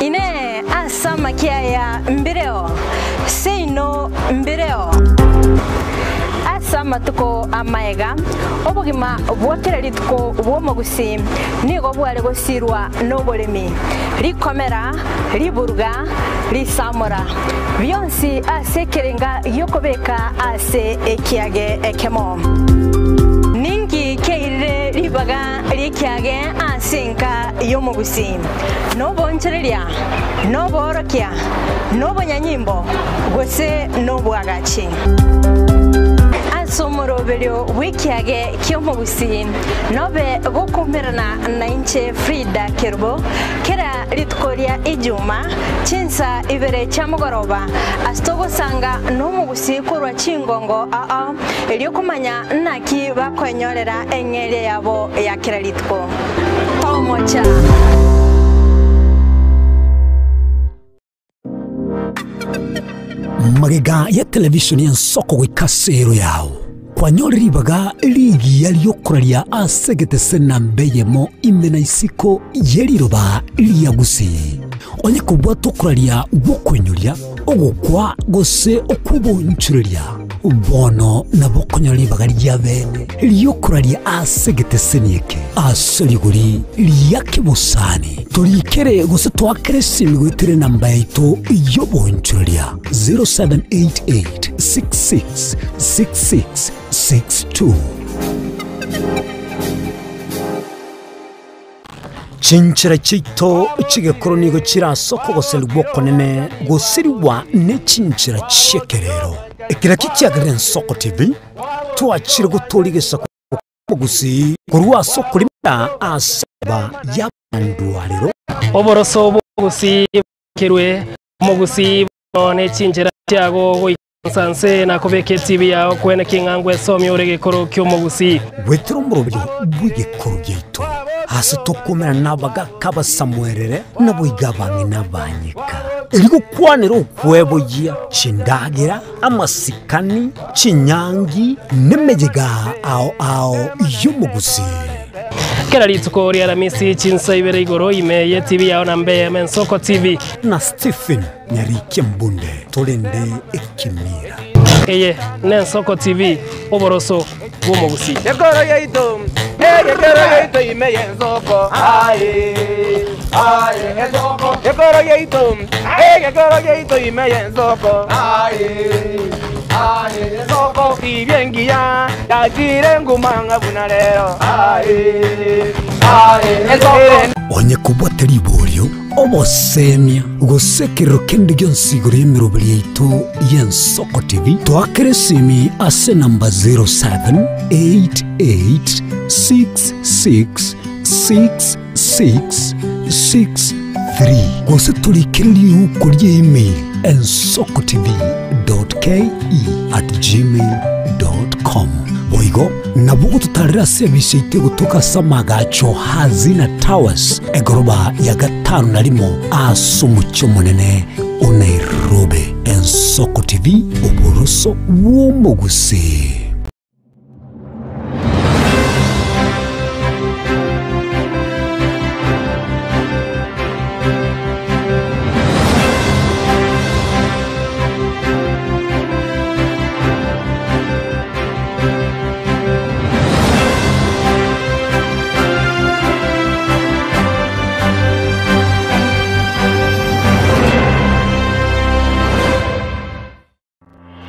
Inee! Ase amakia aya mbireo? Seino mbireo? Ase amatuko amaega, obogima bwa kera rituko bw'omogusii nigo bware gosirwa noboremi, rikomera, riburuga, risamora, bionsi ase ekerenga gi'okobeka ase ekiage ekemo. Ninki kiairire ribaga ri'ekiage ase enka y'omogusii? Noboonchoreria, noboorokia, nobonyanyimbo, gose nobwagachi? Ase omoroberio bw'ekiage ki'omogusii nobe gokoumerana nainche Frida Kerubo kera rituko ria Ijuma chinsa ibere chia mogoroba ase togosanga nomogusii korwa chingongo ao erio komanya naki bakoenyorera eng'eria yabo ya kera rituko. Tomocha. Magega ya televishoni y'ensoko goika ase ero yao, kwanyore ribaga rigiya ri'okoraria ase egetese namba eyemo ime na isiko ye riroba ria Gusii. Onye kobwata okoraria gw'okoinyoria, ogokwa gose okw'obonchoreria, bono nabo okonyora ribaga ria bene ri'okoraria ase egeteseni eke ase rigori ria kebosani. Torikere gose toakere esimi goetera enamba yaito y'obonchoreria 0788 66 66 62. Chinchera chiaito chi'egekoro nigo chire ase okogoserigwa okonene gosirigwa ne chinchera chi'ekerero. Eke nakio kiagerire Ensoko TV twachire gotooria egesaku ki'omogusii korwa ase okorimera ase aba y'abandwarero. Oboroso bw'omogusii bwakerwe, omogusii bono ne chinchera chiago goika nsa nse na kobeka etibi yao kwene king'a ngwesomia ore egekoro ki'omogusii. Goetera omoroberio bw'egekoro giaito, ase tokomerana nabagaaka abasamuerere, naboigo abang'ina abanyeka, erio gokwanera okweboyia chindagera, amasikani, chinyangi, nemeyega ao ao y'omogusii. Kera rituko ria Aramisi chinsa ibere igoro ime y'etibi yao na mbe Ensoko TV. Na Stephen Nyarikia Mbunde torende ekemira. Eye n'Ensoko TV, oboroso bw'omogusii. Ekoro yaito, egekero yaito ime y'ensoko, aye, aye, ensoko. Ekoro yaito, egekero yaito ime y'ensoko, aye, aye, ensoko. Tibia engiya yachire nguma ng'a buna rero, aye, aye, ensoko. Onye kobwate riborio, obosemia, gose ekerero kende gionsi igoro y'emeroberi yaito y'Ensoko TV, toakere esimi ase enamba 0788666663 gose torikere riuko ria email ensokotv.ke@gmail.com. Boigo nabo ogototarera ase ebisa yaito egotoka ase amagacho Hazina Towers Egoroba ya gatano na rimo ase omochie omonene o Nairobi. Ensoko TV, oboroso bw'omogusii.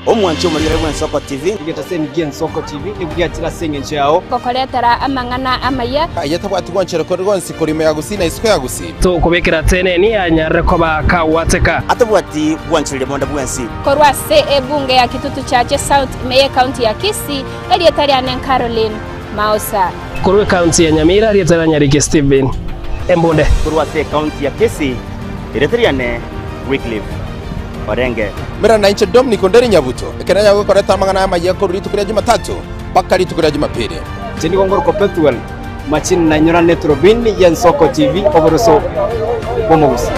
Omwanchi omorwere bw'Ensoko TV. Egetaseni gi'Ensoko TV nigo giachire ase engencho yao. Gokoretera amang'ana amaya. Aye tabwati gwanchera kore gwonsi korwa ime ya Gusii na isiko ya Gusii. Tokobekera teneni anyarire koba kagwateka. Atabwati gwanchereria bonde bwensi. Korwa ase ebunge ya Kitutu Chache South ime y'Ecounty ya Kisii, erieta riane Caroline Maosa. Korwa ecounty ya Nyamira, erieta ria Nyariki Stephen Embunde. Korwa ase ecounty ya Kisii, erieta riane Wycliffe Orenge. Mera nainche Dominic Onderi Nyabuto, ekero nanyare gokoreta amang'ana amayia korwa rituko ria Jumatatu mpaka rituko ria Jumapili. Inche nigo ngorokwa Pethuel Machini nainyora neturubini y'Ensoko TV oboroso bw'omogusii.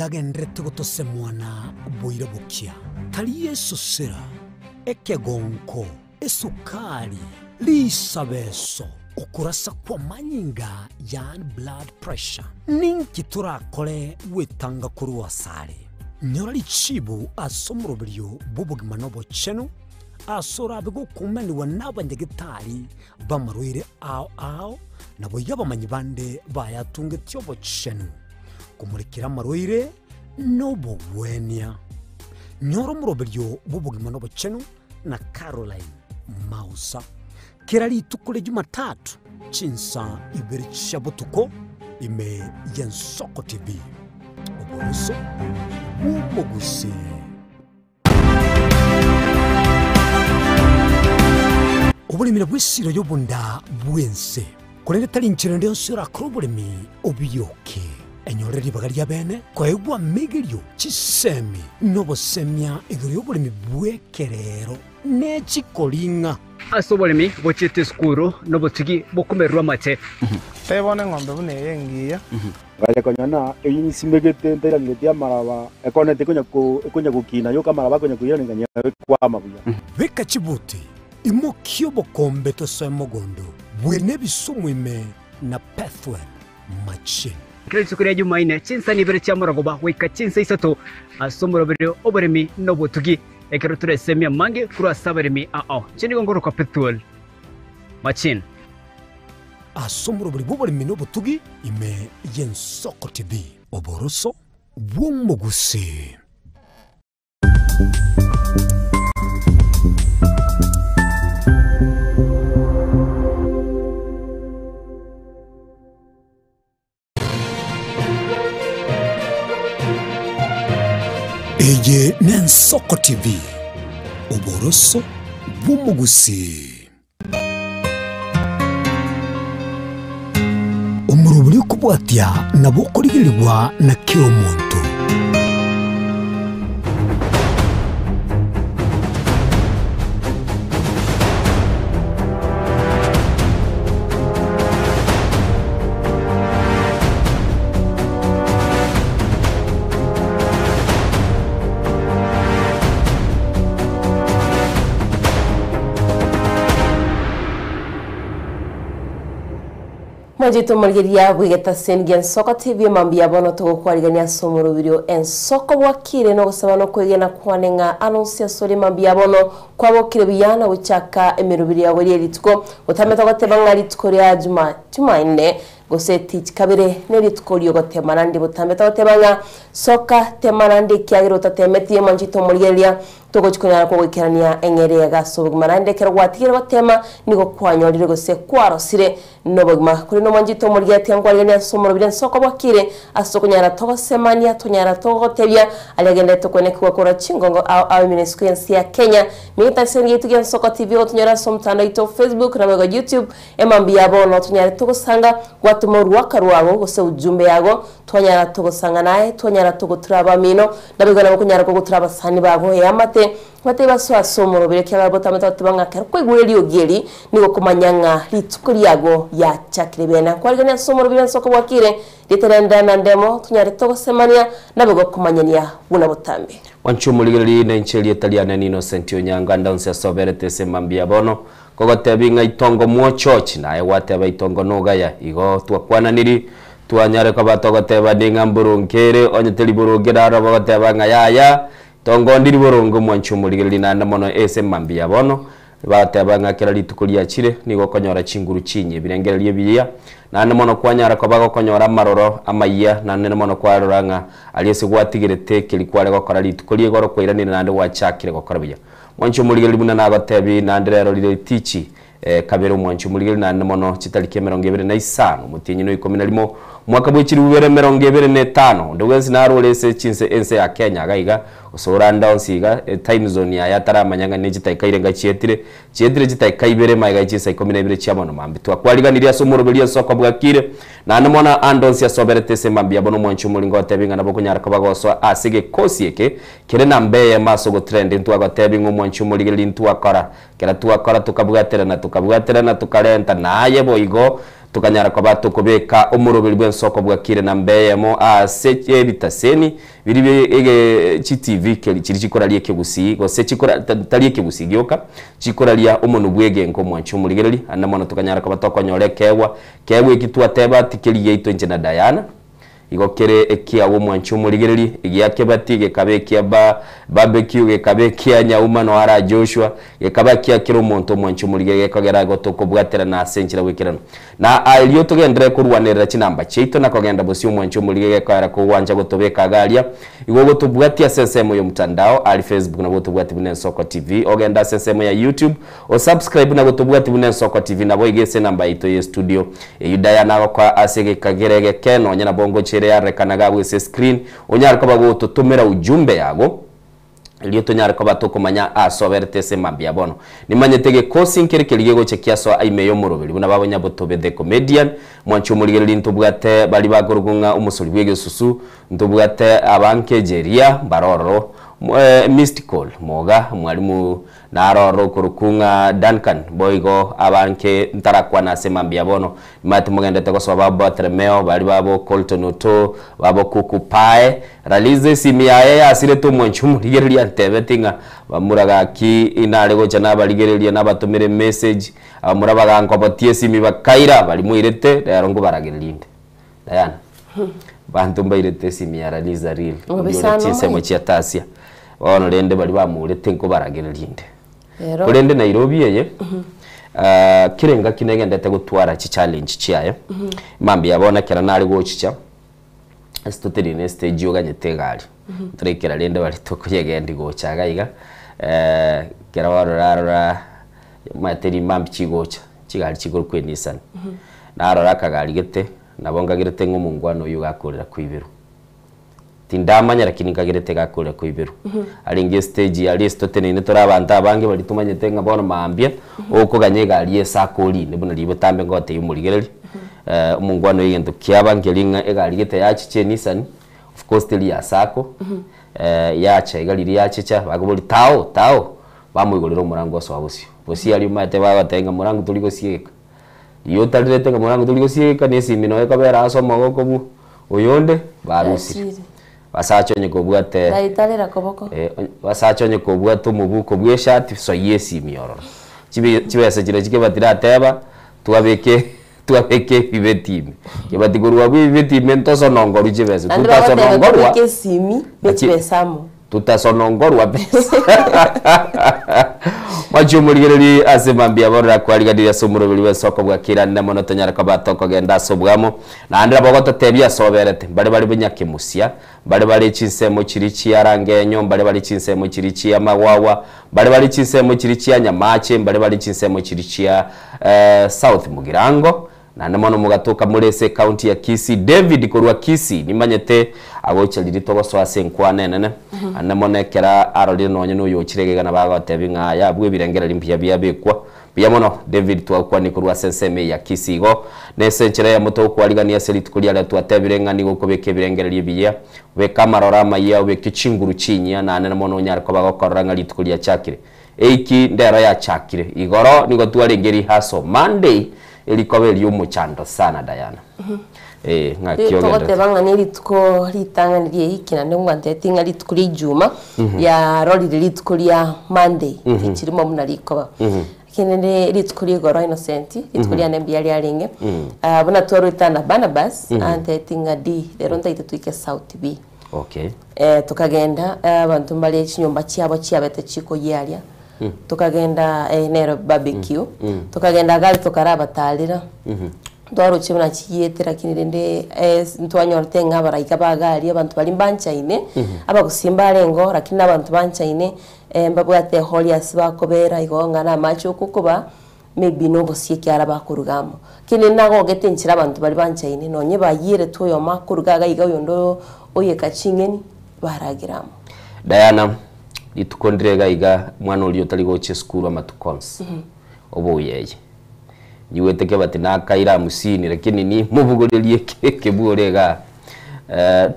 Nigo agendererete gotosemwana boira bokia. Tari esosera, ekegonko, esukari, risabeso, okorasa kw'amanyinga yaani blood pressure. Ninki torakore gwetanga korwa asare? Nyora richibu ase omoroberio bw'obogima na obochenu, ase orabe gokumanigwa n'abanyagetari b'amarwaire ao ao, naboigo abamanyi bande bayatungetie obochenu, komorekera amarwaire nobogwenia. Nyora omoroberio bw'obogima na obochenu na Caroline Mausa kera rituko ria Jumatatu chinsa ibere chia botuko ime y'Ensoko TV. Oboroso bw'omogusii. Oboremi nabwo esiro y'obonda bw'ense, korende tari inchera ende yonsi orakore oboremi obiyoke. Enyore ribaga ri'abeene koegwa amegerio, chisemi, na obosemia igoro y'oboremi bw'ekerero ne chikoring'a. Ase oboremi gochiete esukuru nobotugi bokomererwa amate. Tebia bono eng'ombe buna eye engiya. Ngacha konyora ng'a eyio nsimegete ntairaneretie amaraba, ekonete ekonya ko ekonya gokina yoka amaraba akonya koirana nkanyora ekwama buya. Beka chibuti, imokia obokombe tosoe mogondo, bwene ebisumu ime na Pethuel machine. Kera rituko ria Jumaine, chinsa ibere chia morogoba goika chinsa isato ase omoroberio oboremi na obotugi, ekero toresemie amange korwa ase abaremi ao. Inche nigo ngorokwa Pethuel Machine. Ase omorobori bw'oboremi na obotugi ime y'Ensoko TV. Oboroso bw'omogusii. Eye n'Ensoko TV, oboroso bw'omogusii. Omorobori okobwatia nabo okorigerigwa na kera omonto. Mwanchete omorigereria bw'egetaseni gia Ensoko TV mambia bono togokwarigania ase omoroberio Ensoko bwakire nogosaba nokwegena kwane ng'a anonsi asore mambia bono kwabokire buya na gochaka emeroberio yago rie rituko gotamete goteba ng'a rituko ria juma jumanne gose tich kabere nerituko riogotema nande botambe togoteba ng'a soka tema nande ekiagera otatemetie mwanchete omorigereria Togochi konyara kogoikerania eng'eria eye ase obogima naende ekero gwatigire gotema nigo kwanyorire gose kwarosire nobogima. Korende omwanchete omorigetie nkwariganie ase omorobiri ensoko bwakire ase okonyara togosemania tonyara togotebia aria agenderete kwenekigwa korwa chingongo ao ao ime nesiko y'ense ya Kenya. Migita ase egencho gia Ensoko TV ogotonyora ase omotandao oito Facebook naboigo YouTube emambia ya bono tonyare togosanga gwatoma orwaka rwago gose ujumbe yago Twanyara togosanga naye, twanyara togotura abamino, naboigo nabo konyara kogotura abasani bago eamate, batari basoe ase omoroberi, ekiagera botamete goteba ng'a ekero kwaigure eriogi eri, nigo okomanya ng'a rituko riago riachakire bene. Nkwarigania ase omoroberi ase okobwakire, ritarenda na ndemo, tonyare togosemania, naboigo komanyania buna botambe. Mwanche omorigereria na inche erieta riane n'Innocent Onyango ande onsi ase oberete ase mambia bono Ngogotebi ng'a itongo mwochochi, naye gwateba itongo nogaya. Igo twakwananiri, twanyare koba togotebani ng'a mboronge ere, onye teri boronge naro bagoteba ng'a yaya, itongo ndiri boronge omwanchi omorigereria naende mono ase mambia bono, bagoteba ng'a kera rituko riachire nigo okonyora chinguru chinyia ebirengererio ebiya, naende mono kwanyara koba gokonyora amaroro amayia, naende mono kwarora ng'a aria ase gwatigerete keri kware gokora rituko ria igoro kwairanire naende gwachakire gokora buya. Mwanche omorigereria buna nagotebi, naende rero rire ritichi kabere omwanche omorigereria naende mono chitariki 25 omotienyi no ikomi na rimo omwaka bwe chilifu bibere emerongo ebere na etano. Onde bwensi narore ase chinse ense ya Kenya iga iga gose orande onsi iga time zone yaye ataramanya ng'a ne chitaika irenga chietire, chietire chitaika ibere magega ye chinsa ikomi na ibere chia bono mambia. Twakwariganirie ase omoroberio ase okobwakire Naende mono ande onsi asoberete ase mambia bono omwanchi omoringo otebi ng'a nabo okonyara koba gosoa ase egekosi eke kere namba eyemo ase ogotrend ntwagotebi ng'a omwanchi omorigereria ntwakora kera twakora tokabwaterana tokabwaterana tokarenta naye boigo. Tokanyara koba tokobeka omoroberi bw'ensoko bwakire namba eyemo ase ebitaseni biri bie ege chitivi keri chiri chikoraria ekegusii gose chikora tari ekegusii gioka chikoraria omonwe bw'egenka omwanchi omorigereri ande mono tokanyara koba tokonyora ekeegwa keegwa eki twateba tikeri giaito inche na Diana Igo kere ekiagwa omwanchi omorigererie, egia Kebati, gekaba ekia ba barbecue, gekaba ekia Nyauma no ara Joshua, gekaba ekia kera omonto omwanchi omorigererie gekogera igo tokobwaterana ase enchera goikeranu. Na erio togenderere korwanerera chinamba chiaito na kogenda bosio omwanchi omorigererie gekoera kogwancha gotobeka iga aria. Igo ogotobwatia ase ensemo y'omtandao aria Facebook nabo otobwatie buna Ensoko TV, ogende ase ensemo ya YouTube, Osubscribe na gotobwati buna Ensoko TV naboigo ase enamba yaito ye studio. Eyio Diana agokoa ase egekagera egeke nonye nabo ngocha ere yarorekana iga abwo ase screen onyare koba gototomera ujumbe yago erio tonyare koba tokomanya ase oberete ase mambia bono. Nimanyete egekosi nkere keria gegocha kiasoa ime y'omoroberi buna babo Nyabotobe the comedian mwanche omorigereria ntobwate baria bakorokwa ng'a omosori bw'egesusu ntobwate abankejeria mbare ororo Mystical moga mwalimu Naro oro okorokwa ng'a Duncan, boigo abange ntarakwana ase mambia bono, nimanyete mogendete gosoa babo Bartholomeo, baria babo Colton Otoo, babo Kuku Pae, Raliza esimi yaye yasirete omwanchi omorigereria antebeti ng'a bamura gaki inare gocha nabarigereria nabatomera emessage, abamura bagankobotia esimi bakaira baria moirete rero nkobaragereria inde. Diana, banto mbairete esimi ya Raliza real, Obe oria ore sana chinsemo omanyete. chia Tasia, bono rende baria bamourete nkobaragereria inde. Rero. Korende Nairobi eye, ah, kera engaki negendete gotwara chichallenge chiaye, mambia bono ekero nare gochicha, ase totenene na estage oganyete egari, toraikera rende baria tokoyegendi gocha iga iga, ekero bono orarora omanyete rimambi chigocha, chigari chikorokwa eNissan, narora akagari gete, nabo nkagerete ng'a omongwana oyio gakorera koiberwa. Tindamanya lakini nkagerete gakorera koiberwa. Arenge estage aria ase toteneine tore abanto abange baria tomanyete ng'a bono mambia, okoganya egari ase akorine buna riria botambe ngotebia omorigereria, omongwana oyo egento kiaba nkeri ng'a egari gete yachicha eNissan, of course teri ya sacco, yacha iga riria yachicha, bakoboria tao tao, bamoigorera omorango osoa bosio. Bosio aria omanyete bagoteba ng'a morango tori gosieka. Riria otarirete ng'a morango tori gosieka, na esimi noyo ekobera ase omogoko bwo oyonde, barusire. Yachire. Basacha onye kobwate Naitarera koboko. eh, basacha onye kobwate omobuko bwa eshati, soyia esimi ororo. Chibi chibesa chiria chikebati rateba, twabeke twabeke ebibeti ime. Kebati korwa abwo ebibeti ime ntosonongorwe chibesa, Naende bagoteba tutasonongorwa tobeke esimi na Naki- chibesa amo. Tutasonongorwa besa. Mwanche omorigereri ase mambia bono nakwariganirie ase omoroberi bw'ensoko bw'akiranire mono tonyare koba tokogenda ase obwamo. Naende nabo ogototebia ase oberete, mbare bare bonyakemosia, mbare bare chinsemo chiria chia rangenyo, mbare bare chinsemo chiria chia magwagwa, mbare bare chinsemo chiria chia nyamache, mbare bare chinsemo chiria chia South Mugirango, Naende mono mogatoka more ase ecounty ya Kisii. David korwa Kisii nimanyete agocha riria togosoa ase enkwana enene. Naende mono ekero arorire nonye noyochire iga iga nabo agotebia ng'a aya abwo ebirengererio mbuya biabekwa. Mbuya mono David twagokwania korwa ase ensemo eye ya Kisii igo. Nese enchera eyemo togokwarigania ase rituko riaria twatebire ng'a nigo okobeka ebirengererio ebiya, obeke amaroro amayia, obeke chinguru chinyia naende mono onyare koba gokorora ng'a rituko riachakire. Eiki ndero yachakire. Igoro nigo twarenge rehearsal Monday erikoba eriomochando sana Diana. Eh, ng'aki ogenderete. Togoteba ng'a nerituko ritang'ani rie wiki naende ngwantebetie ng'a rituko ria ijuma riarorire rituko ria Monday richirimo buna rikoba. Lakini rende rituko ria igoro Innocent, rituko riane mbuya riarenge, buna twarwete na Barnabas, antebetie ng'a di rero ntaete toike South B. Okay. Eh, tokagenda eh, abanto mbare chinyomba chiabo chiabete chikoyia aria tokagenda eh, nero barbecue tokagenda gari tokarabatarera twaroche buna chiyiete lakini rende eh, ntwanyorete ng'a abaraika ba gari abanto baria mbanchaine abagusii mbarengo lakini na abanto banchaine eh, mbabwate ehori ase bakobera igo ng'a na amache okokoba Maybe nobosie ekiara bakoruga amo. Lakini nagogete enchera abanto baria banchaine nonye bayieretwe oyomo akoruga iga iga oyonde oyeka ching'eni baragera amo. Diana, rituko ndire iga iga mwana oria otari gocha esukuru amatuko onsi, oboyeye. Nyigwete kebati nakaire hamsini lakini nimobogorerie ekebuore igaa.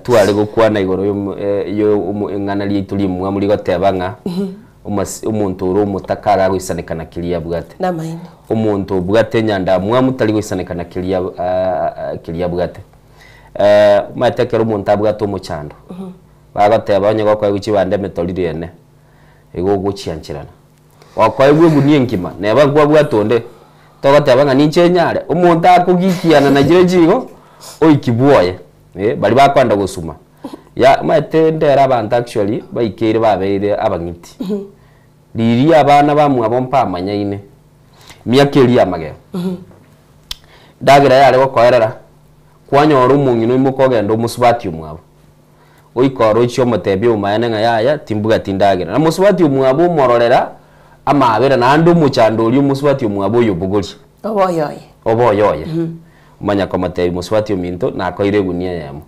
Tware gokwana igoro yo yo eng'ana riaito rimwamu rigoteba ng'a. Omasi omonto ore omotaka agagoisaneka na keria abwate. Namaene. Omonto obwate enyandamwamu tari goisaneka na keria keria abwate. Omanyete ekero omonto abwate omochando, bagoteba onye gokoegwa chibande emetoriro ene, igo ogochiancherana. Gokoegwa egunia engima, neba nkwabwate onde, togoteba ng'a ninche nyare, omonto akogikiana na chirochio igo, oiki bwoye, baria bakoenda gosuma. Ya omanyete ndere abanto actually baikeire babeire abang'iti. Riria abana bamwabo mpamanyaine, emiaka eria ya magega, endagera yare gokoerera, kwanyora omong'ina oimoka ogenda omosubati omwabo, oika orochie omotebia omomaene ng'a yaya timbwati ndagera. Na mosubati omwabo omororera amabera naende omochando oria omosubati omwabo oyobogoria. Obe oyoye. Obe oyoye. Omanya komotebia mosubati ominto nakoire egunia eyemo.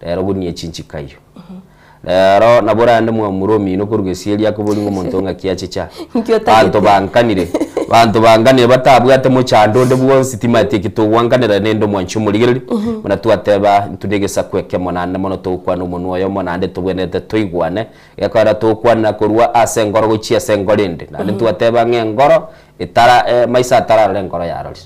Rero gunia echinchika eyio. Rero nabo orande mwamura omino korwa gesieri akobori ng'a omonto ng'aki achicha. Nki otagete? Banto bankanire, banto bankanire batabwate mochando onde bwonsi timanyeti eki togwankanera rende omwanchi omorigereria, buna twateba intwe na egesaku ekemo naende mono togokwana omonwa oyomo naende tobwenerete toigwane, gekogera togokwanera korwa ase engoro gochia ase engoro ende. Naende twateba ng'a engoro etara maiso atararora engoro yarorire.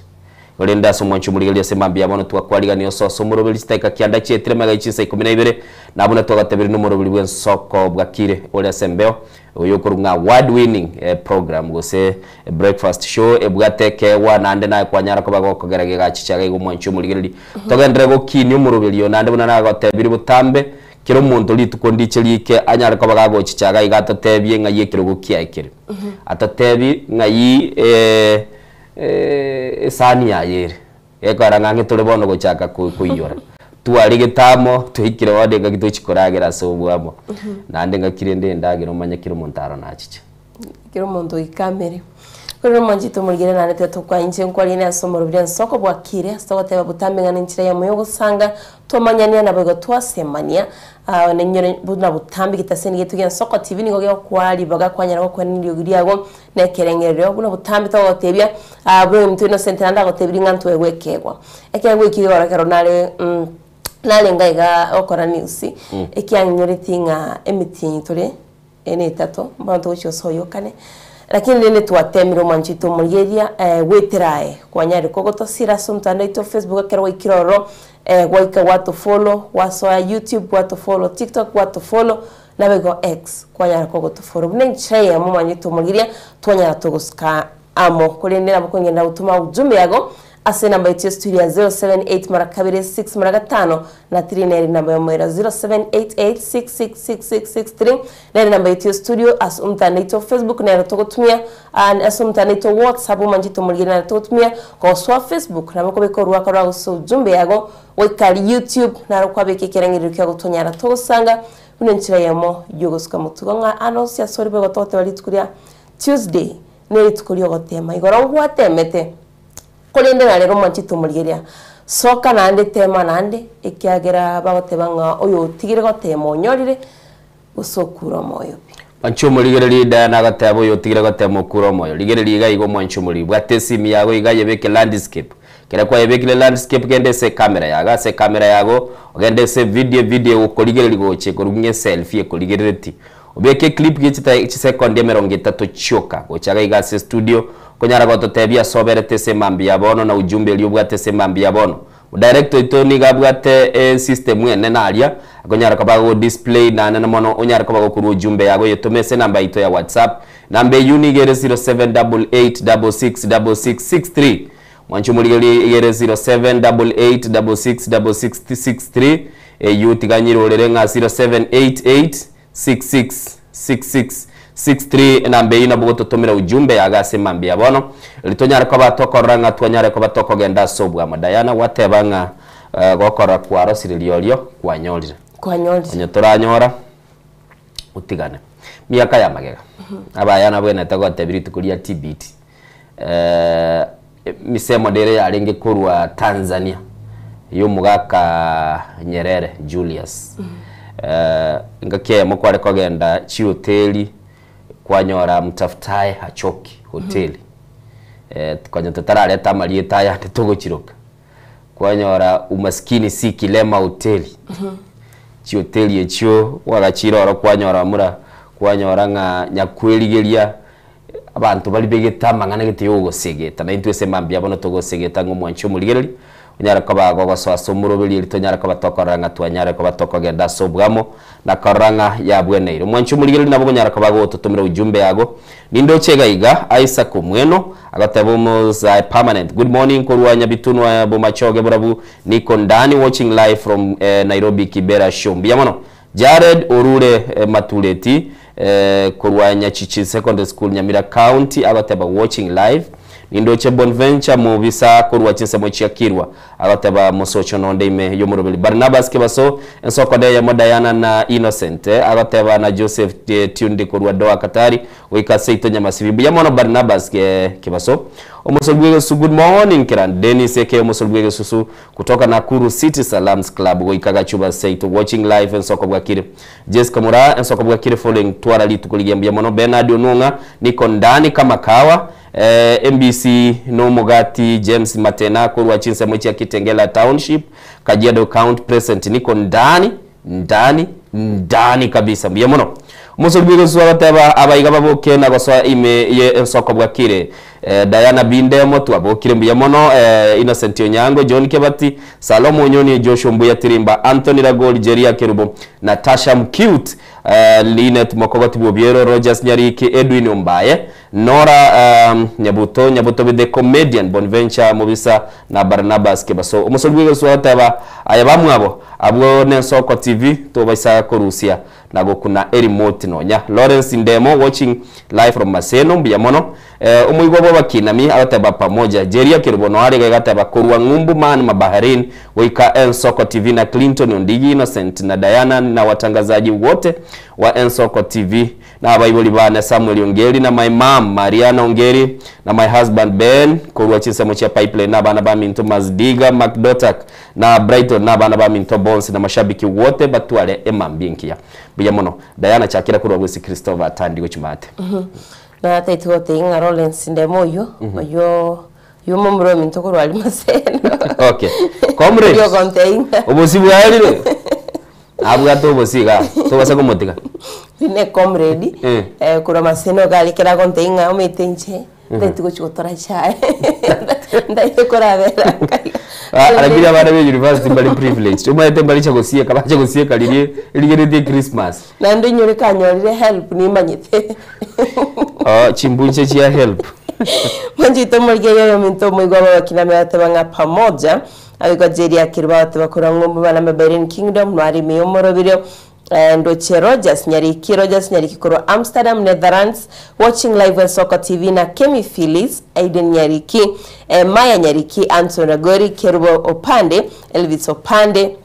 Korende ase omwancho omorigereria ase mambia bono twakwarigania ososo omoroberi chidakika kianda chietire magega chinsa ikomi na ibere, na buna twagatebirie nomoroberi bw'ensoko bwakire ore ase embeo, oyo okorwa ng'a award winning program gose breakfast show ebwate ekeegwa naende naye kwanyara koba gokogera gegachicha iga iga omwancho omorigereria. Togenderere gokinia omoroberi oyo naende buna nagotebirie botambe, kera omonto rituko ndiche riike anyare koba gagochicha iga iga atotebie ng'ai ekerogo kiaye kere. Atotebie ng'ai Esani yaye ere, gekogera ng'a ang'e tore bono gochaka koiyora. Twarigete amo, twaikire bono engaki tochia koragera ase obwamo. Naende engaki rende endagera omanye kera omonto aro nachiche. Kera omonto goika amere. Korende omwanchete omorigere naende tiga tokwa inche nkwarine ase omorobiri ensoko bwakire ase togoteba botambe ng'a nenchera yamo yogosanga twamanyania naboigo twasemania ah nenyore buna botambe getaseni getu gia ensoko TV nigo gegokoa ribaga kwanyara gokwana neriogi riago Nekerengererio buna botambe togotebia, ah, buna omonto Innocent naende agotebirie ng'a ntwegwe ekeegwa. Ekeegwa ekio igoro ekero nare narenge aiga gokora news, ekiang'inyoretie ng'a emetienyi tore ene etato, bono togochia gosoa oyokane, lakini rende twatemire omwancho oito omorigereria goetera aye, kwanyarire kogotosira ase omotandao oito o Facebook ekero gwaikire ororo, gwaika gwatofollow, gwasoa YouTube gwatofollow, TikTok gwatofollow, Naboigo X kwanyara kogotofora buna enchera eyemo omanyete omorigereria twanyara togosuka amo korende nabo kongenda gotoma ujumbe yago ase enamba yaito ya studio ya 078 mara kabere 6 mara gatano na 3 nere enamba yomoera 0788666663 nere enamba yaito ya studio ase omotandao oito Facebook nero togotumia ase omotandao oito WhatsApp omanchete omorigereria nero togotumia gosoa Facebook nabo okobeka orwaka rwago ase ujumbe yago goika aria YouTube naro kwabeka ekerengererio kiago twanyara togosanga Buna enchera eyemo y'ogosuka motugo ng'a anonsi asore boigo togoteba rituko ria Tuesday nerituko ri'ogoteema. Igoro ngwateemete, korende na rero mwanchete omorigereria. Soka naende teema naende, ekiagera bagoteba ng'a oyotigire goteema onyorire, gose okure omoyo pi. Mwanche omorigereria Diana agoteba oyotigire goteema okure omoyo. Rigereria iga igo mwanche omorigereria. Bwata esimi yago iga yebeke landscape. Ekero kwayebekire landscape genda ase ecamera yago, ase ecamera yago ogende ase evideo, evideo egokorigereria gocha ekorwa ng'a eselfie ekorigereretie. Obeke eclip gie chita chisekondi emerongo etato chioka gocha iga iga ase estudio okonyara gototebia ase oberete ase emambia ya bono na ujumbe eria obwate ase emambia ya bono. Director oito nigo abwate esystem enene aria akonyara koba ago display naende mono onyare koba gokorwa ujumbe yago oyetome ase enamba yaito ya WhatsApp. Namba eyio nigo ere 0788666663. Mwanche omorigereria iga ere 0788666663 eyio tiga nyirorere ng'a 0788666663 enamba eyio nabo gototomera ujumbe yago ase mambia ya bono eri tonyare koba tokorora ng'a twanyare koba tokogenda ase obwamo. Diana gwateba ng'a gokora kwarosire riorio kwanyorire. Kwanyorire. Onye toranyora otigane. Miaka ya magega abaya nabwenerete gotebia rituko ria TBT. Emisemo nere yarenge korwa Tanzania y'omogaka Nyerere Julius. Engaki eyemo kware kogenda chihoteli kwanyora mtafutaye hachoki hoteli. Konya totarareta amarieta aya ande togochiroka. Kwanyora umaskini si kilema hoteli. Chihoteli echio kwagachire oro kwanyora mura. Kwanyora ng'a nyakwerigeria abanto baria begete amang'ana gete yogosegeta, na intwe ase mambia bono togosegeta ng'a omwanchi omorigereria, onyare koba gogosoa ase omoroberi erio tonyare koba tokorora ng'a twanyare koba tokogenda ase obwamo, na korora ng'a yabweneire. Omwanchi omorigereria nabo okonyara koba gototomera ujumbe yago, Nindoche iga iga, Isaac Omweno, agoteba omosae permanent, Good morning korwa Nyabitunwa Bomachoge Borabu, niko ndani watching live from Nairobi Kibera show. Mbuya mono. Jared orure Matureti korwa Nyachichi Secondary School Nyamira County agoteba watching live. Nindoche Bonventure Mobisa korwa chinsemo chia Kirwa agoteba mosocho nonde ime yomoroberi. Barnabas Kebaso ensoko neyemo Diana na Innocent agoteba na Joseph Tundi korwa Doha Katari Goika seito Nyamasibi. Mbuya mono Barnabas Kebaso omosori bw'egesusu good morning Kerandi Dennis aka omosori bw'egesusu Kutoka Nakuru City Salams Club goika Gachuba seito watching live ensoko bwakire Jessica Muraa ensoko bwakire following twara rituko rigiya mbuya mono Bernard Onung'a niko ndani kama kawa eh, MBC nomogati James Matena korwa chinsemo chia Kitengela Township Kajiado Count present niko ndani ndani ndani kabisa mbuya mono Omosori bw'egesusu agateba abaiga baboke na gosoa ime ye ensoko bwakire Eh, Diana Bindemo twabokire mbuya mono eh, Innocent Onyango, John Kebati, Salomo Onyoni, Joshua Mbuya Tirimba, Anthony Ragoli, Jeria Kerubo, Natasha Mcute, eh, Linet Mokogoti Bwobiero, Rogers Nyariki, Edwin Ombaye, Nora um, Nyabuto, Nyabuto the comedian, Bonventure Mobisa na Barnabas Kebaso. Omosori bw'egesusu agateba aya bamwabo abwo n'Ensoko TV tobaisa korusia na gokuna erimote nonya. Lawrence Ndemo watching live from Maseno mbuya mono. Eh, omoigwa bw'abakinami agateba pamoja. Jeria Kerubo noare iga agateba korwa ng'umbu man mabaharin goika Ensoko TV na Clinton Ondigi Innocent na Diana na watangazaji wote wa Ensoko TV na abaibori bane Samuel Ongeri na my mum Mariana Ongeri na my husband Ben korwa chinsemo chia Pipeline na abana baminto Mazdiga Macdotak Na Brighton na abana baminto bonsi na mashabiki wote batware emambia engiya. Mbuya mono. Diana chakera korwa bwesi Christopher Atandi gochia maate. Na taiti gotebia ng'a Lawrence Ndemo oyio, oyio oyio momura ominto korwa aria Maseno. Okay. Comrade. Oyio ogontebia ng'a Obosi bwaerire. Abwate obosi igaa. Tobasa komotiga. Rine comrade, Eh. korwa Maseno iga aria ekero agontebia ng'a omanyete inche, Ntaeti gochia gotora chae. Ntaete korabera nkaiga. Ah, lakini abana be university mbari privileged. Omanyete mbaricha gosieka, bacha gosieka riria erigeretie Christmas. Naende inyore kanyorire help nimanyete. Oh, chimbunche chia help. Mwanchete omorigereria oyo ominto omoigwa bw'abakina bateba ng'a pamoja abigwa Jeria Kirwa bateba korwa ng'umbu bana Mabereni Kingdom noarimi omoroberio Ndoche Rogers Nyariki, Rogers Nyariki korwa Amsterdam, Netherlands, watching live Ensoko TV na Kemi Phyllis, Aiden Nyariki, Maya Nyariki, Anton Ragori, Kerubo Opande, Elvis Opande,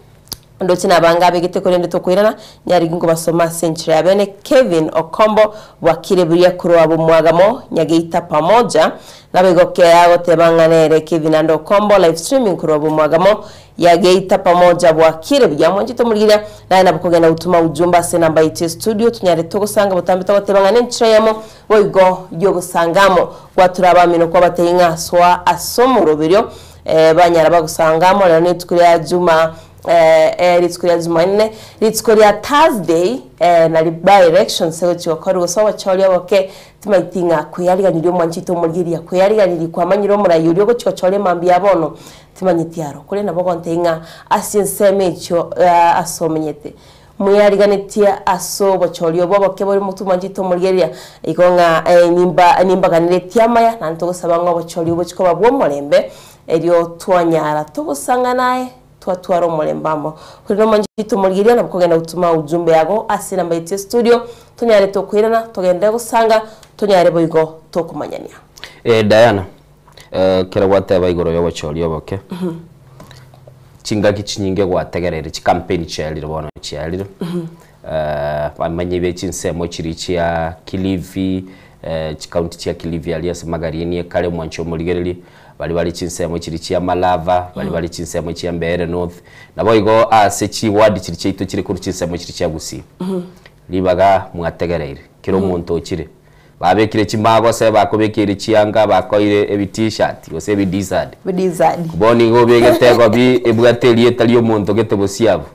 Ndoche nabange abegete korende tokoirana, Nyariki nkobasoma ase enchera ya bene, Kevin Okombo, Bwakire buya korwa Bomwagamo, Nyageita Pamoja, Nabegoke agoteba ng'a nere Kevin ande Okombo, live streaming korwa Bomwagamo, Yageita pamoja bwakire buya mwanchete omorigereria naye nabo kogenda gotuma ujumbe ase enamba yaito ya studio tonyare togosanga botambe togoteba ng'a nenchera eyemo boigo yogosanga amo gwatura abamino kwabatebia ng'a soa ase omoroberio eh, banyara bagosanga amo rero nerituko ria juma eh, eh, rituko ria jumanne rituko ria Thursday eh, nari by elections egochi gokorwa gose obochori oboke timaeti ng'a kweyariganirie omwanchete omorigereria kweyariganirie kwamanyire omorai oria ogochi gochora emambia bono Timanyeti aro, korende nabo ogontebia ng'a ase ensemo echio ase omenyete, mweyariganetie ase obochori obo oboke bore motwe mwanchete omorigereria, igo ng'a nimba nimbaganeretie amaya, naende togosaba ng'a obochori obochie koba bw'omorembe, erio twanyara togosang'ana aye, twatwara omorembe amo. Korende omwanchete omorigereria nabo kogenda gotuma ujumbe yago ase enamba yaito ya studio, tonyare tokoirana, togende gosanga, tonyare boigo tokomanyania. Diana, Ekero gwateba igoro y'obochori oboke, chingaki chinyinge gwategereire chikampeni chiarire bono chiarire, bamanyi be chinsemo chiria chia Kilifi, chikaunti chia Kilifi aria ase Magarini ekare omwancho omorigereria, baria bare chinsemo chiria chia Malava, baria bare chinsemo chia Mbeere North, naboigo ase chiward chiria chiaito chire korwa chinsemo chiria chia Gusii. Ribaga mwategereire, kera omonto ochire. Babekire chimago gose bakobekeire chianga, bakoire ebi-t-shirt gose ebi-dizard. Dizard. Bono igo obegete egobi ebwate erieta ri'omonto gete bosio abwo.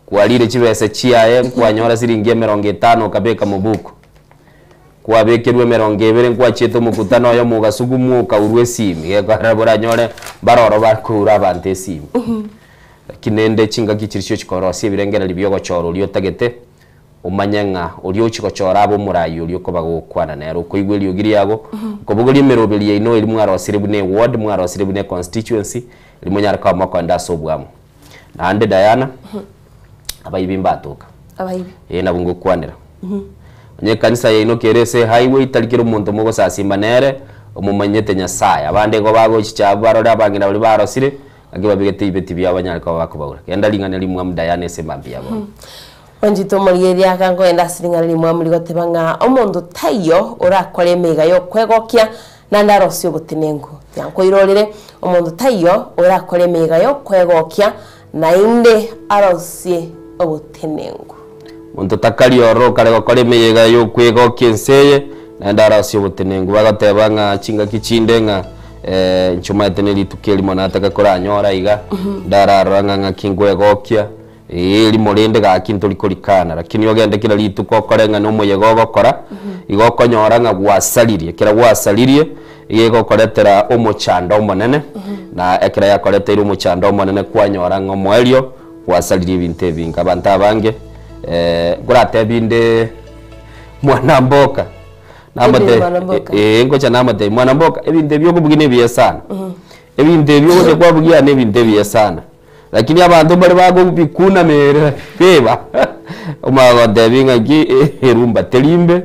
Kwarire chibesa chiaye nkwanyora siringi emerongo etano okabeka mobuko. Kwabekerwa emerongo ebere nkwachiete omokutano oyomo ogasugumwa okaurwa esimi gekogera boranyore mbaroro bakoura abanto esimi. Lakini rende chingaki chiria chiochi korosia ebirengererio bia ogochora oria otagete, omanye ng'a oria ochi gochora abe omorai oria okoba gokwana nere okoigwa eriogi riago, okobogoria emeroberi yaino eria mwarosire buna eward, mwarosire buna econstituency, erio monyare koba mokoenda ase oboamo. Naende Diana, abaibi mbatoka. Abaibi. Ee nabwo ngokwanera. Onye ekanisa yaino kere ase ehighway tari kera omonto mogosasimba nere omomanyete Nyasaye. Abande igo bagochicha abwo barore abang'ina baria barosire, naki babegete ebeti biabo banyare koba bakobaura. Genda ring'ana rimwamu Diana ase emambia ya bono. Onchete omorigereria aka nkoenda ase ring'ana rimwamu rigoteba ng'a omonto taiyo orakore emeiga y'okwegokia naende arosie obotenenku. Tiankoirorere, omonto taiyo orakore emeiga y'okwegokia naende arosie obotenenku. Monto takari ororo okare gokora emeyega y'okwegokia ense eye, naende arosie obotenenku. Bagoteba ng'a chingaki chinde ng'a inche omanyete ne rituko erimo nataka koranyore iga, ndararora ng'a ng'aki nkwegokia, Ee, erimo rende gaki ntori korikana, lakini ogende kera rituko okore ng'a nomoyega ogokora, igo okonyora ng'a gwasaririe. Ekero gwasaririe, iga egokoretera omochando omonene, na ekero yakoreteire omochando omonene kwanyora ng'a omoerio gwasaririe ebinto ebinge. Abanto abange nkoratebie inde mwana mboka, namote Mwana mboka. ee ngocha namotebia mwana mboka ebinto ebi okobugia na ebiya sana, ebinto ebi ogocha kwabugia na ebinto ebiya sana. Lakini abanto mbare bagobikunamera beba, omanye gontebia ng'aki erumba teri mbe,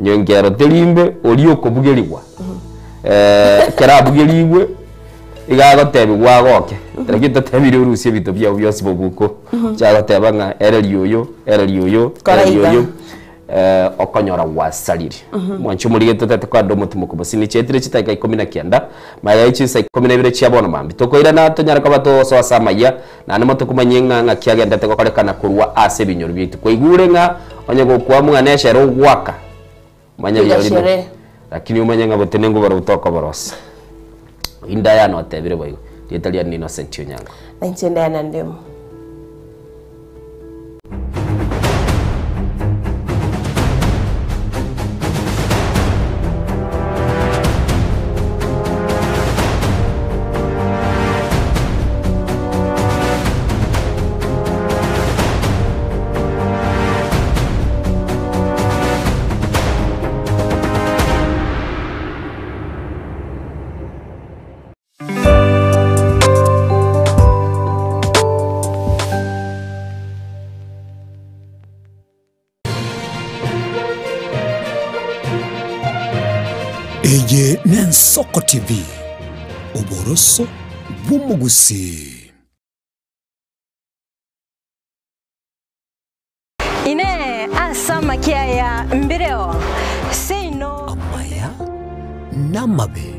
nyongero teri mbe, oria okobugerigwa ekero abugerigwe, iga agotebigwa agoke, lakini totebirie orusie ebinto biago bionsi bobuko, ocha goteba ng'a ereri oyo, ereri oyo, Kora ereri iga. oyo. Okonyora gwasarire. Mwanche omorigete otete kogenda omotimoko bosini chiaetire chidakika ikomi na kianda, magega ye chinsa ikomi na ibere chia bono mambia. Tokoirana tonyare koba togosoa ase amayia, naende motokomanyie ng'a ng'aki agendete gokorekana korwa ase ebinyoro biaito. Kwaigure ng'a onye gokwamua neshere ogoaka, manya Tiga rirorio shere. Lakini omanye ng'a botenenku borobwo tokoborosia. Oyio Diana otebire boigo. Rieta riane Innocent Onyango. Na inche Diana Ndemo. Eye n'Ensoko TV, oboroso bw'omogusii. Inee! Ase amakia aya mbireo seino? Amaya namabe.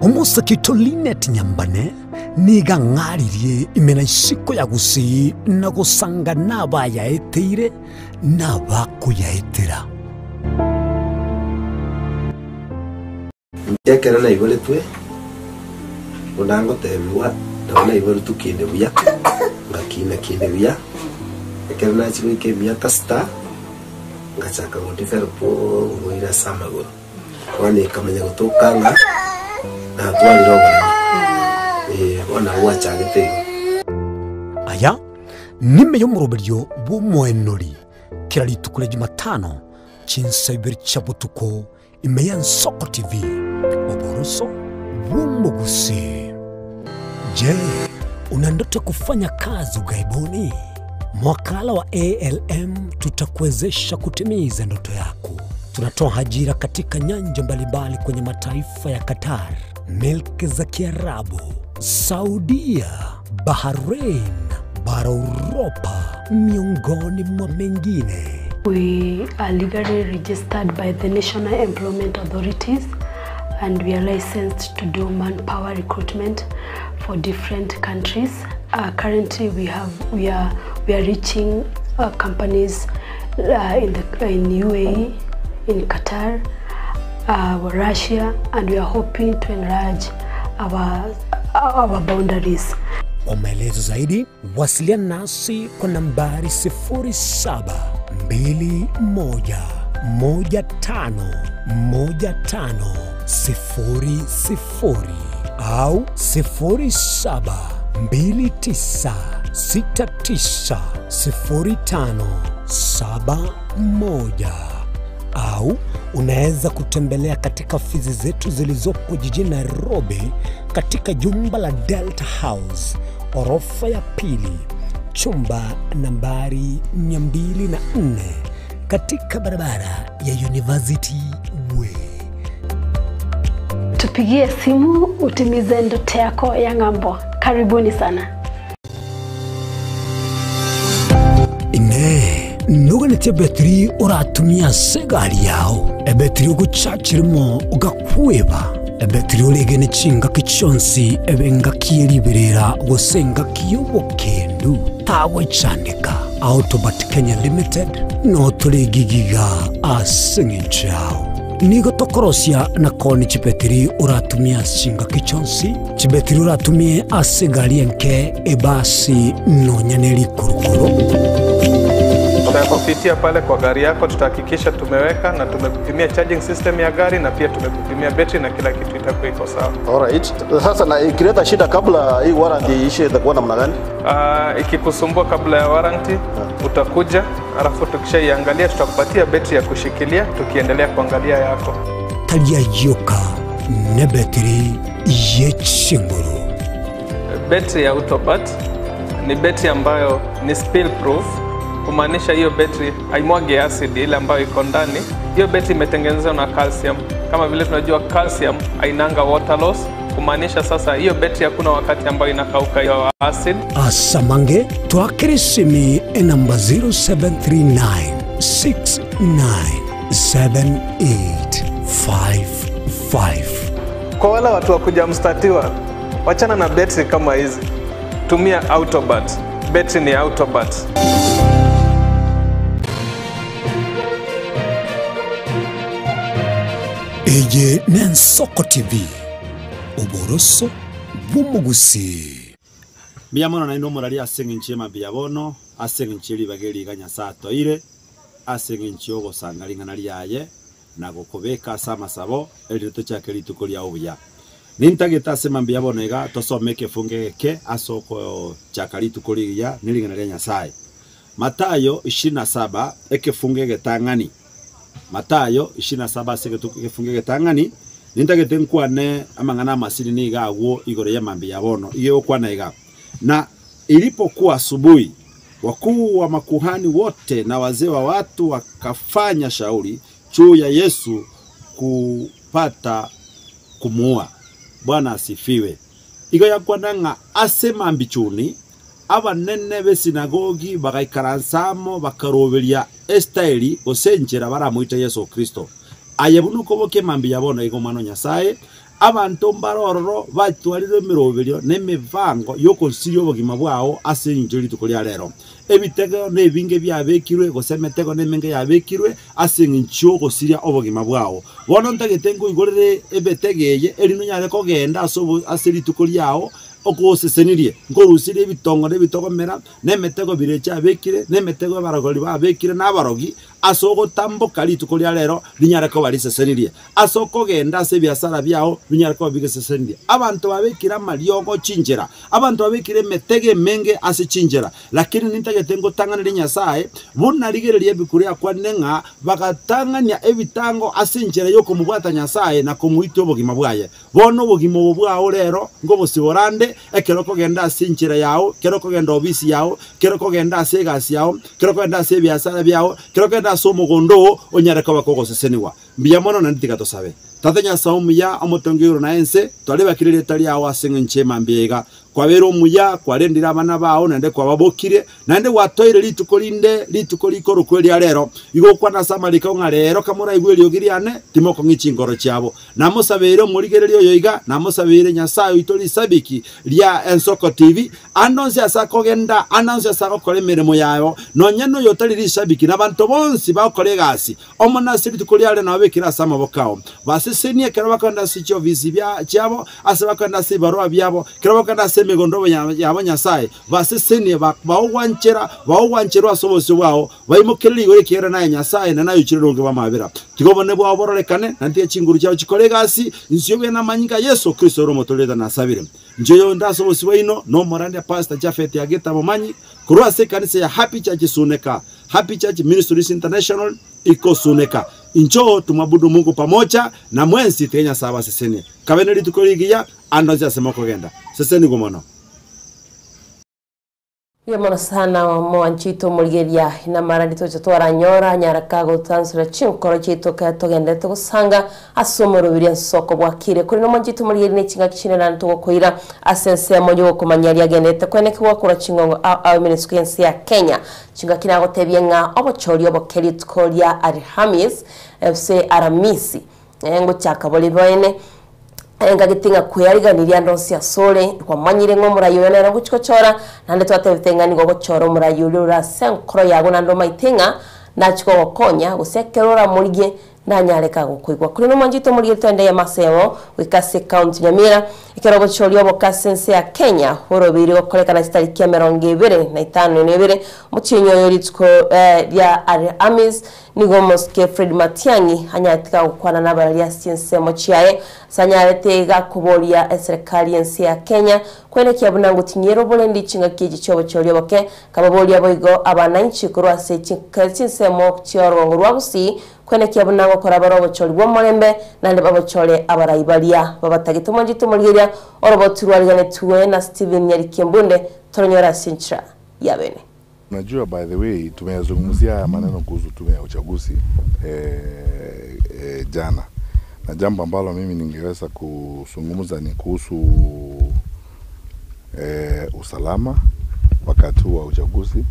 Omosake oito Linet Nyambane nigo ang'aririe ime na isiko ya Gusii na gosanga nabayaeteire na abakoyaetera. Inche ekero naiboretwe, buna ngotebigwa, nabo naiboretwe kinde buya, ngakina kinde buya. Ekero nachia goika emiaka sita, ngachaka godevelop oborwaire ase amagoro. Bono ekamanya gotoka ng'a natwarire oboremo, eh, bono nabo gwachagete igo. Aya nime y'omoroberio bw'omoenori kera rituko ria Jumatano chinsa ibere chia botuko Ime y'Ensoko TV, oboroso bw'omogusii. Je, una ndoto ya kufanya kazi ughaibuni? Mwakala wa ALM tutakuwezesha kutimiza ndoto yako. Tunatoa ajira katika nyanja mbalimbali kwenye mataifa ya Qatar, milki za Kiarabu, Saudia, Bahrain, bara Uropa, miongoni mwa mengine. We are legally registered by the National Employment Authorities and we are licensed to do manpower recruitment for different countries. Uh, currently we have we are we are reaching uh, companies uh, in the in UAE, in Qatar, uh, Russia, and we are hoping to enlarge our our boundaries. Kwa maelezo zaidi wasiliana nasi kwa nambari 0721151500 au 0729690571 au unaweza kutembelea katika ofisi zetu zilizopo jijini Nairobi katika jumba la Delta House orofa ya pili chumba nambari 204 katika barabara ya University Way. Tupigie simu utimize ndoto yako ya ng'ambo. Karibuni sana. Ine nuganĩtie betiri ũratumia ase egari yao ebetiri ogochachirimo ogakweba ebetiri orege nĩ chingaki chionsi ebe engaki eriberera gose engaki y'obokendu tagwechandĩka Autobat Kenya Limited no tũrĩgigiga ase ng'encho yao nigo tokorosia na koni chibetiri ũratumia chingaki chionsi chibetiri ũratumie ase egari enke ebasi nonya na erikorokoro. Tutakupitia pale kwa gari yako, tutahakikisha tumeweka na tumekupimia charging system ya gari na pia tumekupimia betri na kila kitu itakuwa iko sawa. Alright. Sasa na ikileta shida kabla hii warranty iishe itakuwa namna gani? Ikikusumbua kabla ya warranty utakuja, alafu tukishaiangalia tutakupatia betri ya kushikilia tukiendelea kuangalia yako. Taria yoka ne betiri yechinguru. Betri ya Autobat ni betri ambayo ni spill proof, kumaanisha hiyo betri haimwagi acid ile ambayo iko ndani. Hiyo betri imetengenezwa na calcium. Kama vile tunajua calcium hainanga water loss, kumaanisha sasa hiyo betri hakuna wakati ambayo inakauka hiyo acid. Asamange twakirisimi enamba 0739697855. Kwa wale watu wa kujamstatiwa, wachana na betri kama hizi, tumia Autobat. Betri ni Autobat. Eye nensoko TV oboroso bw'omogusi. Mbuya mono naende omorari ase eng'encho y'amabuya bono, ase eng'encho y'eribaga eri iga Nyasae atoeire, ase eng'encho y'ogosanga ring'ana riaye, na gokobeka ase amasabo, erinde tochake rituko riao buya. Nintagete ase mambia bono iga tosome ekefungo egeke ase okochaka rituko rigiya ne ring'ana ria Nyasae. Mathayo 27 ekefungo egetang'ani. Mathayo 27 ase egefungo egetang'ani, nintagete nkwane amang'ana amasini niga agwo igoro y'amambia bono. Iga egokwana iga. Na ilipokuwa asubuhi, wakuu wa makuhani wote na wazee wa watu wakafanya shauri juu ya Yesu kupata kumuua. Bwana asifiwe. Igo yakwana ng'a ase mambichuni abanene b'esinagogi bagaikaransa amo bakaroberia estaili gose enchera baramoite Yeso Kristo. Aye buna okobokia mambia bono igo omwana o Nyasae, abanto mbare ororo batwarire emeroberio na emebango y'okonsiria obogima bwao ase engencho y'rituko ria rero. Ebitego nebinge biabekirwe, gose emetego nemenge yabekirwe ase engencho y'ogosiria obogima bwao. Bono ntagete nkoigorere emetego eye, erinde onyare kogenda ase obo ase rituko riao okosesenirie, nkorusirie ebitongo na ebitogomera, na emetego birecha abekire, na emetego abarogori babekire na abarogi, ase ogotamboka rituko ria rero rinyare koba risesenirie, ase okogenda ase ebiasara biao binyare koba bigesesenirie. Abanto babekire amariogo chinchera, abanto babekire emetego emenge ase chinchera, lakini nintagete ngotang'anerie Nyasaye, buna rigereria ebiku riakwanire ng'a bagatang'ania ebitango ase enchera y'okomobwata Nyasaye na komoitia obogima bwaye. Bono obogima obo bwao rero ngobosibora nde, ekero okogenda ase enchera yao, ekero okogenda obisi yao, ekero okogenda ase egasi yao, ekero okogenda ase ebiasara biao, ekero okogenda ase omogondo oo, onyare koba kogosesenigwa. Mbuya mono naende tiga tosabe. Tata Nyasae omuya, omotongi o igoro na ense, twarebakire erieta riao ase eng'encho y'emambia iga. Kwabeire omuya, kwarendire abana bao, naende kwababokirie, naende gwatoeire rituko rinde, rituko rikorokwa eria rero. Igo okwana ase amariko ng'a rero kamoraigwe eriogi riane, timokong'ia chinkoro chiabo. Namosabeire omorigereria oyo iga, namosabeire Nyasae oito risabiki ria Ensoko TV, ande onsi ase akogenda, ande onsi ase agokora emeremo yayo, nonya noyo otari risabiki, na abanto bonsi bagokora egasi, Omonene ase rituko riare nababekire ase amaboko ao. Basesenie ekero bakogenda ase chiofisi chiabo, ase bakogenda ase ebibarua biabo, ekero bakogenda ase. emegondo yabo Nyasae, basesenie, baogwanchera, baogwancherwe ase obosio bwao, baimokerere igoro ekiagera naye Nyasae, na naye oichire noboke bw'amabera. Tiga obonene bwao bororekane, na ntige chinguru chiao chikore egasi, inse obe namanyinga a Yeso Kristo ore Omotooreri nasabire. Inche oyonde ase obosio bwaino nomorandia Pastor Japhet Agita Momanyi, korwa ase ekanisa ya Happy Church Suneka, Happy Church Ministries International, iko Suneka. Inchoo tumwabudu Mungu pamoja na mwensi tiga Nyasae abasesenie. Kabe ne rituko rigiya ande onsi ase mokogenda. Sesenigwe mono. Mbuya mono sana mwanchito omorigeria inamara ritoche twaranyora nyaraka gotansura chinkoro chiaito kero togenderete gosanga ase omorobiri ensoko bwakire kore nomwanchito omorigeria ne chingaki chinde naende togokoira ase ensemo yogokomanya riagenderete kwenekigwa korwa ching'ongo ao ao emenesuko y'ense ya Kenya chingaki nagotebie ng'a obochori oboke rituko ria Alhamis gose Aramisi ngochaka bore boene Engagete ng'a kweyariganirie ande onsi asore, kwamanyire ng'a omorai oyo nere ogochia gochora, naende twatebete ng'a nigo ogochora omorai oria ore ase enkoro yago naende omaete ng'a nachie kogokonya, gose ekero oramorigie nanyare kagokoigwa. Korende omwanchete omorigereria twende eyemo ase eyemo goika ase ekaunti Nyamira, ekero obochori oboke ase ense ya Kenya borobeire gokorekana chitariki emerongo ebere na etano na ebere omotienyi oyo rituko ria Alhamis, Nigo omosike Fred Matiang'i anyarete gagokwana nabarari ase chinsemo chiaye, ase anyarete gakoboria eserekari y'ense ya Kenya kwenekia buna ngotinyera oborendi chingaki echi chiobochori oboke, akababoria boigo abananchi korwa ase chinsemo chi'orogongo rwa Gusii kwenekia buna ngokora bare obochori bw'omorembe naende babochore abarai baria babatagete omwanchete omorigeria oroboti rwariganetwe na Stephen Nyarikembunde toronyore ase enchera yabene. Unajua by the way tumeyazungumzia haya maneno kuhusu tume ya uchaguzi jana, na jambo ambalo mimi ningeweza kuzungumza ni kuhusu usalama wakati huu wa uchaguzi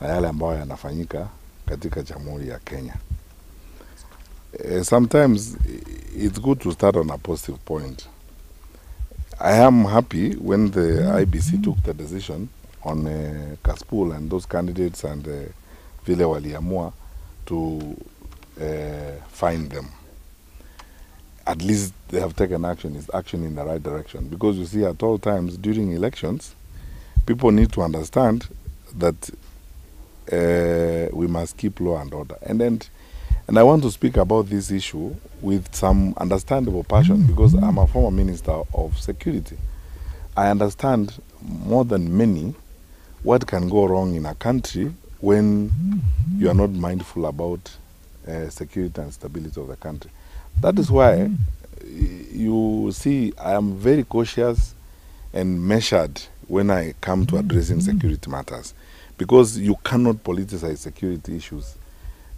na yale ambayo yanafanyika katika Jamhuri ya Kenya. Sometimes it's good to start on a positive point. I am happy when the IEBC took the decision on Kaspool and those candidates and vile waliamua to find them. At least they have taken action. It's action in the right direction. Because you see, at all times during elections, people need to understand that we must keep law and order. And then, and I want to speak about this issue with some understandable passion because I'm a former minister of security. I understand more than many what can go wrong in a country when you are not mindful about security and stability of the country. That is why you see I am very cautious and measured when I come to addressing security matters, because you cannot politicize security issues.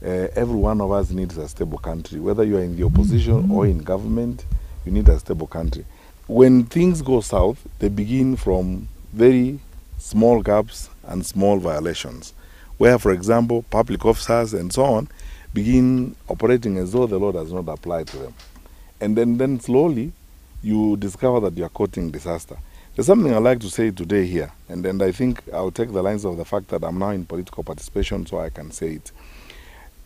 Every one of us needs a stable country. Whether you are in the opposition or in government, you need a stable country. When things go south, they begin from very small gaps and small violations, where, for example, public officers and so on begin operating as though the law does not apply to them. And then slowly, you discover that you are courting disaster. There's something I'd like to say today here, and I think I'll take the lines of the fact that I'm now in political participation, so I can say it.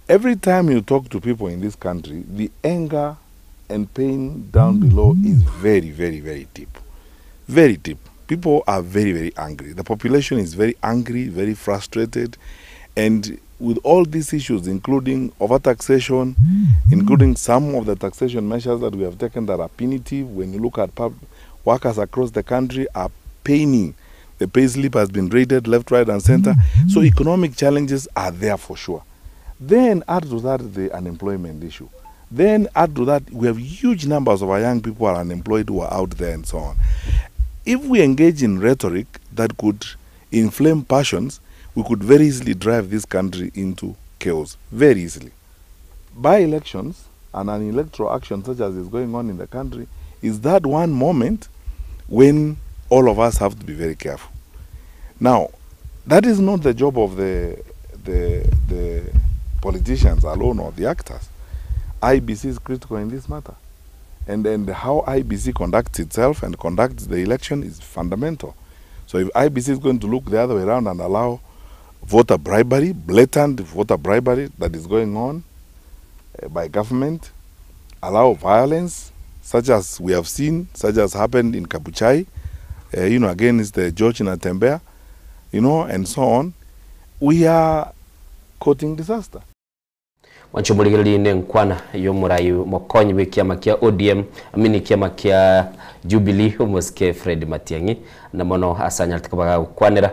Every time you talk to people in this country, the anger and pain down below is very, very, very deep. Very deep. People are very, very angry. The population is very angry, very frustrated. And with all these issues, including overtaxation, including some of the taxation measures that we have taken that are punitive, when you look at workers across the country are paining. The pay slip has been raided left, right, and center. So economic challenges are there for sure. Then add to that the unemployment issue. Then add to that, we have huge numbers of our young people who are unemployed who are out there and so on. If we engage in rhetoric that could inflame passions, we could very easily drive this country into chaos, very easily. By elections and an electoral action such as is going on in the country is that one moment when all of us have to be very careful. Now, that is not the job of the politicians alone or the actors. IEBC is critical in this matter. And then how IEBC conducts itself and conducts the election is fundamental. So if IEBC is going to look the other way around and allow voter bribery, blatant voter bribery that is going on by government, allow violence such as we have seen, such as happened in Kabuchai uh, you know, against uh, George Natembeya, you know, and so on, we are courting disaster. Mwancho morigereria nenkwana yomorai mokonyi bwe kiama kia ODM amini kiama kia Jubilee omosike Fred Matiang'i na mono asanyarete koba gagokwanera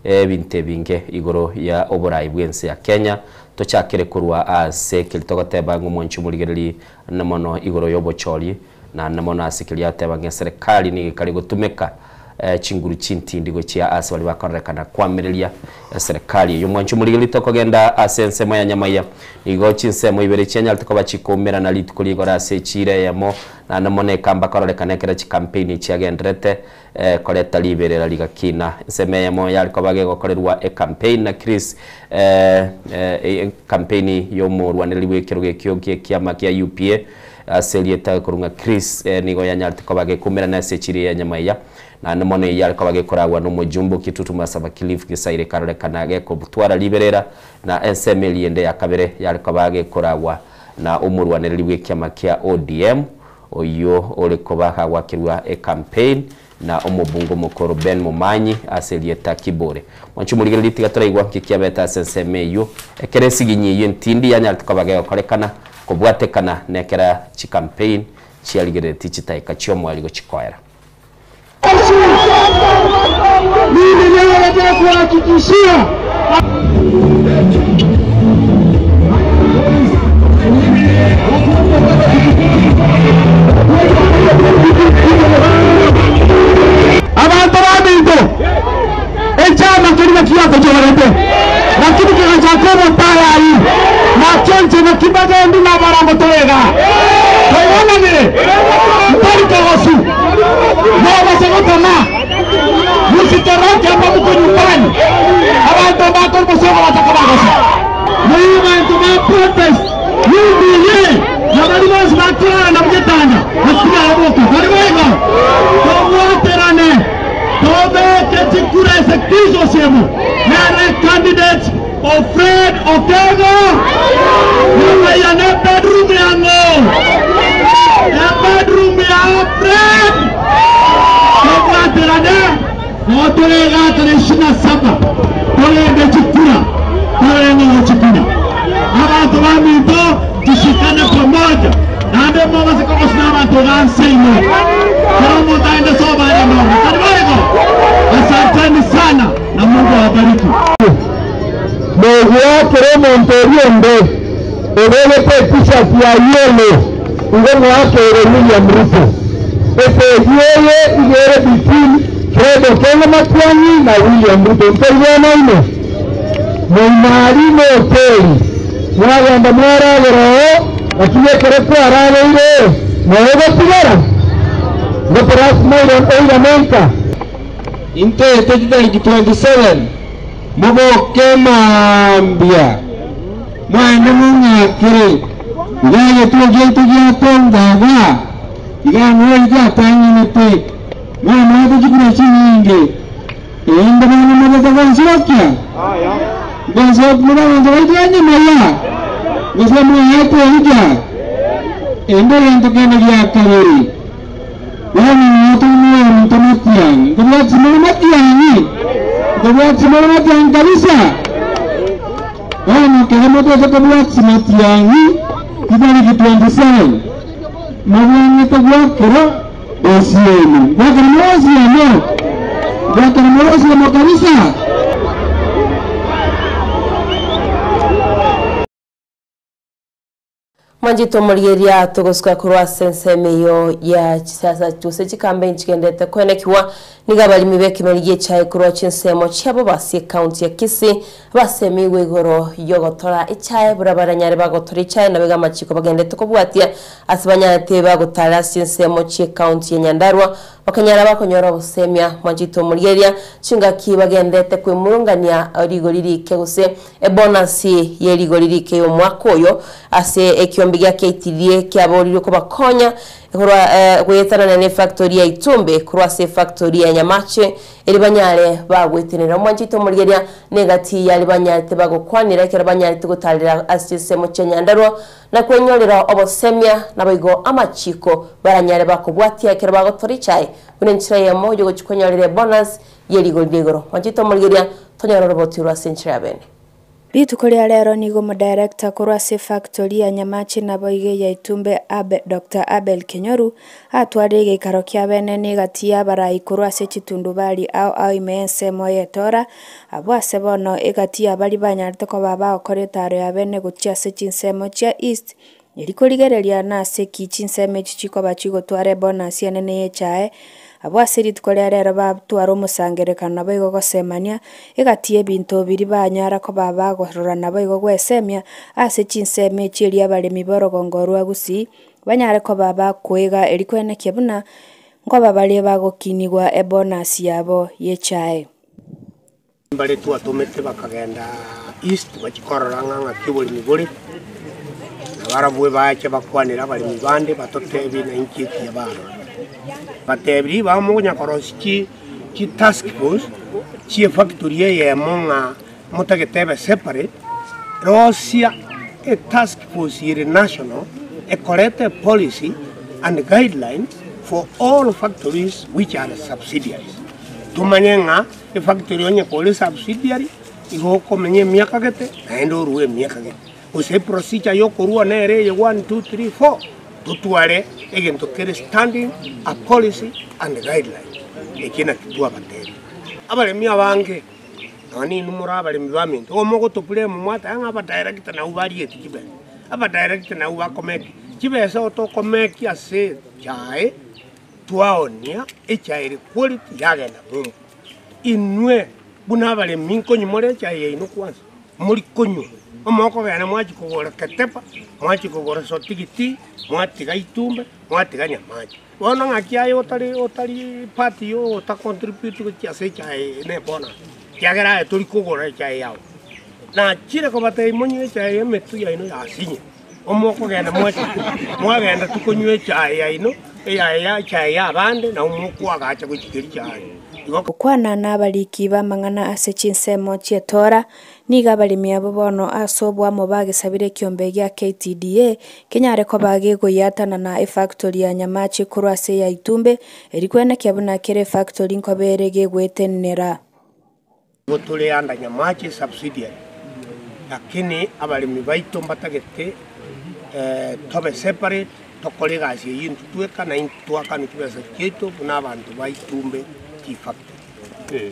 ebinto ebinge igoro ya oborai bwense ya Kenya tochakere korwa ase ekeri togoteba ng'a omwancho omorigereria na mono igoro ya obochori na na mono ase ekeri ateba ng'a eserekari nigo ekare gotumeka eh, chinguru chintindi gochia ase baria bakorerekana kwamereria eserekari eyo. Omwancho omorigereria tokogenda ase ensemo ya Nyamaiya nigo chinsemo ibere chianyarete koba chikoumerana rituko rigoro ase echira eyemo naende mono ekamba kororekana ekero chicampaign chiagenderete eh, koreta riberera rigakina. Ensemo eyemo yare koba gegokorerwa ecampaign na Chris eh, eh, campaign ya omorwanereri bwa ekerogo ekio gie ekiama kia UPA ase erieta korwa ng'a Chris eh, nigo yanyarete koba gekoumerana ase echira ya Nyamaiya naende mono eyio yare koba gekoragwa na omojumbe o Kitutu Masaba Cliff Gisaira ekarorekana gekobutwara riberera na ensemo eria ende ya kabere yare koba gekoragwa na omorwanereri bwa ekiama kia ODM oyio ore koba kagwakerwa ecampaign na omobunge omokoro Ben Momanyi ase erieta Kibore. Mwanche omorigereria tiga toraigwa nki kiabete ase ensemo eyio ekero esiginyi eyio entindi yanyarete koba gegokorekana kobwatekana na ekera chicampaign chiarigereretie chitaika chi'omoerio gochikoera. Mimi leo nataka kuwahakikishia abantu baminto echama kiri kiako chobarete lakini kigachaka obotayari nakio inche nakibagendi nabarango torega toigananire ntari kogosu nobase gotama musitoroke hapa mko nyumbani abantu bakorbosongo bataka bagosa naye bantu ba protest UDA na bari bonsi bakorana na bugetanda basigara boka bari boigo tobwaterane tobeke chikura ase Kristo osiemo nere candidate Ofred Okengo Nyamaiya ne bedroom yang'o e bedroom ya Fred tobwaterane notorega tarehe 27 torende chikura torenge gochikura abantu baminto tushikane pamoja naende mobase kogosina abanto ganse ime kero omonto aende sobo aende nomo tari boigo asanteni sana na Mungu awabariki. Nogoakera omonto oria onde obegete e-t-shirt ya yellow igo ngoakere William Ruto. Epeji eye iga ere between Fred Okengo Matiang'i na William Ruto. Ntoigwanaine? Moima aria ime hoteli mwagenda mwaragera oo, lakini ekero kwarageire noe gotigara igo perhaps moirane nka. Intwe chitariki 27 moboke mambia mwaende mong'akere iga egetuo giaito giatonga iga iga ng'ori giatang'anete mwamwate chikura chinyinge erinde bono mogocha gonsirokia gonsirokia more abanto baito ba nyamaya gose mwaetwe obuya erinde egento kende gia kabere Bono nigo toimoe omonto matiang'i, nkobwatia more matiang'i, nkobwatia more matiang'i kabisa. Bono kera motoche kobwatia matiang'i chitariki 27, mobwang'ete gwakera osiemo, gwakera more osiemo, gwakera more osiemo kabisa. Mwanchete omorigereria togosuka korwa ase ensemo eyio ya chisiasa gose chikambeini chigenderete koenekigwa nigo abaremi b'ekemeri gi'echae korwa chinsemo chiabo base ekaunti ya Kisii basemigwe igoro y'ogotora echae buna baranyare bagotora echae naboigo amachiko bagenderete kobwatia ase banyarete bagotara ase chinsemo chi'ekaunti ya Nyandarua Bakanyara bakonyora obosemia mwanchete omorigereria chingaki bagenderete kwemurungania rigori rike gose ebonasi ye rigori rike y'omwaka oyo ase ekiombe gia KTDA kiaborirwe kobakonya Korwa goetanana ne factory ya Itumbe korwa ase efactory ya Nyamache eri banyare bagwetenera omwanchete omorigeria na egati yari banyarete bagokwanera ekero banyarete gotarera ase chinsemo chia Nyandarua na kwenyorera obosemia naboigo amachiko baranyare bakobwatia ekero bagotora echae buna enchera eyemo yogochia kwenyorera ebonus ye rigori ria igoro. Mwanchete omorigeria tonyore oroboti orwo ase enchera ya bene. Rituko ria rero nigo omodirector korwa ase efactory ya Nyamache naboigo eya Itumbe Abe Doctor Abel Kenyoru atwarire egeikaro kia bene na egati y'abarai korwa ase chitundubari ao ao ime y'ensemo y'etora abwo ase bono egati y'abaria banyarete koba bagokora etaro ya bene gochia ase chinsemo chia East Erio korigereria nase ki chinsemo echi chikoba chigotwara ebonus enene y'echae, abwo ase rituko ria rero batware omosangererekano naboigo gosemania, egati y'ebinto biria banyara koba bagorora naboigo gwesemia ase chinsemo echi erio abaremi b'orogongo rwa Gusii banyare koba bakoiga erio kwenekia buna nkoba baria bagokinigwa ebonus yabo y'echae. Mbare twatomete bakagenda East bachie korora ng'a ng'aki oboremi bore, na barabwo bache bakwanere abaremi bande batotebie na inki ekiya barora. Batebirie ribaga mokonya korosia chi chi task force chie factory eyemo ng'a motagete ebe separate, rosia etask force ere national ekorete epolicy and guidelines for all factories which are subsidiaries. Tomanye ng'a Efactory onye kore subsidiary igo okomenya emiaka gete naende orue emiaka gete. Gose eprocedure ya okorua nere eye one, two, three, four, totware egento kere standing, a policy and guideline. Eki naki twabatebia. Abaremi abange nonya ninwe more abaremi baminto, igo mogotobura mwateba ng'a abadirector nabwo barieti chibesa, abadirector nabwo bakomeki chibesa otokomeki ase echae. Twaonia echae ere quality yagenda ng'umbu. Inwe buna abaremi nkonywa more echae yaino kwanza, mori konywa, omokogenda mwachia kogora Ketepa, mwachia kogora Sotik tea, mwatiga Itumbe, mwatiga Nyamache. Bono ng'aki aye otari otari part yo ota contribute gochia ase echae eye ne bonus, ekiagera aye tori kogora echae yao. Nachire kobatebia monywe echae y'emetwe yaino yasinye. Omokogenda mwacha mwagenda tu konywa echae yaino, eyaye ya echae y'abande, nabo mokoagacha gochia keria chiaye. Igo. Gokwana nabariki b'amang'ana ase chinsemo chi'etora, nigo abaremi abwo bono ase oboamo bagesabire ekiombe gia KTDA kenyare koba gegoyiatanana efactory ya Nyamache korwa ase eya Itumbe, erio kwenekia buna kera efactory nkoba ere gegwetenenera. Nigo tore under Nyamache subsidiary lakini abaremi baito mbatagete tobe separate tokore egasi eyio intwe tweka na intwe twakane chibesa chiaito buna abanto ba Itumbe Tea Factory.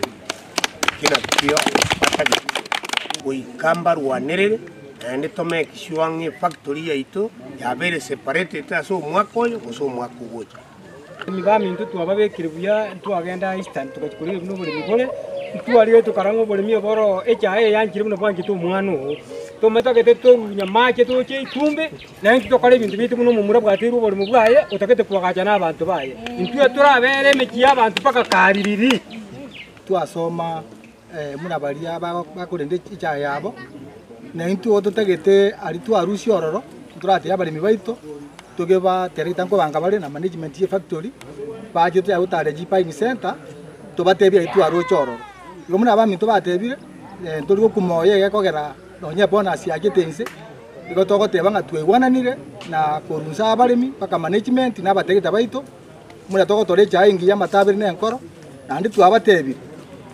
Ekio nakio batagete goika mbarwanerere naende to make sure ng'a efactory yaito yabeire separated ase omwaka oyo gose omwaka ogocha. Abaremi baminto twababekire buya, ntwagenda Eastern togachia korigia buna oboremi bore, ntwarire tokarora ng'a oboremi obo oro echae eye yanchire buna bwanchete omwana oo. Tomatagete torunya amache toche itumbe, naende intwe tokore ebinto biaito buna omomura bwateirwe oboremo bwaye, otagete koagacha na abanto baye. Intwe torabere emechie ya abanto mpaka kaririri. Twasoma buna baria bakorenda echae yabo, na intwe totagete aria twarusia ororo, toratebie abaremi baito, togebaterete nkobanga bare na management ye efactory, bache tochake gotara chibuying center, tobatebie aria twaroche ororo. Igo buna abaminto batebire, ntori gokumoya egekogera nonye ebonus yachete inse, igo togoteba ng'a twaigwananire na korunsa abaremi mpaka management na abaterekta baito. Buna togotora echae engiya amataberi na enkoro, naende twabatebirie,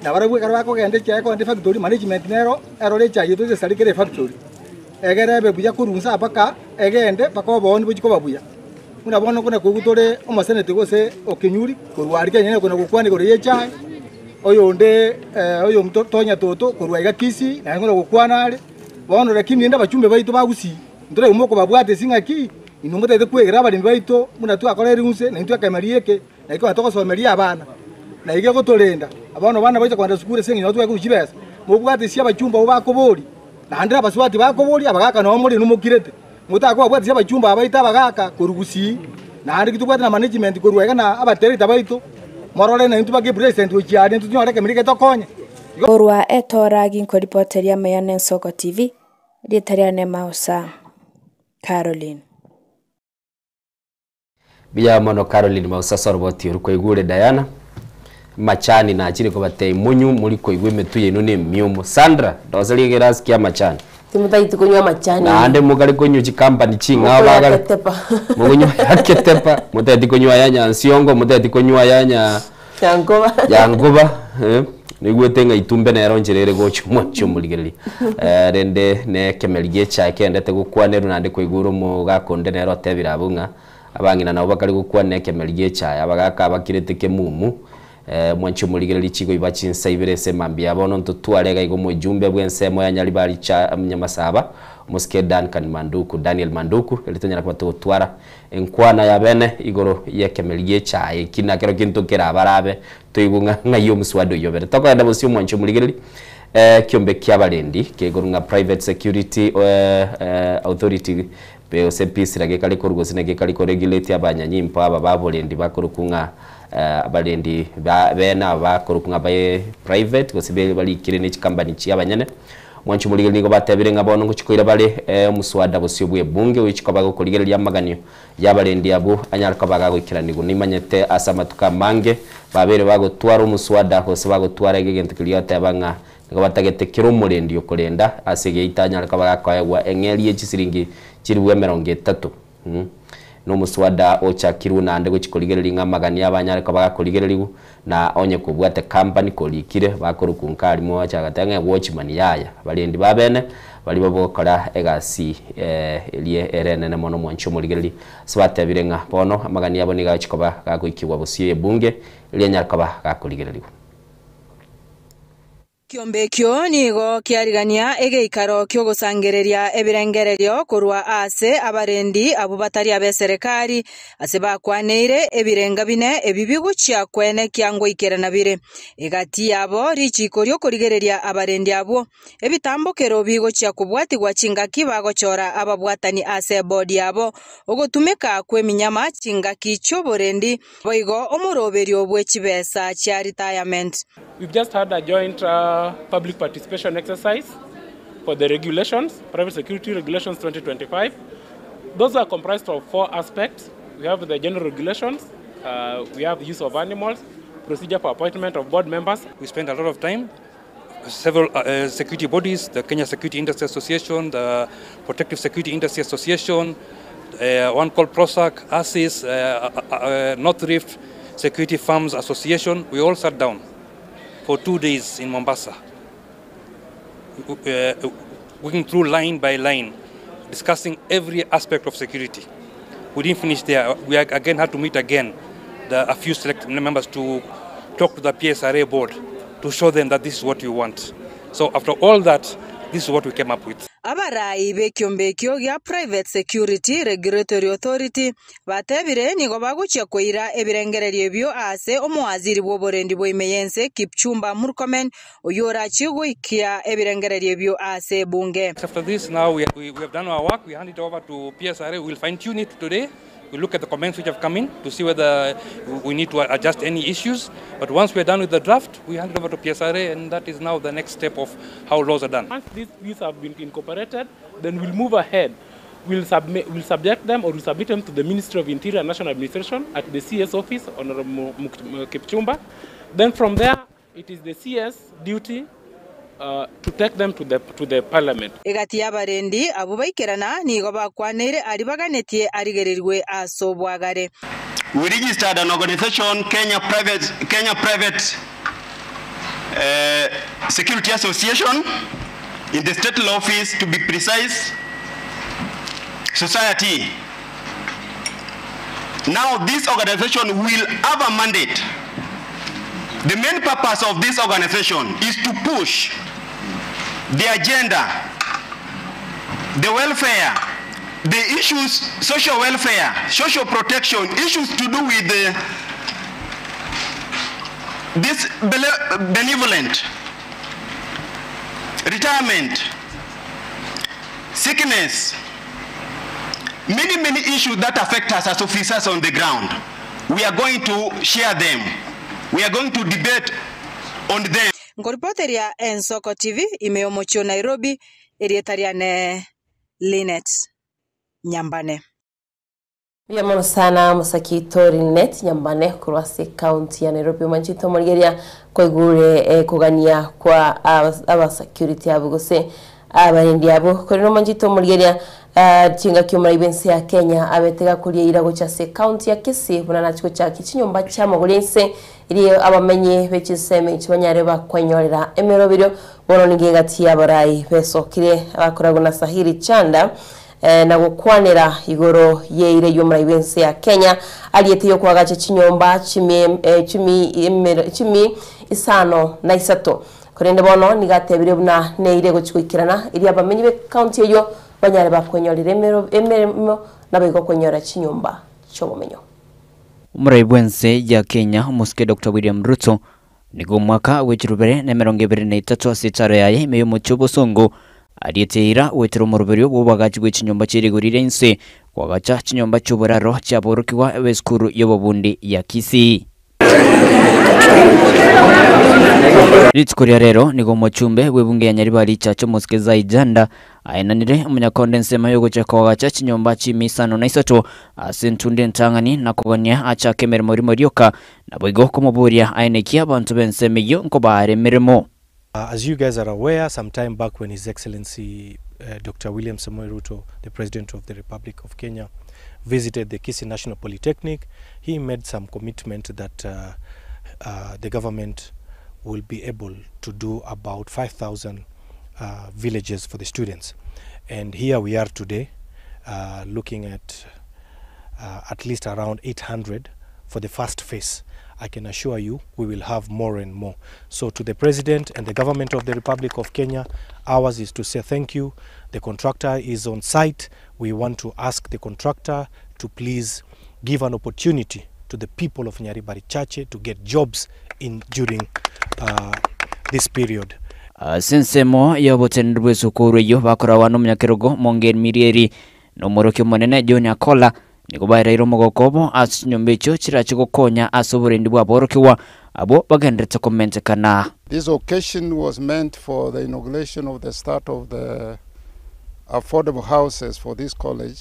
nabarabwo ekero bakogenda echae kogenda efactory, management nero erore echae yaito esesare kere efactory, egere ebe buya korwa inse mpaka egende mpaka obooni bochie koba buya. Buna bono buna koigwa tore omoseneti gose okenyuri korwa aria Kenya okona gokwana igoro ya echae, oyonde oyo Tonya Toto korwa iga Kisii naye ng'ora gokwana are, bono lakini rende abachumbe baito ba Gusii. Ntoraigwe mokobabwata ase ng'aki, inwe motagete kwegera abaremi baito buna twakora erinse, na intwe ekemeria eke, na ekero togosomeria abana, na iga egotorenda. Bono abana bacha kogenda sukuru ase eng'encho tware korwa chibesa, mobwate ase abachumba abwo bakoboria, naende abasubati bakoboria, abagaka nabo more inwe mokirete. Motakobabwatesia abachumba aba baito abagaka korwa gusii, naende ki tobwate na management korwa iga na abatereta baito, morore naintwe mpaka epresident gochia aria intwe tonyore ekemeria eke tokonye. Korwa etoora ginkoripoteria amaya n'Ensoko TV, Rieta riane Mausa Caroline. Mbuya mono Caroline Mausasa oroboti oru kwaigure Diana. Amachani nachire kobatebia monywe mori koigwa emetwe yaino ne emiomo. Sandra, ndoserie egerasi kia amachani. Timotageti konywa amachani. Naende mokare konywa chikampani ching'ao Mokonywa bagare. Ketepa. Mokonywa ya Ketepa, motageti konywa ya Nyansiongo, motageti konywa ya nya Yankoba. Yankoba, eh, noigwete ng'a itumbe nero nchera ere gocha omwanchi omorigereria. Eh, rende ne ekemeri gia echae keendete gokwanerwa naende kwaigure omogaka onde nere otebire abwo ng'a abang'ina nabo bakare gokwana ekemeri gia echae, abagaka abakirete kemumu, eh, omwanchi omorigereria chigoiba chinsa ibere ase emambia ya bono ntotware iga iga omojumbe bw'ensemo ya Nyaribari cha Nyamasaba, omosike Duncan Manduku, Daniel Manduku, erio tonyare koba togotwara Enkwana ya bene igoro y'ekemeri gi'echaye eki nakero gento kerabarabe toigwe ng'a ng'ai omoswada oyio obere. Tokoenda bosio omwancho omorigereria ekiombe ki'abarendi kekorwa ng'a Private Security Authority gose PSRA gekare korwa gose naki gekare koregulate abanyanyimpo aba ba borendi bakorokwa ng'a abarendi bene aba bakorokwa ng'a be private gose barikire ne chikampani chi'abanyene. Mwanche omorigereria nigo batebire ng'a bono ngochia koira bare omoswada bosio bw'ebunge oyochia koba gokorigereria amaganio y'abarendi abwo anyare koba gagoikeranigwa. Nimanyete ase amatuko amange babeire bagotwara omoswada gose bagotwara egento keria goteba ng'a nigo batagete kera omorendi okorenda ase egeita anyare koba gakoegwa eng'eria ye chisiringi chilifu emerongo etato. Nomoswada ochakirwe naende gochia korigereria ng'a amagani abanyare koba gakorigererigwa, na onye kobwate company korikire bakorokwa nkari moache agateba ng'a ewatchman yaya abarendi ba bene baria bagokora egasi eria ere enene mono mwanche omorigereri ase batebire ng'a bono amagani abo nigo agochia koba gagoikigwa bosio y'ebunge eria enyare koba gakorigererigwa. Ekiombe ekio nigo kiarigania egeikaro ki'ogosangereria ebirengererio korwa aase abarendi abwo batari ab'eserekari, ase bakwaneire ebirenga bine ebi bigochia kwenekia ngoikerana bire. Egati yabo richiiko ri'okorigereria abarendi abwo, ebitambokero bigochia kobwatigwa chingaki bagochora ababwatani ase ebodi yabo, ogotumeka kw'eminyama chingaki chi'oborendi, boigo omoroberio bwe chibesa chia retirement. We've just had a joint public participation exercise for the regulations, Private Security Regulations 2025. Those are comprised of four aspects. We have the general regulations, we have use of animals, procedure for appointment of board members. We spent a lot of time, several security bodies, the Kenya Security Industry Association, the Protective Security Industry Association, one called PROSAC, ASIS, North Rift Security Firms Association. We all sat down for 2 days in Mombasa, working through line by line, discussing every aspect of security. We didn't finish there. We again had to meet again, a few select members to talk to the PSRA board to show them that this is what we want. So after all that, this is what we came up with. Abarai b'ekiombe ekio gia Private Security Regulatory Authority batebire nigo bagochia koira ebirengererio ebio aase omowaziri bw'oborendi bwa ime y'ense Kipchumba Murkomen oyio orachie goikia ebirengererio ebio aase ebunge. After this now we, we, we have done our work, we hand it over to PSRA, we will fine tune it today. We look at the comments which have come in to see whether we need to adjust any issues. But once we are done with the draft, we hand it over to PSRA, and that is now the next step of how laws are done. Once these views have been incorporated, then we'll move ahead. We'll, submit, we'll subject them or we'll submit them to the Ministry of Interior and National Administration at the CS office, Honorable Kipchumba. Then from there, it is the CS duty to take them to the, to the parliament. Egati y'abarendi abwo baikerana nigo bakwaneire aria baganetie arigererigwe ase obwagare. We registered an organization, Kenya Private, Kenya Private Security Association, in the state law office, to be precise, society. Now this organization will have a mandate. The main purpose of this organization is to push the agenda, the welfare, the issues, social welfare, social protection, issues to do with this benevolent, retirement, sickness, many, many issues that affect us as officers on the ground. We are going to share them. We are going to debate on them. Nkoripoteria Ensoko TV ime y'omochie o Nairobi, erieta riane Linet Nyambane. Mbuya mono sana Mosakito Linet Nyambane korwa ase ekaunti ya Nairobi omanchete omorigereria kwaigure kogania kwa aba security abwo gose abarendi abwo korende omanchete omorigereria chingaki omorai bwense ya Kenya abete gakoria eira gocha ase ekaunti ya Kisii buna nachi gochakia chinyomba chiamagoro ense erio abamenyi be chinsemo echi banyare bakwenyorera emeroberio bono nigo egati y'abarai besokire abakoragwa na Sahili Chanda na gokwanera igoro y'eira y'omorai bw'ense ya Kenya ariete y'okoagacha chinyomba chimi isano na isato. Korende bono nigo atebire buna neira egochia goikerana erio abamenyi b'ecounty eyio banyare bakwenyorera emeremo naboigo kwenyora chinyomba chi'obomenyo. Omorai bw'ense ya Kenya omosike Doctor William Ruto nigo omwaka bw'echirubere na emerongo ebere na etato ase etaro yaye ime y'omochie obosongo ariete eira goetera omoroberio bw'oboagachi bwe chinyomba chie rigori ria inse koagacha chinyomba chi'oboraro chiaborokigwa b'esukuru y'obobundi ya Kisii. Rituko ria rero nigo omochumbe bw'ebunge ya Nyaribari Chacha omosike Zai Janda aenanire omonyakonde ensemo y'ogochia koagacha chinyomba chi'ime isano na isato ase entunde entang'ani na kogania achake emeremo rimo rioka Naboigo komoboria aenekie abanto b'ensemo eyio nkobaare emeremo. As you guys are aware, some time back when His Excellency Doctor William Samoei Ruto, the President of the Republic of Kenya, visited the Kisii National Polytechnic, he made some commitment that the government will be able to do about 5,000 villages for the students. And here we are today looking at at least around 800 for the first phase. I can assure you we will have more and more. So to the President and the government of the Republic of Kenya, ours is to say thank you. The contractor is on site. We want to ask the contractor to please give an opportunity to the people of Nyaribari Chache to get jobs in during this period. Ase ensemo y'oboteneneri bw'esukuru eyio bakoragwa nomonyakerogo Mongeri Mirieri na omworokia omonene John Akola nigo baereire omogoko obo ase chinyomba echio chirache gokonya ase oborendi bw'aborokigwa abwo bagenderete komentekana. This occasion was meant for the inauguration of the start of the affordable houses for this college.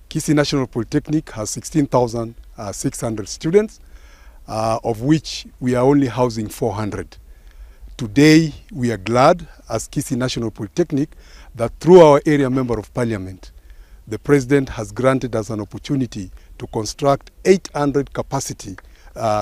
Kisii National Polytechnic has 16,600 students, of which we are only housing 400. Today, we are glad as Kisii National Polytechnic that through our area member of parliament, the president has granted us an opportunity to construct 800 capacity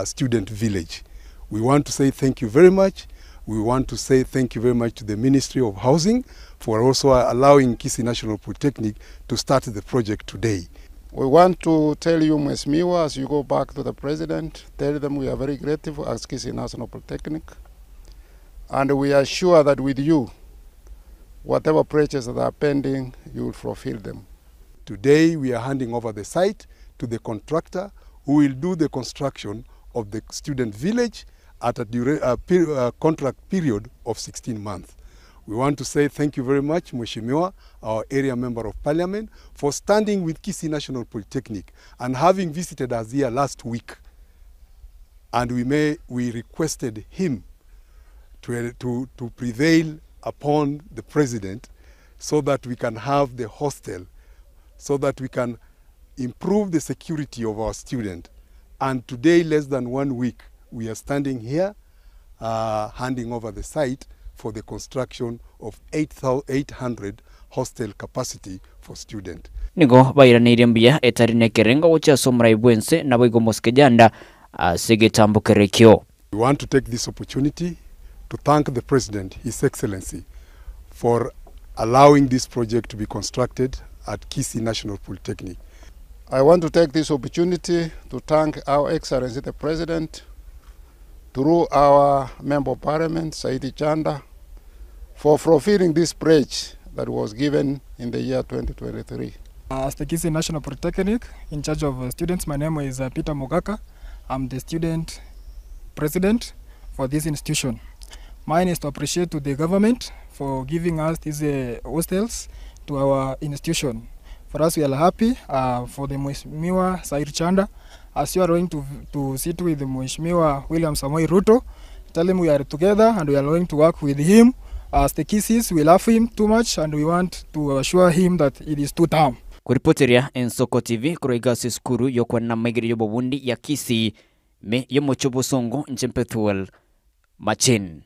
student village. We want to say thank you very much. We want to say thank you very much to the Ministry of Housing for also allowing Kisii National Polytechnic to start the project today. We want to tell you, Mheshimiwa, as you go back to the president, tell them we are very grateful as Kisii National Polytechnic. And we are sure that with you, whatever projects that are pending, you will fulfill them. Today, we are handing over the site to the contractor who will do the construction of the student village at a contract period of 16 months. We want to say thank you very much, Mheshimiwa, our area member of parliament, for standing with Kisii National Polytechnic and having visited us here last week. And we requested him to prevail upon the president so that we can have the hostel, so that we can improve the security of our student. And today, less than 1 week, we are standing here handing over the site for the construction of 800 hostel capacity for student. Nigo bairaneirie mbuya etari nekerengo gochia ase omorai bwense naboigo omosike Janda ase egetambokero ekio. We want to take this opportunity to thank the President, His Excellency, for allowing this project to be constructed at Kisii National Polytechnic. I want to take this opportunity to thank Our Excellency the President, through our Member of Parliament, Saidi Chanda, for fulfilling this pledge that was given in the year 2023. As the Kisii National Polytechnic, in charge of students, my name is Peter Mogaka. I'm the student president for this institution. Mine is to appreciate to the government for giving us these hostels to our institution. For us, we are happy for the Mheshimiwa Said Chanda. As you are going to sit with Mheshimiwa William Samoei Ruto, tell him we are together and we are going to work with him. As the Kisiis, we love him too much and we want to assure him that it is two term. Kuripoteria Ensoko TV korwa iga ase esukuru y'okwanena amaigerio y'obobundi ya Kisii ime y'omochie o Bosongo inche Bethuel Machin.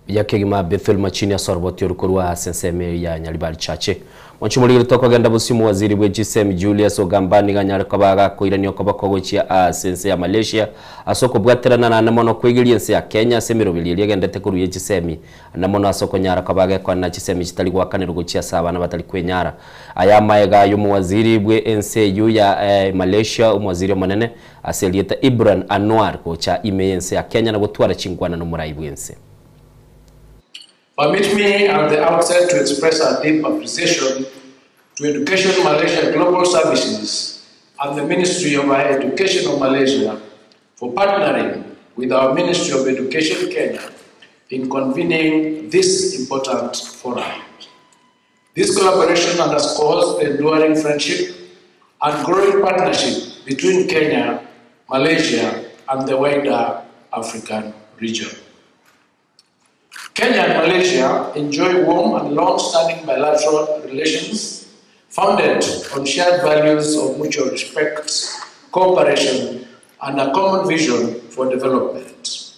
Buya kegima Bethuel Machini ase oroboti oru korwa ase ensemo eye ya Nyaribari Chache. Mwanche omorigeri tokogenda bosio omowaziri bwe chisemi Julius Ogamba nigo anyare koba agakoirania okoboko gochia ase ense ya Malaysia ase okobwaterana naende mono koigeria ense ya Kenya ase emeroberio eria egendete korwa ye chisemi naende mono ase okonyara koba agekoanana chisemi chitari goakanerwa gochia ase abana batari kwenyara. Aya amaega y'omowaziri bwe ense eyio ya Malaysia omowaziri omonene ase erieta Ibran Anwar gocha ime y'ense ya Kenya na gotwara chinkwana nomorai bw'ense. Permit me at the outset to express our deep appreciation to Education Malaysia Global Services and the Ministry of Higher Education of Malaysia for partnering with our Ministry of Education Kenya in convening this important forum. This collaboration underscores the enduring friendship and growing partnership between Kenya, Malaysia, and the wider African region. Kenya and Malaysia enjoy warm and long-standing bilateral relations founded on shared values of mutual respect, cooperation, and a common vision for development.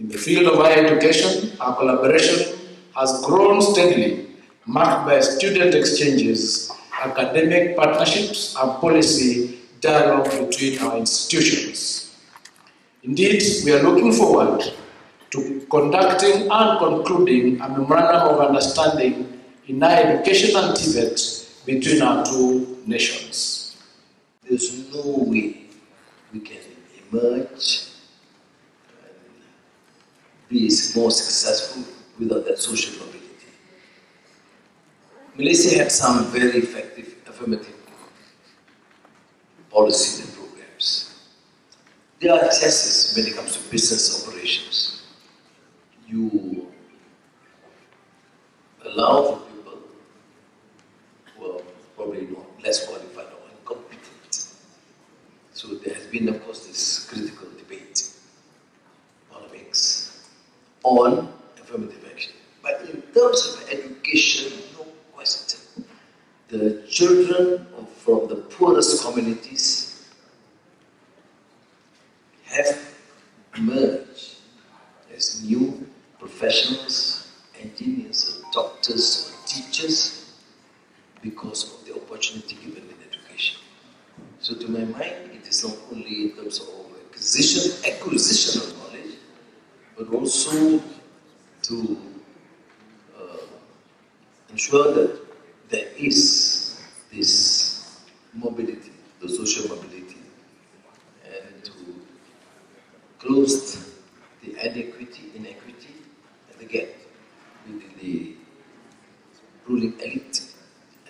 In the field of higher education, our collaboration has grown steadily, marked by student exchanges, academic partnerships, and policy dialogue between our institutions. Indeed, we are looking forward to conducting and concluding a memorandum of understanding in higher education and TVET between our two nations. There's no way we can emerge and be more successful without that social mobility. Malaysia had some very effective affirmative policies and programs. There are excesses when it comes to business operations. You allow for people who are probably not less qualified or incompetent. So there has been, of course, this critical debate, polemics, on affirmative action. But in terms of education, no question. The children from the poorest communities have emerged as new professionals, engineers, doctors, or teachers because of the opportunity given in education. So to my mind, it is not only in terms of acquisition of knowledge, but also to ensure that there is this mobility, the social mobility, and to close the inequity and the gap within the ruling elite.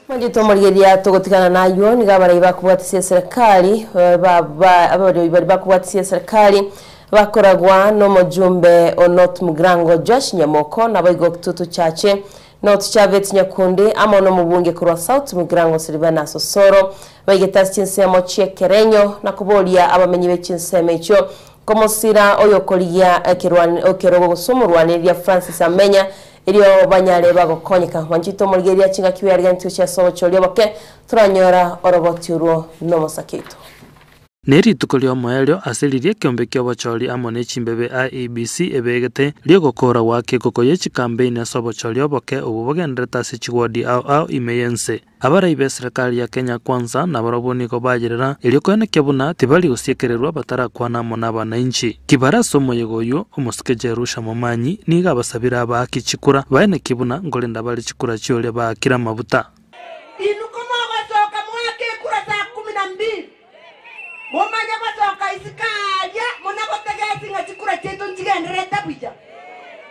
Mwanjito morigeria tugutigana nayo niga barai bakubwatisia serikali abari bari bakubwatisia serikali bakoragwa no mujumbe Onot Mugrango Josh Nyamoko na baigo Kitutu Chache North Chavet Nyakundi ama no mubunge kurwa South Mugrango Silvana Sosoro baigeta chinsemo chiekerenyo na kubolia abamenyi bechinsemo icho komosira oyokoria ekerogo gosomurwaneria Francis Amenya ilio banyale bagokonyeka wanjito morigeria chinga kiwe ntu cha sobo boke turanyora oroboti urwo no mosakito. Neri rituko ria omoerio ase riria ekiombe kia obochori amo na echimbebe IEBC ebegete riogokora gwake gokoya chikampeini ase obochori oboke obo bogenderete ase chiwodi ao ao ime y'ense. Abarai be serikali ya Kenya Kwanza nabarobwo nigo bayerera erio koenekia buna tibari gosiekererwa batarakwana amo na abananchi. Kibara ase omoyega oyo omosike Jerusha Momanyi nigo abasabire abaaki chikura baenekie buna nkorenda bare chikura chioria baakire amabuta. Inukomogocoka mwake kura saa 12 mumanya gocoka isikaria munagotegesinga chikura chiaitu nchigenderete buya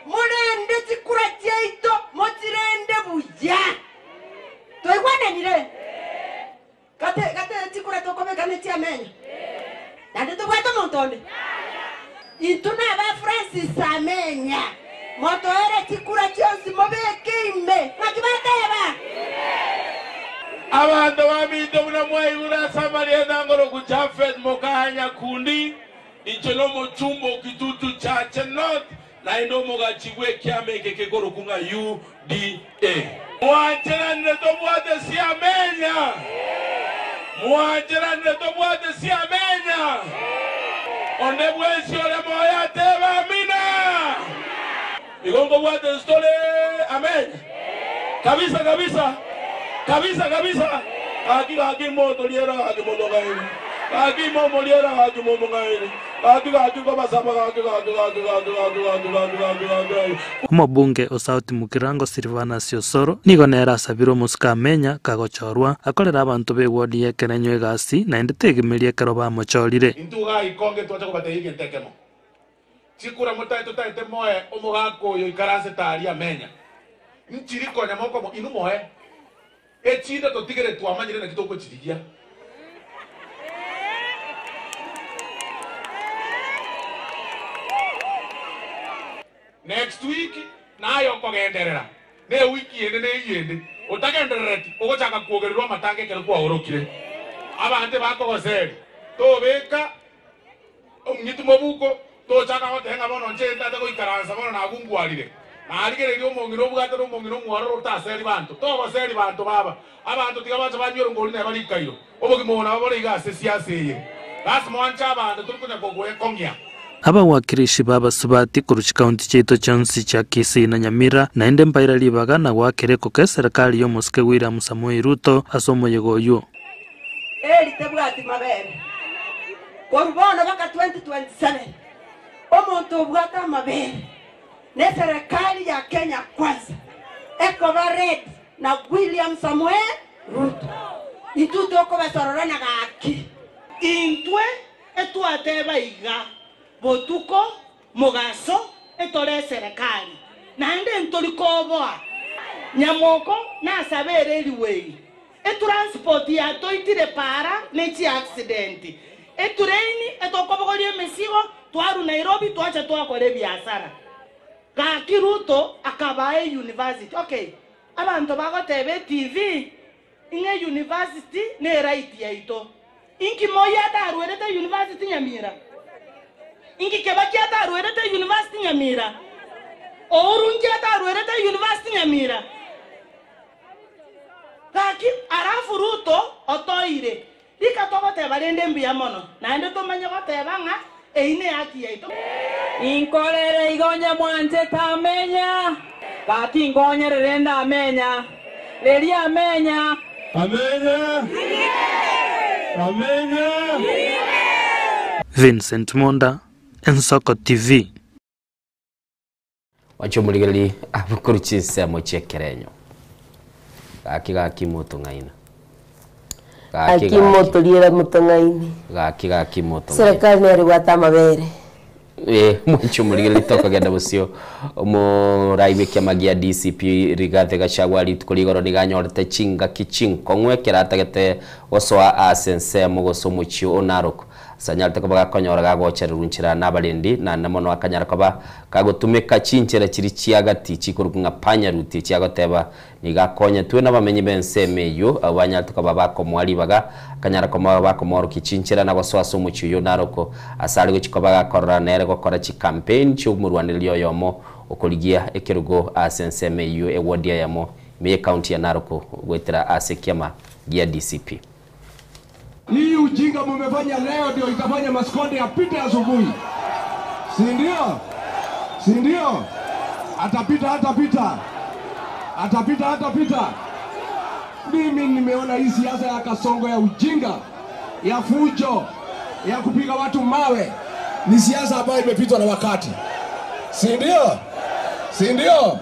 murende chikura chiaitu mochirende buya twaigwananire gate gate chikura tukobeka ni chiamenya nandi tubwate omonto onde intu naba Francis Amenya motoere chikura chionsi mobeke ime nakibateba. Abantu babinto buna mwaibura Samaria nangoro ku Jafet mokanya kundi inche no muchumbo Kitutu Chache North Naende omogachi bw'ekiama eke kekorokwa ng'a UDA. Mwancheranire tobwate siamenya! Mwancheranire tobwate siamenya! Onde bwensi ore moyo atebe amina! Igo nkobwate nse tore amenya! Kabisa kabisa! Kabisa kabisa! Gaki gaki motoriera gaki motong'aini! Gaki momoriera gaki momong'aini! Gaki gaki nkobasaba gaki gaki gaki gaki gaki gaki gaki gaki gaki gaki. Omobunge o South Mugirango Silvanus Osoro nigo nere asabire omosike Amenya kagochorwa akorere abanto b'eward y'ekerenyo egasi naende tegemerie ekero bamochorire. Intwe igaa ikonge twacha kobatebia egento ekemo, Chikura motae totaete moe omogaka oyo oikaransete aria Amenya, nchiri konya mokomo inwe moe, echinde totigere twamanyire naki tokochirigia. Next week naye okogenderera, na ewiki ende na eyio ende, otagenderereti ogochaka kwogererwa amatanga ekero kwaorokire. Abanto ebakogoseria, tobeka omong'iti mobuko, tochaka goteba ng'a bono inche ntagete goikaransa bono nagungwarire. Narigereria omong'ina obwate na omong'ina omwororo otaseri banto. Togoseri banto baba. Abanto tiga bache banywere ngori neba rikairo. Obogima obo nabo bore iga ase esiasa eye. Lasima oanche abanto tori konya kogwekong'ia. Abawakilishi b'abasubati korwa chikaunti chiaito chionsi chia Kisii na Nyamira naende mbaira ribaga na goakera ekoko eserekari y'omosike William Samoei Ruto ase omoyega oyio. Eri tebwati mabere. Korwa bono baka 2027, omonto obwate amabere neserekari ya Kenya Kwanza ekoba led na William Samoei Ruto. Intwe tokobasorora na gaki. Intwe etwateba iga, Botuko, mogaso, etore eserekari, naende ntori koboa. Nyamoko nasabe ere eriwei. Etransport yatoitire para ne chiaccident. Etrain etokobogoria emesigo twarwa Nairobi twacha twakora ebiasara. Gaki Ruto akabaa euniversity. Okay, abanto bagoteba etv ng'a euniversity ne right yaito. Inki Moi atarwerete euniversity Nyamira? Inki Kibaki atarwerete euniversity Nyamira? Uhuru nki atarwerete euniversity Nyamira? Gaki alafu Ruto otoire. Rika togoteba rende mbuya mono, naende tomanye goteba ng'a eyio nehaki yaito. Inkorere igo onye mwanchete amenya, gaki inkonyere rende amenya, riria amenya. Amenya! Amenya! Vincent Monda, Ensoko TV. Oche omorigererie abwo korwa chinsemo chi'ekerenyo. Gaki gaki motong'aina. Gaki Gaki motoriere motong'aini. Gaki gaki motong'aina. Serikali nere ebwate amabere. Eh, mwanche omorigererie tokogenda bosio omorai bw'ekiama gia DCP Rigathi Gachagua rituko rigoro nigo anyorete chingaki chinkong'u ekero atagete gosoa ase ensemo gose omochie o Narok. Ase anyarete koba gakonyora gagochererwa nchera nabarendi, naende mono akanyara koba kagotumeka chinchera chiria chi'agati chikorokwa ng'a panya route, echiagoteba nigo akonyetwe nabamenyi b'ensemo eyio, abwo banyarete koba bakomoa ribaga, akanyara koba bakomoorokia chinchera na gosoa ase omochie oyio Naroko, ase are gochia koba gakorora nere gokora chicampaign chi'omorwanereria oyomo okorigia ekerogo ase ensemo eyio eward eyemo ime y'ecounty ya Naroko goetera ase ekiama gia DCP. Hii ujinga mumefanya leo ndio itafanya Maskonde apite asubuhi, si ndio? Si ndio? Atapita, hatapita, atapita, hatapita. Mimi nimeona hii siasa ya Kasongo ya ujinga, ya fujo, ya kupiga watu mawe ni siasa ambayo imepitwa na wakati, si ndio? Si ndio?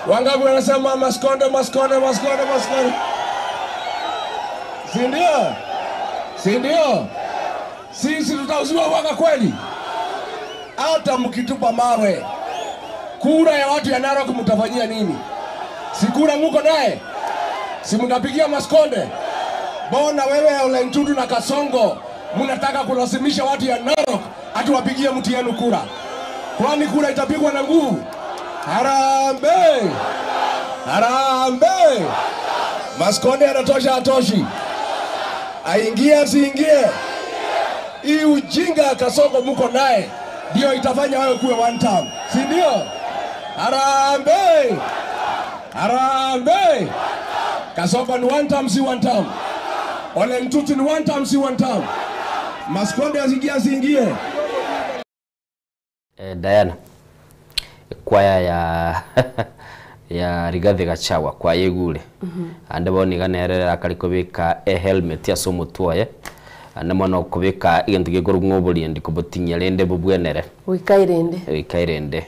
Wangapi wanasema Maskonde, Maskonde, Maskonde, Maskonde? Si ndio? Si ndio? Sisi tutauziwa uoga kweli? Hata mkitupa mawe, kura ya watu ya Narok mtafanyia nini? Si kura muko naye? Si mtapigia Maskonde? Bona wewe Ole Ntutu na Kasongo mnataka kulazimisha watu ya Narok ati wapigie mtu yenu kura? Kwani kura itapigwa na nguvu? Harambee! Harambee! Maskonde anatosha atoshi? Aingie asiingie? Hii ujinga ya Kasongo muko naye ndio itafanya wewe kuwe one term, si ndio? Harambee! Harambee! Kasongo ni one term, si one term? Ole Ntutu ni one term, si one term? Maskonde asiingie asiingie? Eh, Diana kwaya ya ya Rigathi Gachagua kwaya igure ande bono iga nere akari kobeka ehelmet ase omotwe oye ande mono okobeka egento gekorwa ng'a oborindi koboting'ia rende bobwenere Goika erende. Goika erende.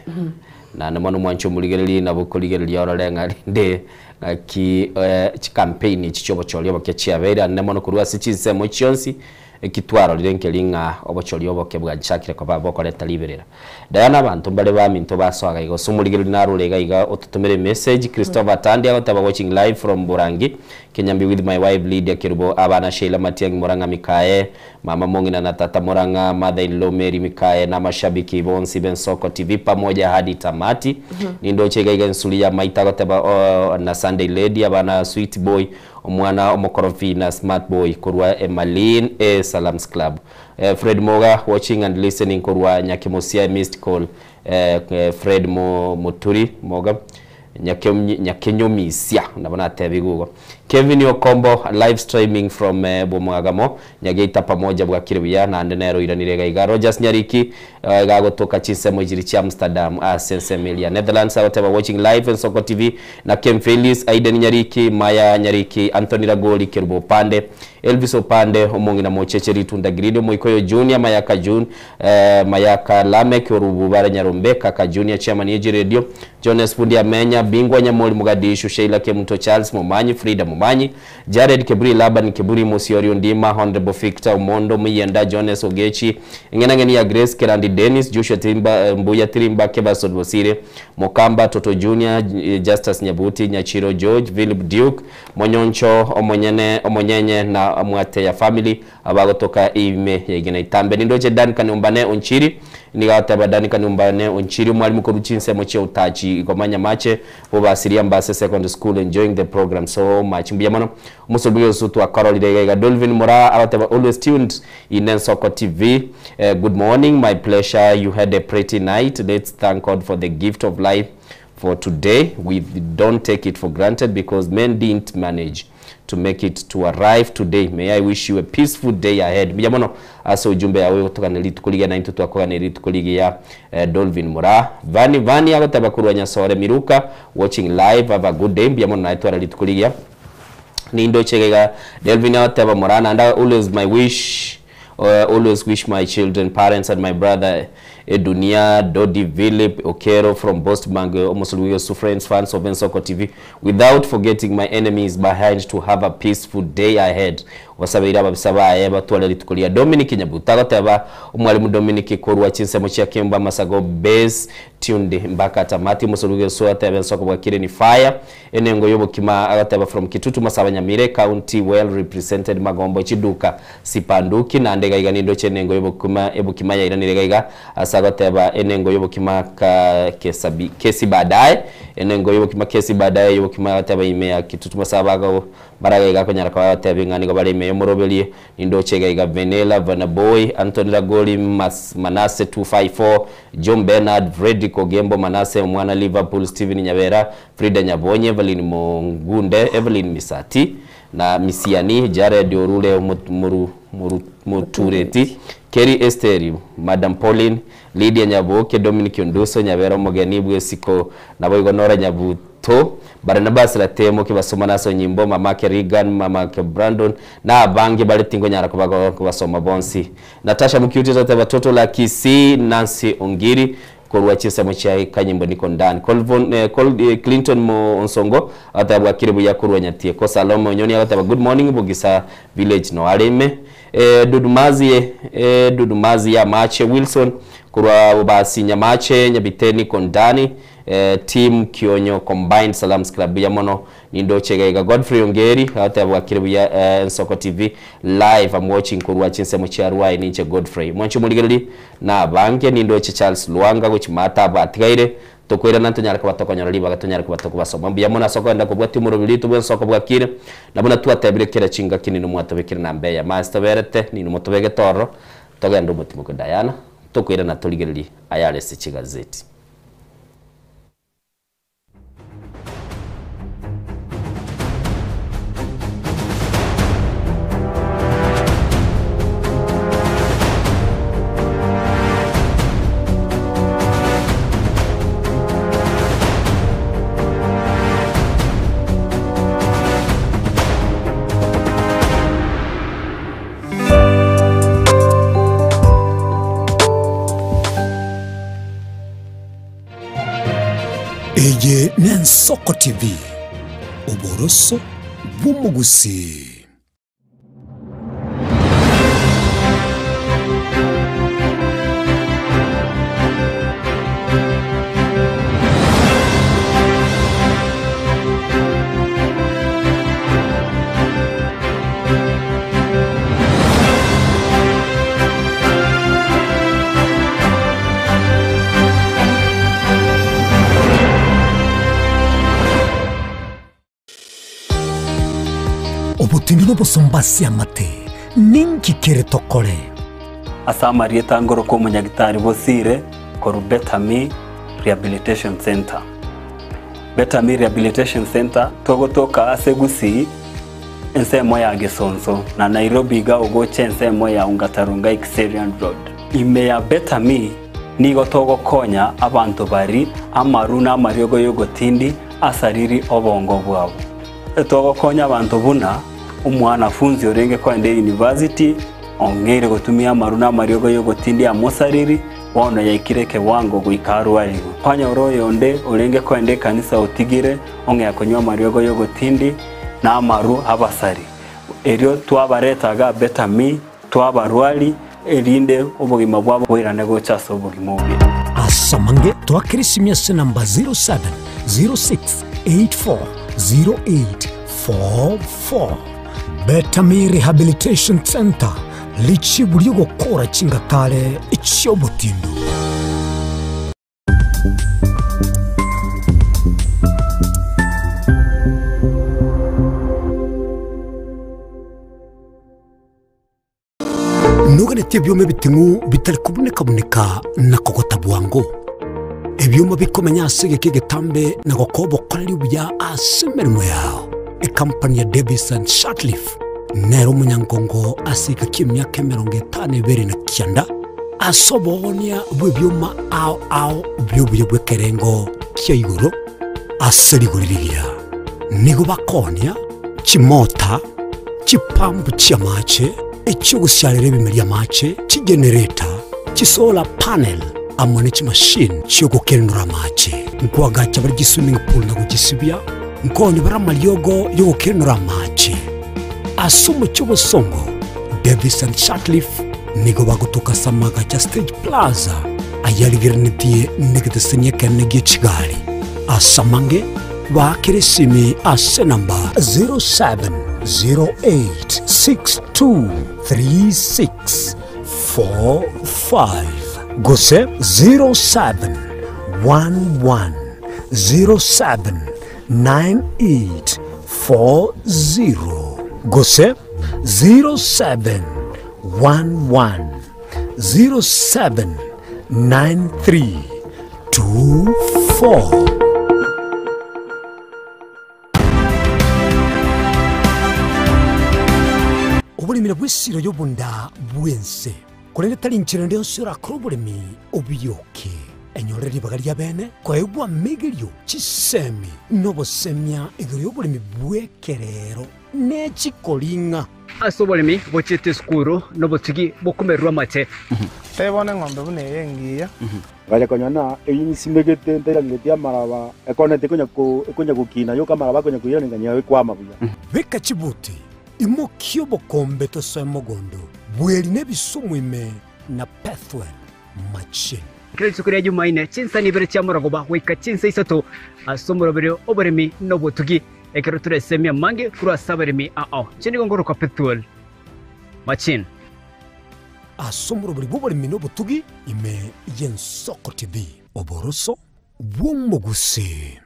Naende mono mwanche omorigereria nabo okorigereria orore ng'a rende ng'aki chicampaign echi chia obochori oboke chiabeire ande mono korwa ase chinsemo chionsi eki twarorire nkeri ng'a obochori oboke bwanchakire koba bokoreta riberera. Diana abanto mbare baminto basoa iga gose omorigereria narure iga iga ototomere emessage Christopher Tandi agoteba watching live from Borangi Kinyambi with my wife Lydia Kerubo abana Sheila Matiang'i Murang'a Mikaye Mama mong'ina na tata Murang'a mother in law Mary Mikaye na amashabiki bonsi b'Ensoko TV pamoja hadi tamati. Nindoche iga iga ensuri ya maito agoteba oh, na Sunday lady abana sweet boy omwana omokorofi na smart boy korwa Emmaline e Salams Club. Eh, Fred Moga watching and listening korwa Nyakemosia missed call eh, Fred Moturi Moga Nyakenyomisia nabo natebigwe igo. Kevin Okombo live streaming from Bomwagamo Nyageita pamoja bwakire buya naende nere oiranire iga iga. Rogers Nyariki iga agotoka chinsemo echiri chia Amsterdam ase ensemo eria ya Netherlands agoteba watching live Ensoko TV na Kem Felis, Aiden Nyariki, Maya Nyariki, Anthony Ragoli, Kerubo Opande, Elvis Opande, omong'ina Mocheche Ritunda Green, Omoikoyo Junior, Mayaka Jun, Mayaka Lameck, Orububare Nyarombe, Kaka Junior, Chairman Eji Radio, Jones Fundi Amenya, Bingwa Nyamori Mogadishu, Sheila Kemuto, Charles Momanyi, Frida Momanyi, Jared Keburi, Laban Keburi, Musiori Ondima, Honorable Victor Omondo, Muyenda, Jones Ogechi, Eng'enang'eni ya Grace Kerandi Dennis, Joshua Tirimba, Mbuya Tirimba, Kebason Bosire, Mokamba, Toto Junior, Justus Nyabuti, Nyachiro George, Philip Duke, Monyoncho, Omonyene, Omonyenye na Mwateya family abagotoka ime ya Igena Itambe. Nindoche Duncan Ombane Onchiri, nigo agoteba Duncan Ombane Onchiri omwalimu korwa chinsemo chia Utachi Igoma Nyamache, Bobasiria Mbase Secondary School enjoying the program so much. Mbuya mono omosobi gose twakororire iga iga. Dolvin Moraa agoteba always tuned in Ensoko TV. Good morning, my pleasure you had a pretty night. Let's thank God for the gift of life for today. We don't take it for granted because men didn't manage to make it to arrive today. May I wish you a peaceful day ahead. Mbuya mono ase ujumbe yawe gotogana rituko rigiya naintwe twakogana rituko rigiya Dolvin Moraa. Vani Vani agoteba korwa Nyasore Miruka watching live have a good day. Mbuya mono naye twara rituko rigiya. Nindoche iga iga Delvin agoteba Moraa naende always my wish always wish my children, parents and my brother Edunia, Dodi Philip, Okero from Bostbank, Omosoluyosu friends, fans of Ensoko TV, without forgetting my enemies behind to have a peaceful day ahead. Osabeire ababisa baye batware rituko riya. Dominic Nyabuta agoteba omwalimu Dominic korwa chinsemo chia Kemba Masago base tuned mpaka tamati. Omosoluyosu atebe Ensoko bwakire ni fire. Enengo yobokima agateba from Kitutu Masaba Nyamire County well represented Magombo Chiduka Sipanduki naende iga iga nindoche enengo yobokima ebokima yairanire iga iga ase agoteba enengo yobokima ka kesabi kesi baadaye enengo yobokima kesi baadaye yobokima agateba ime ya Kitutu Masaba ago baraga iga konyara koba bagoteba ng'a nigo bare ime yomoroberie nindoche iga iga Venela Vanaboy Anthony Ragoli Mas, Manase 254 John Bernard Fredrick Ogembo Manase omwana Liverpool Steven Nyabera Frida Nyabonye Evelyn Mongunde Evelyn Misati na Misiani Jared Orure Muru, Muru, Mutureti Kerry Esteri Madam Pauline Lydia Nyaboke Dominic Onduso Nyabera Omogeni Bwesiko naboigo Nora Nyabuto Barnabas Latemo kibasoma naso nyimbo mamake Regan mamake Brandon na abange bare tingonyara kubasoma bonsi Natasha Mukyuti tote batoto la Kisii Nancy Ongiri korwa chisemo chia kanyimbo niko ndani Colvon, Col, Clinton mo Onsongo atabwa kiribu ya korwa nyatie ko Salome Onyoni atabwa good morning Bugisa village no areme Dudumazi Dudumazi ya Mache Wilson korwa basi Nyamache Nyabiteni kondani team Kionyo combined Salams Club ya mono nindoche gaiga Godfrey Ongeri atabwa kiribu ya Nsoko TV live I'm watching korwa chinsemo chia Ruai ninche Godfrey mwancho muligereri na banke nindoche Charles Luanga gochimata abatigaire tokwira na ntonyara kubatokonyora ribaga tonyara kubatokubasoma mbuya mono ase okoenda kobwatia omorobiri oito bwa ensoko bwakire nabo natwatebire kera chingaki nino mwatobekire na mbeya mase toberete nino motobegete ororo togende omotimoke Diana Tokoirana torigererie ayare ase chigazeti. Eye n'Ensoko TV, oboroso bw'omogusii. Obotindi nobosomba ase amate, ninki kere tokore? Ase amarieta ngoroka omonyagitari Bosire korwa Betami Rehabilitation Centre. Betami Rehabilitation Centre togotoka ase Gusii ensemo ya Gesonso na Nairobi iga ogocha ensemo ya Ongata Rongai Kiserian Road. Ime ya Betami nigo togokonya abanto bari amaru na amariogo y'ogotindi asariri obongo bwabo. Togokonya abanto buna omwanafunzi orenge koenda eyunivasiti ong'eire gotumia amaru na amariogo y'ogotindi amosariri bono yaikire ekewango goika arwarigwe. Kwanyora oyonde orenge koenda ekanisa otigire ong'ea konywa amariogo y'ogotindi na amaru abasari. Erio twabareta iga Betami, twabarwari, erinde obogima bwabo boirane gocha ase obogima obuya. Ase amange twakere esimi ase namba 0706840844. Betami Rehabilitation Centre, richibu ri'ogokora chingatare chi'obotindu. Noganetie ebioma ebiting'u bitari kobuneka-buneka na kogota bwango, ebioma bikomenya ase egeka egetambe na gokoa obokoreri obuya ase emeremo yao. Ekampani ya Davis and Shirtliff nere omonyangongo ase egeka ki'emiaka 59 ase oboonia bw'ebioma ao ao bi'obuya bw'ekerengo kia igoro ase rigori rigiya. Nigo bakoonia chimota, chipampu chi'amache, echi'ogosiarera ebimeri amache, chigenereta, chisolar panel, amo ne chimashini chi'ogokenenora amache. Nkoagacha bare chiswimming pool na gochisibia, nkoonia bare amariogo y'ogokenenora amache. Ase omochie obosongo, Davis and Shirtliff nigo bagotoka ase amagacho a Stage Plaza ayarigereretie negeteseni ekenene gie chigari. Ase amange, baakere esimi ase enamba 0708623645 gose 0711079840 gose 0711079324. Oboremi nabwo esiro y'obonda bw'ense, korende tari nchera ende yonsi orakore oboremi obiyoke. Enyorere ribaga ri'abeene koegwa amegerio, chisemi, na obosemia igoro y'oboremi bw'ekerero ne chikoring'a. Ase oboremi bochiete esukuru nobotugi bokomererwa amate. Tebona eng'ombe buna eye engiya. Ngacha konyora ng'a eyio nsimegete ntairangeretie amaraba, ekoneti ekonya ko ekonya gokina yoka amaraba akonya koiraneria ng'a ekwama buya. Beka chibuti, imokia obokombe tosoe mogondo, bweri na ebisumu ime na Pethuel machine. Kera rituko ria Jumaine, chinsani ibere chia morogoba goika chinsa isato ase omoroberio oboremi na obotugi, ekero toresemie amange korwa ase abaremi ao. Inche nigo ngorokwa Pethuel Machine. Ase omoroberi bw'oboremi na obotugi ime y'Ensoko TV. Oboroso bw'omogusii.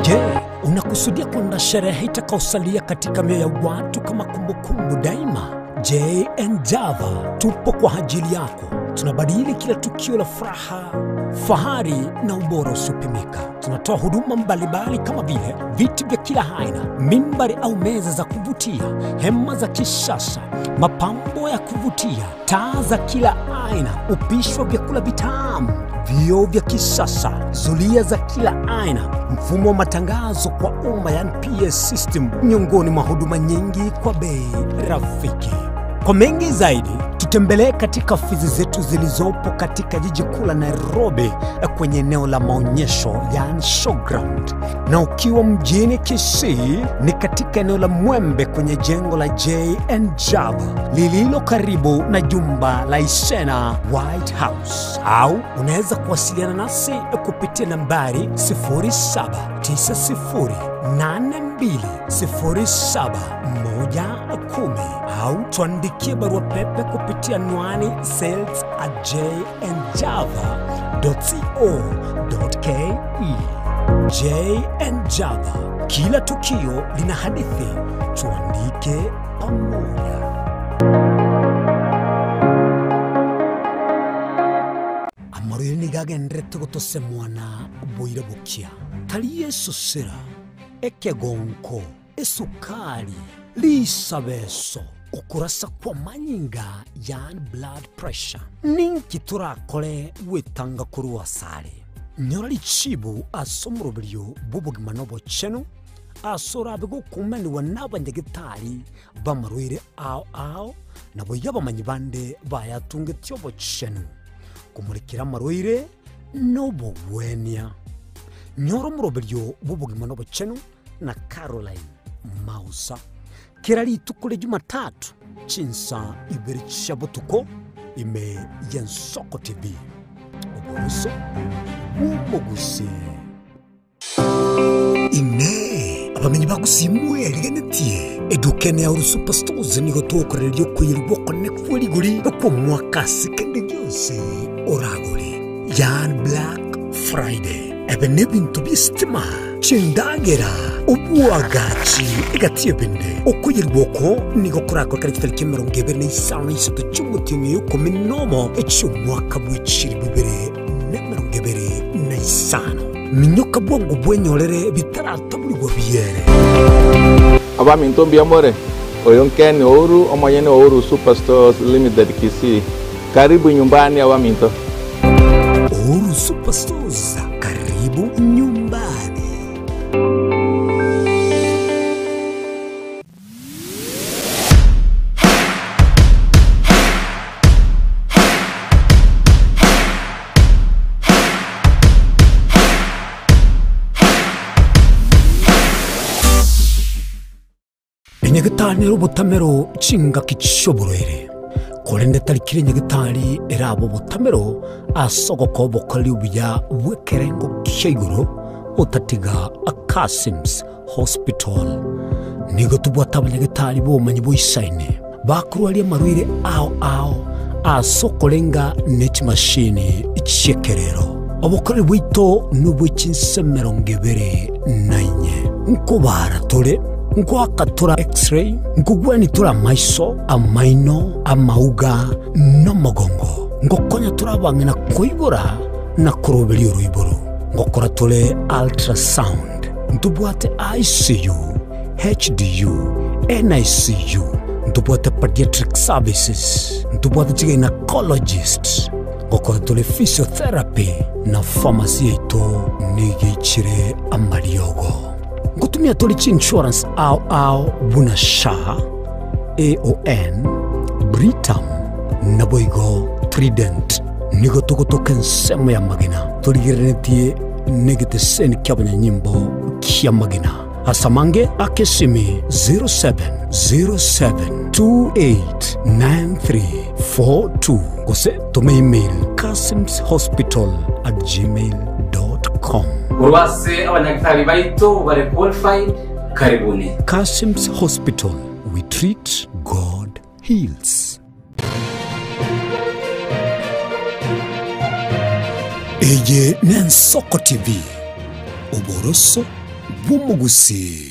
Je, unakusudia kwenda sherehe itakaosalia katika mioyo ya watu kama kumbukumbu daima? JN Java tupo kwa ajili yako. Tunabadili kila tukio la furaha, fahari na ubora usiopimika. Tunatoa huduma mbalimbali kama vile viti vya kila aina, mimbari au meza za kuvutia, hema za kisasa, mapambo ya kuvutia, taa za kila aina, upishi wa vyakula vitamu, vioo vya kisasa, zulia za kila aina, mfumo wa matangazo kwa umma, yani PS system, miongoni mwa huduma nyingi kwa bei rafiki. Kwa mengi zaidi, tutembelee katika ofisi zetu zilizopo katika jiji kuu la Nairobi kwenye eneo la maonyesho yani showground, na ukiwa mjini Kisii ni katika eneo la Mwembe kwenye jengo la J&N Java lililo karibu na jumba la Isena White House, au unaweza kuwasiliana nasi kupitia nambari 0790820710 au tuandikie barua pepe kupitia anwani sales at jnjava.co.ke. JN Java, kila tukio lina hadithi, tuandike pamoja. Amarwire nigagenderete gotosemwana bwire bukia tari esosera ekegonko esukari lisabeso okurasa kwa manyinga yani blood pressure ninki turakore wetanga kuri wasare nyora richibu ase omoroberio bw'obogima na obochenu ase orabe gokumaniwa n'abanyagitari bamarwaire ao ao nabo yabamanyi bande bayatungetie obochenu kumurekera amarwaire n'obogwenia nyora omoroberio bw'obogima na obochenu na Caroline Mausa kera rituko rya Jumatatu chinsa ibere chia botuko ime ya Nsoko TV oboroso bw'obogusi ine abamenyi bagusimwe rigenetie edukene ya Superstores nigo twokoreria okoyerwa okone kwa rigori okw'omwaka kende gionsi oragore yan Black Friday ebe n'ebintu by'esitima chindagera obwagachi egati ebinde okoyerwa oko nigo korakora kitari kia 25 cy'umutinyi y'ikumi n'omo eky'omwaka bw'ekiri 2025 minyoka bwangu bwenyorere bitarataburirwa biere Abaminto mbiamore oyo Ken Ouru omonyene Ouru Superstores Limited Kisii. Karibu nyumbani abaminto. Ouru Superstores, karibu nyumbani. Enyagitari obotamero chingaki chi'oborwaire korende tarikire enyagitari erabo obotamero ase ogokobokoria obuya bw'ekerengo kia igoro otatiga Akasims Hospital nigo tobwate abanyagitari bomanyi boisaine bakorwaria amarwaire ao ao ase okorenga na echimashini chi'ekerero obokoreri bwaito nobw'echinse 24 nkobara tore nkwakatura x-ray nkugweni tura maiso amaino amauga n'omogongo ngokonya turabang'ina koibora na koroberia oroiboro ngokora tore ultrasound ntubwate ICU HDU NICU ntubwate pediatric services ntubwate gynecologist ngokora tore physiotherapy na pharmacy yaito nigichire amariogo ngutumia tori insurance ao ao buna SHA AON Britam na boigo Trident nigo tugutuka ensemo ya magina torigereretie negeteseni kia abanyanyimbo kia magina asamange akesimi 0707289342 gose tume email kasimshospital@gmail.com. Urwase abanyagitari baito bari qualified karibuni. Kasim's Hospital, we treat, God heals. Eye ne Nsoko TV, oboroso bw'omugusi.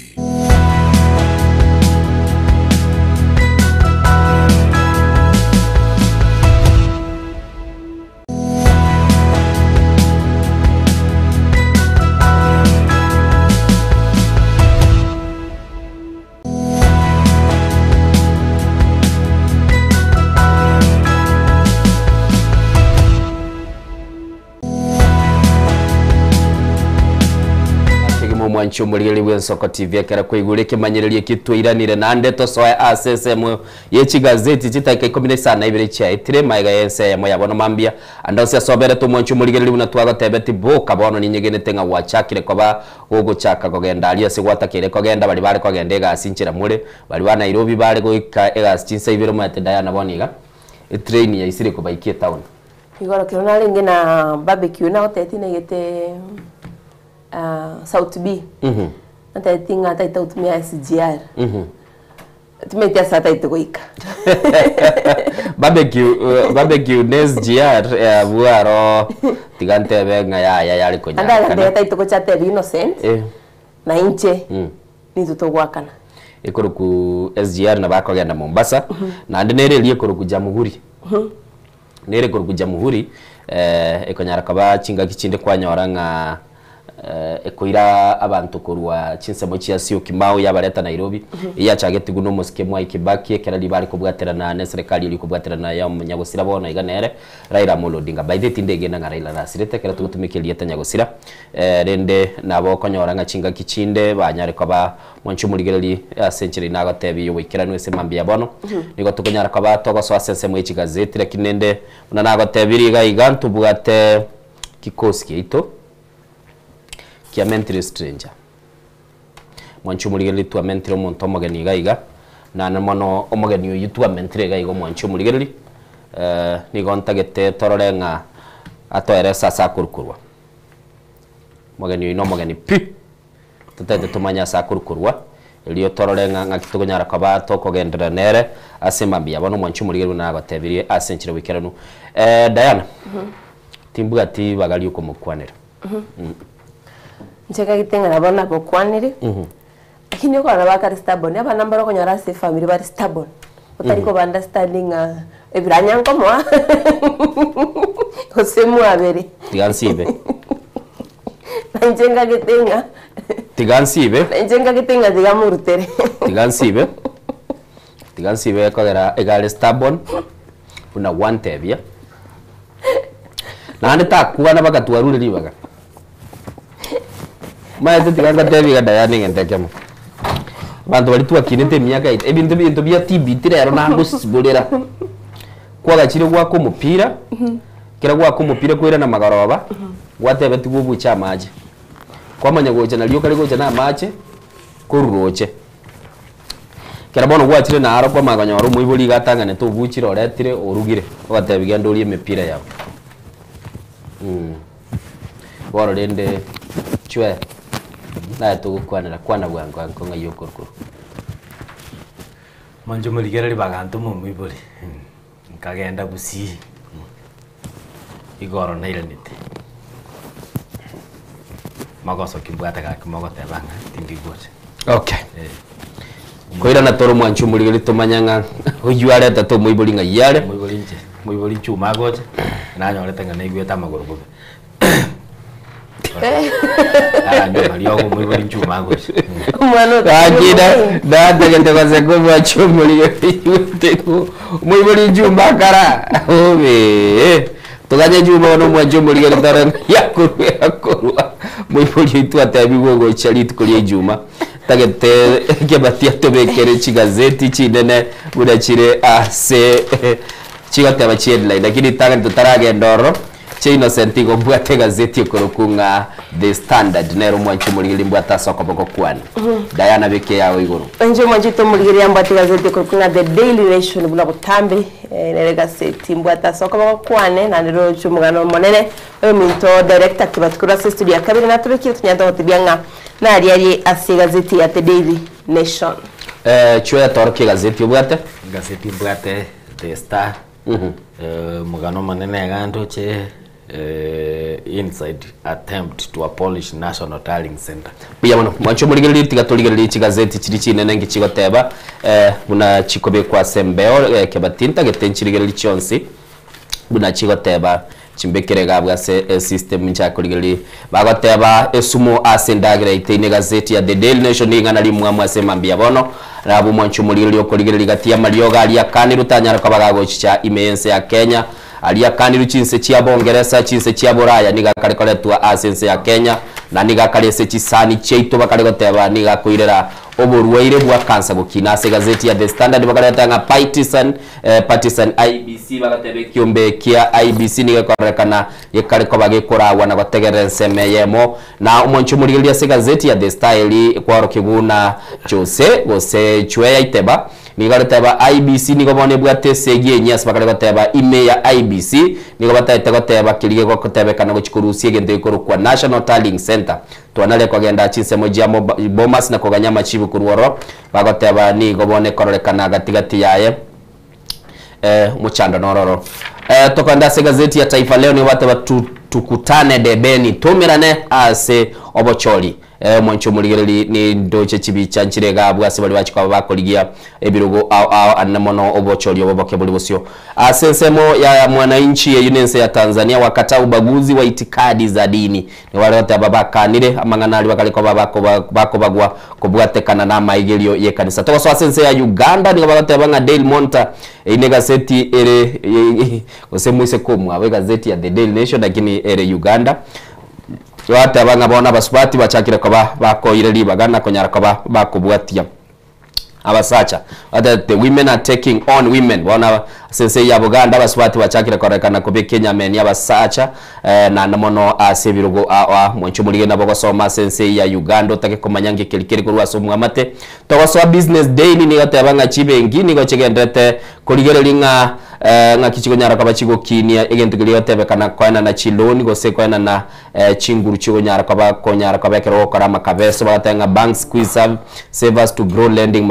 Mwanchi omorigereria bw'Ensoko TV ekero kwaigure ekemanyererio eki twairanire naende tosoe ase ensemo ye chigazeti chidakika ikomi na isano na ibere chiaetire magega y'ense eyemo ya bono mambia. Ande onsi ase oberete omwanchi omorigereria buna twagotebeti boka bono ninyegenete ng'a gwachakire koba gogochaka kogenda aria ase gwatakeire kogenda baria bare kogenda egasi nchera more baria ba Nairobi bare goika egasi chinsa ibere omanyete Diana bono iga etrain yaisire kobaikia etown. Igoro kero narenge na barbecue nagotebeti naigete South B. Natebeti ng'a tagete gotumia SGR. Timanyeti ase atagete goika. Barbecue, barbecue ne SGR abwo aro tiga ntebe ng'a yaya yare Ande konyarekana. agantebia tagete gocha atebe Innocent na inche nintwe togoakana. Ekorokwa SGR nabo akogenda Mombasa, naende nere eria ekorokwa Jamhuri. Nere ekorokwa Jamhuri, ekonyara koba chingaki chinde kwanyora ng'a ekoira abanto korwa chinsemo chia Syokimau yabareta Nairobi, eyachagetigwe na omosike Mwai Kibaki ekero riria bare kobwaterana na eserekari eria ekobwaterana ya omonyagosira bono iga nere Raila Amolo Odinga. By the way tindegena ng'a Raila nasirete ekero togotumeka erieta nyagosira, rende nabo okonyora ng'a chingaki chinde banyare koba Mwanche omorigererie ase enchera eye nagoteebia y'oboikeranu ase mambia bono. Nigo tokonyara koba togosoa ase ensemo ye chigazeti, lakini rende buna nagotebirie iga iga ntobwate kikosi kiaito kiamentire stranger. Mwanche omorigererie twamentire omonto omogeni iga iga, naende mono omogeni oyio twamentire iga iga omwanche omorigererie, nigo ntagete torore ng'a atoerese ase akorukorwa. Omogeni oyio nomogeni pi! Totaete tomanye ase akorwa korwa, erio torore ng'a ng'aki tokonyara koba tokogenderera nere ase mambia. Bono omwanchi omorigereria buna nagotebirie ase enchera y'oboikeranu. Diana, timbwati ribaga ri'okomokwanera. Inche ngagete ng'a nabo nabokwanire, lakini okonyora bakare stubborn, abana mbare okonyora ase efamiri bare stubborn, otari koba understanding ng'a ebiranya nkomoa gose mwabere. Tiga nsibe. Na inche ngagete ng'a Tiga nsibe. Na inche ngagete ng'a tiga morutere. Tiga nsibe. Tiga nsibe ekogera iga are stubborn, buna gwantebia. Naende takwana mpaka twarure ribaga. Omanyete tiga ngotebie iga Diana egento ekemo, abanto baria twakinete emiaka yaito, ebinto ebinto bia TBT rero nagosiborera, kwagachire goaka omopira, Ekero gwaka omopira koirana magoroba, gwatebetigwe obuche amache. Kwamanya gocha nario okare gocha na amache, korwa roche. Ekero bono gwachire naro kwamanya konyora omoibori iga atang'anete obuchire oretire orugire, ogotebi genda orie emepira yao. Bono rende chwe, naye togokwanera, kwana bwango anko ng'ai okorwa korwa. Mwanche morigererie bagantoma omoibori. Nkagenda Gusii, igoro nairanete, magoso ki mbwate gaki mogoteba ng'a tindi gocha. Okay. Koirana tore omwanchi omorigeri tomanye ng'a oyio aretete omoibori ng'ai are. Omoibori inche, omoibori nchuma agocha, nanyorete ng'a naigwete amagoro bobe. Natagete goseka omwachi omorigeri omoibori Juma akara obe toganye Juma bono omwanchi omorigeri tore yakorwa yakorwa moibori oito atebigwe ogocha rituko ria ijuma tagete ekebati atobekere chigazeti chinene buna chire ase chigoteba chiheadline lakini tagete totaragenda ororo. Che Innocent igo mbwate egazeti ekorokwa ng'a The Standard nere omwanchi omorigereria mbwate ase okoboko kwane. Diana beka eyao igoro. Inche omwanchete omorigereria mbwate egazeti ekorokwa ng'a The Daily Nation buna botambe nere egazeti mbwate ase okoboko kwane naende roche omogano omonene oyominto Director Kibati korwa ase estudio ya kabere natobekire tonyare togotebia ng'a naria arie ase egazeti ya The Daily Nation. Chwea torokia egazeti obwate. Egazeti mbwate The Star. Omogano omonene iga ndoche inside attempt to abolish national tallying centre. Mbuya mono. Mwanche omorigererie tiga torigererie chigazeti chiria chinene nki chigoteba buna chikobekwa ase embeo ekebati ntagete nchirigererie chionsi buna chigoteba chimbekere iga abwo ase esystem nchake korigereria bagoteba esumo ase endagera yaito ine egazeti ya The Daily Nation ring'ana rimwamu ase mambia bono Rahabu omwanchi omorigereria okorigereria gati y'amariogo aria akanirwe tanyara koba gagochicha ime y'ense ya Kenya. Aria akanirwe chinse chia Bongeresa, chinse chia Boraya nigo akare koretwa ase ense ya Kenya. Na nigo akare ase chisani chiaito bakare goteba nigo akoirera oborwaire bwa kansa gokina. Ase egazeti ya The Standard bakareta ng'a Partisan, Partisan IEBC bagateba ekiombe kia IEBC nigo gekororekana gekare koba gekoragwa na gotegerera ensemo eyemo. Na omonche omorigereria ase egazeti ya The Star eri ekwarokigwa buna Jose gose Chweya Iteba Nigo areteba IEBC nigo bono ebwate esegi enyia ase bakare goteba ime ya IEBC nigo bataete goteba keria gegotebekana gochia korusia egento gekorokwa National Tallying Centre. Twanare kogenda chinsemo chia Bomas na koganya amachibu korwa ororo bagoteba nigo bono ekororekana gati gati yaye omochando nororo. Tokogenda ase egazeti ya Taifa Leo nigo bateba tukutane debeni toumerane ase obochori. Omonche omorigereri nindoche chibicha nchire iga abwo ase baria bachia koba bakorigia ebirogo ao ao anene mono obochori obo boke bore bosio. Ase ensemo ya Mwananchi eyio nense ya Tanzania wakataa ubaguzi wa itikadi za dini. Nigo bare goteba bakanire amang'ana aria bakare koba bakobagwa kobwatekana namaigerio yekanisa. Togosoa ase ense ya Uganda nigo bagoteba ng'a Daily Monitor eyio negaseti ere gose moise komwabo egazeti ya The Daily Nation lakini ere Uganda. Twateba ng'a bono abasubati bachakire koba bakoire ribaga na konyara koba bakobwatia abasacha. Batebete the women are taking on women. Bono ase ense ya Buganda abasubati bachakire kororekana kobeka enyameni abasacha naende mono ase ebirogo ao ao. Mwanche omorige nabo gosoma ase ense ya Uganda otake komanya ng'a ekeri kere korwa ase omwamate. Togosoa Business Daily nigo egoteba ng'a chibenki nigo chigendererete korigereria ng'a Ng'aki chikonyara koba chigokinia egento keria gotebekana koenana chiloan gose koenana chinguru chikonyara koba konyara koba ekero ogokora amakabeso bagateba ng'a banks squeeze savers to grow lending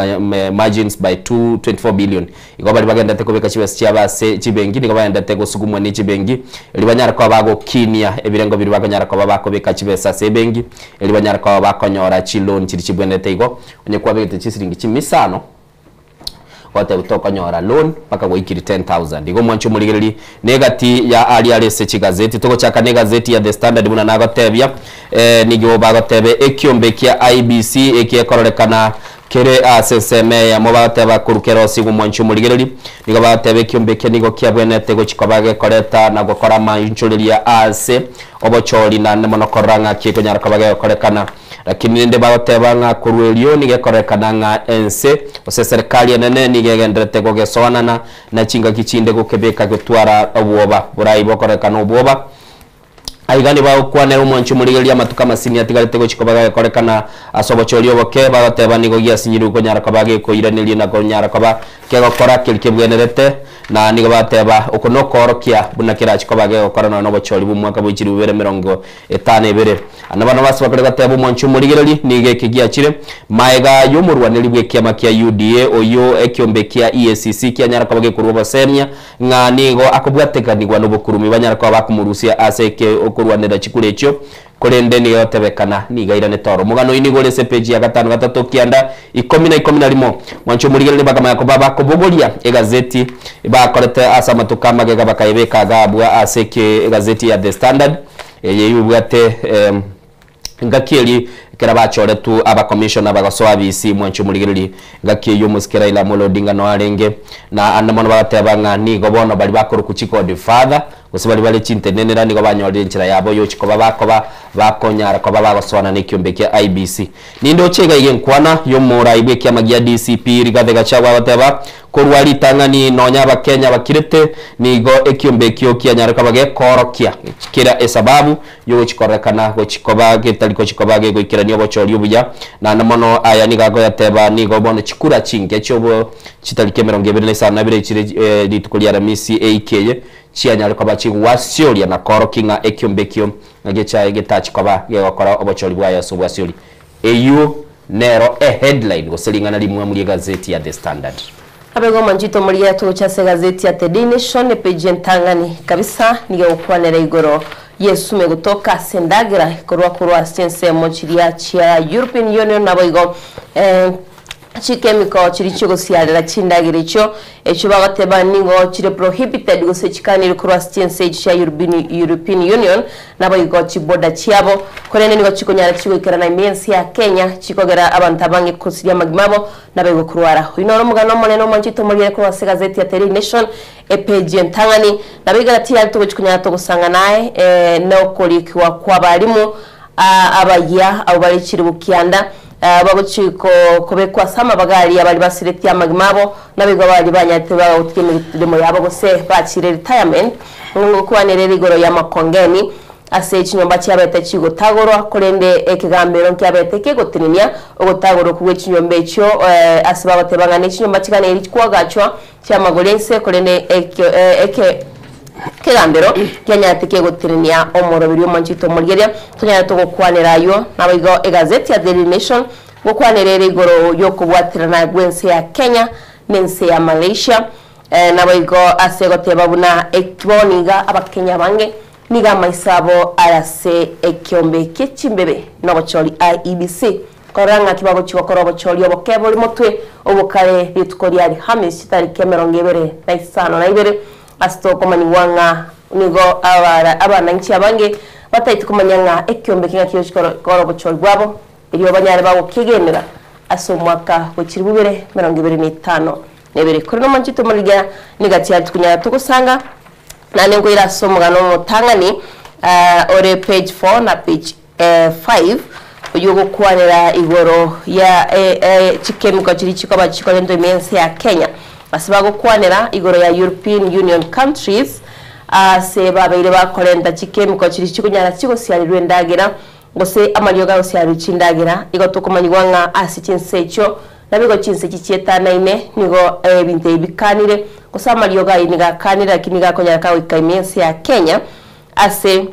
margins by 224 billion. Igo baria bagenderete kobeka chibesa chiabo ase chibenki nigo bagenderete gosugumwa ne chibenki erio banyare koba bagokinia ebirengo biria bakonyara koba bakobeka chibesa ase ebenki erio banyare koba bakonyora chiloan chiria chibwenerete igo onye kwabegete chisiringi chimia isano Gwateba tokonyora loan mpaka gwaikiri 10,000. Igo mwanche omorigereri na egati ya aria are ase chigazeti. Togochaka na egazeti ya The Standard buna nagotebia eh, nigo bagoteba ekiombe kia IEBC ekiekororekana kere ase ensemo eyemo bagoteba korwa kere osigwe mwanche omorigereri nigo bagoteba ekiombe ekia nigo kiabwenerete gochi koba gekoreta na gokora amainchoreria ase obochori naende mono korora ng'aki ekonyara koba gegokorekana. Lakini rende bagoteba ng'a korwa erio nigo ekorekana ng'a ense, gose eserekari enene, nigo egendererete gogesoanana na chingaki chinde gokebeka gotwara obwoba. Borai bokorekana obwoba. Aiga nibagokwanera omwancho omorigereria amatuko amasini atigarete gochia koba gekorekana ase obochori oboke, bagoteba nigo giasinyirwe konyara koba gekoiraneria na konyara koba kegokora keria kebwenerete, na nigo bagoteba oko nokoorokia buna kerache koba gegokora nonya nobochori bw'omwaka bwe chilifu ibere emerongo etano ebere. Nabana base bakare goteba omwancho omorigereri, nigo eke giachire maega y'omorwaneri bw'ekiama kia UDA oyio ekiombe kia EACC kianyara koba gekorwa obosemia ng'a nigo akobwatekanigwa nobokurumi banyare koba bakomorusia ase eke okorwanera chikura echio korende nigo egotebekana nigo airanete oro. Omogano oyio nigo ore ase epeji ya gatano gatato kianda ikomi na ikomi na rimo. Mwancho omorigereri bakamanya koba bakobogoria egazeti bakorete ase amatuko amagega bakayebeka iga abwo ase eke egazeti ya The Standard. Eye ibwate engaki eria ekero bachoretwe abacommissioner bagosoa abisi mwanche omorigererie engaki eyio omosike Raila Amolo Odinga noe arenge na ande mono bagateba ng'a nigo bono baria bakorokwa chigodfather gose baria bare chintenenera nigo banyorire enchera yabo yochi koba bakoba bakonyara koba bagosoana na ekiombe kia IEBC. Nindoche iga iga enkwana yomorai bw'ekiama gia DCP Rigathi Gachagua agoteba Korwa ritang'ani nonya Abakenya bakirete, nigo ekiombe ekio kianyare koba gekoorokia kera esababu y'ogochia kororekana gochia koba getari gochia koba gegoikerania obochori obuya. Naende mono aya nigo akoyateba nigo bono chikura chinke chiobo chitariki emerongo ebere na isano na ibere chire rituko ria Aramisi eiki eye chianyare koba chigwasioria na koorokia ng'a ekiombe ekio gechaye getachi koba gegokora obochori bwaye ase obwasiori. Eyio nero eheadline gose ring'ana rimwamu ri'egazeti ya The Standard. Abegwa omonchito omoria togocha ase egazeti ya The Daily Nation epeji entang'ani kabisa nigo egokwanera igoro y'esume gotoka ase endagera ekorwa korwa ase ensemo chiria chia European Union naboigo Chikemiko chiria chiogosiarera chindagera echio, echio bagoteba nigo chire prohibited gose chikanire korwa ase chinse echio chia European Union, naboigo chiborder chiabo, korende nigo chikonyara chigoikerana ime y'ense ya Kenya, chikogera abanto abange kosiria amagima abo, naboigo korwara. Oyio noro omogano omonene omwanchete omoriere korwa ase egazeti ya Daily Nation, epeji entang'ani. Nabo iga tiyari togochi konyara togosang'ana aye, nokorikigwa kw'abalimu. Abayia abwo bare chilifu kianda, bagochia kobekwa ase amabaga aria baria basiretie amagima abo, naboigo baria banyarete bagotiga emeremo yabo gose bachire retirement, ngokwanera ere igoro y'amakongeni ase chinyomba chiabete chigotagorwa, korende ekegambero nkiabete kegotenenia ogotagorwa okwo gwe chinyomba echio ase bagoteba ng'a nechinyomba chiganeiri kwagachwa chi'amagoro ense, korende ekio eke Ekegambero kianyarete kegotenenia omoroberi omonchete omorigereria, tonyare togokwanera ayio. Naboigo egazeti ya Daily Nation ngokwanera ere igoro y'okobwaterana gw'ense ya Kenya n'ense ya Malaysia. Naboigo ase goteba buna bono iga abakenya abange nigo amaiso abo are ase ekeombe kie chimbebe na obochori IEBC korora ng'aki bagochia gokora obochori oboke bore motwe obokare rituko ria Alhamisi chitariki 25 Ase tokomanyigwa ng'a nigo abananchi abange bataeti komanya ng'a ekiombe eke ng'aki gochia kora obochori bwabo, erio banyare bagokiegenera ase omwaka bwe chilifu ibere emerongo ebere na etano na ebere. Korende omonchete omorigia nigo atiareti konyara togosanga, naende nkoira ase omogano omotang'ani ore page 4 na page 5 oyio ogokwanera igoro ya chikemiko chiria chikoba chikorentwa ime y'ense ya Kenya. Ase bagokwanera igoro ya European Union countries ase babeire bakorenta chikemiko chiria chikonyara chigosiarerwa endagera gose amariogo agosiarerwa chindagera. Igo tokomanyigwa ng'a ase chinse echio naboigo chinse echi chietanaine nigo ebinto ebi bikanire gose amariogo ayio nigo akanire lakini nigo akonyara kagoika ime y'ense ya Kenya ase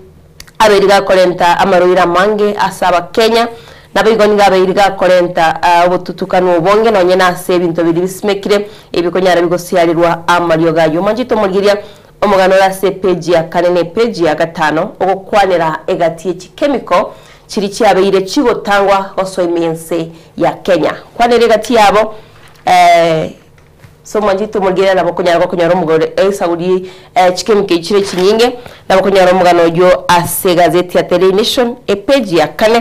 abeiri gakorenta amarwaire amange ase Abakenya, naboigo nigo abeiri gakorenta obotutukanu obonge nonye nase ebinto biria bisimekire ebikonyara bigosiarerwa amariogo ayio. Omonchete omorigeria omogano ore ase epeji ya kane na epeji ya gatano ogokwanera egati ye chikemiko chiria chiabeire chigotangwa gosoa ime y'ense ya Kenya. Kwanera egati yabo Ase omwanchete omorigereria nabo okonyara gokonyora omogore esauri chikemiko echi chire chinyinge, nabo okonyora omogano oyio ase egazeti ya Daily Nation epeji ya kane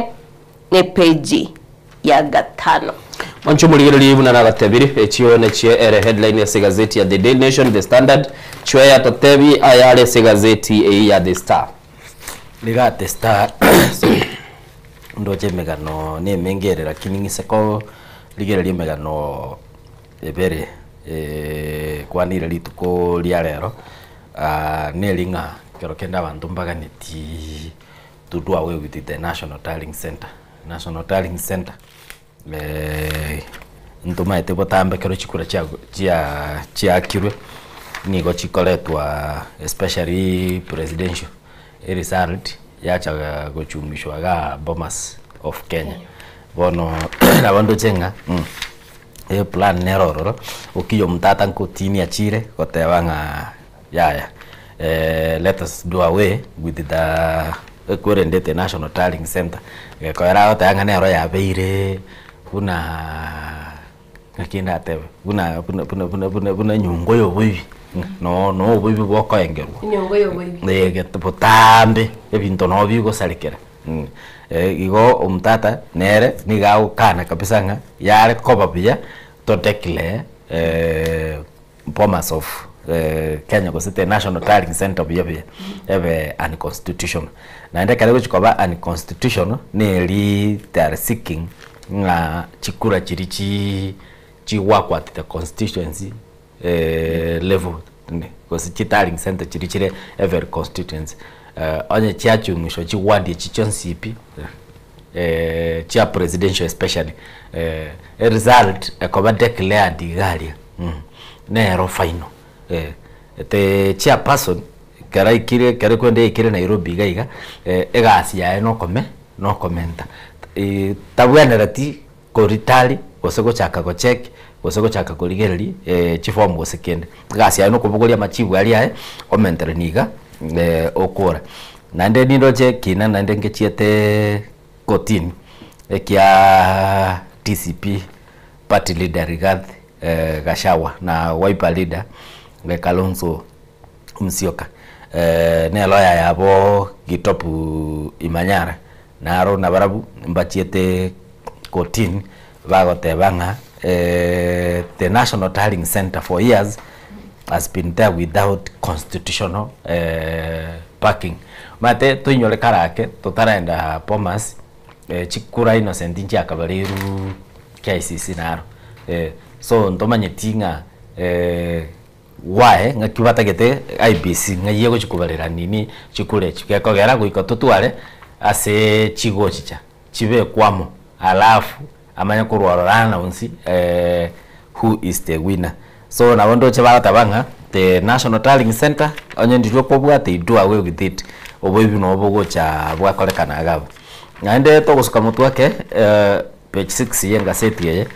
na epeji ya gatano. Mwanche omorigereria buna nagatebire, echio nechio ere headline ase egazeti ya The Daily Nation, The Standard, chweya totebi ayare ase egazeti eyio ya The Star. Niga The Star ndoche emegano nemenge ere lakini ng'ise korigereria emegano Ebere ekwanire rituko ria rero, neri ng'a ekero kende abanto mbaganeti to do away with the National Tallying Centre. National Tallying Centre ntomaete botambe ekero chikura chia chiakirwe, nigo chikoretwa especially presidential, eresult yacha gochumishwa igaa Bomas of Kenya. Bono nabo ndoche ng'a. Eplan nere ororo, okiya omotata nkotinia chire goteba ng'a yaya let us do away with the ekwerendete National Tallying Centre, gekoera agoteba ng'a nero yabeire buna ng'aki ndatebe buna buna buna buna buna buna enyongo ya oboibi, no no oboibi bokoengerwa. Enyongo ya oboibi. Botambe ebinto noo bigosarekera. Igo omotata nere nigo agokana kabisa ng'a yare koba buya to declare Bomas of Kenya gose the National Tallying Centre buya buya ebe unconstitutional. Naende ekero egochi koba unconstitutional neri they are seeking ng'a chikura chiria chi chigwakwatete the constituency level gose chi tallying centre chiria chire every constituency onye chiachung'ishwa chigwadi echi chionsi pi chia presidential especially eresult ekoba declared iga aria nero final the chairperson ekero aikire ekero kwende yaikire Nairobi iga iga egasi yaye nokome nokomenta tabwenereti Koritari, gose gochaka gocheck, gose gochaka korigereria chiform gose kende. Egasi yaye nokobogoria amachibu aria aye, omenteranie iga okora. Naende nindoche ekina naende ngechiete kotini, ekia DCP party leader Rigathi Gachagua na Wiper leader Kalonzo Musyoka, ne lawyer yabo Gitobu Imanyara, Naro nabarabwo mbachiete kotini bagoteba ng'a the National Tallying Centre for years has been there without constitutional. backing. Omanyete toinyore kare ake totarenda Bomas chikura Innocent nchiakabareirwuu KICC naro so ntomanyeti ng'a why ng'aki batagete IEBC ng'ai egochi kobarera nini chikura echi gekogera goika totware ase chigochicha chibekwe amo alafu amanye korwa ororo announce who is the winner. So nabo ndoche bagoteba ng'a the National Tallying Centre onye ndiria okobwate they do away with it oboibi nabo bogocha bwakorekana iga abwo. Naende togosuka motwe ake page 6 ya engaseti eye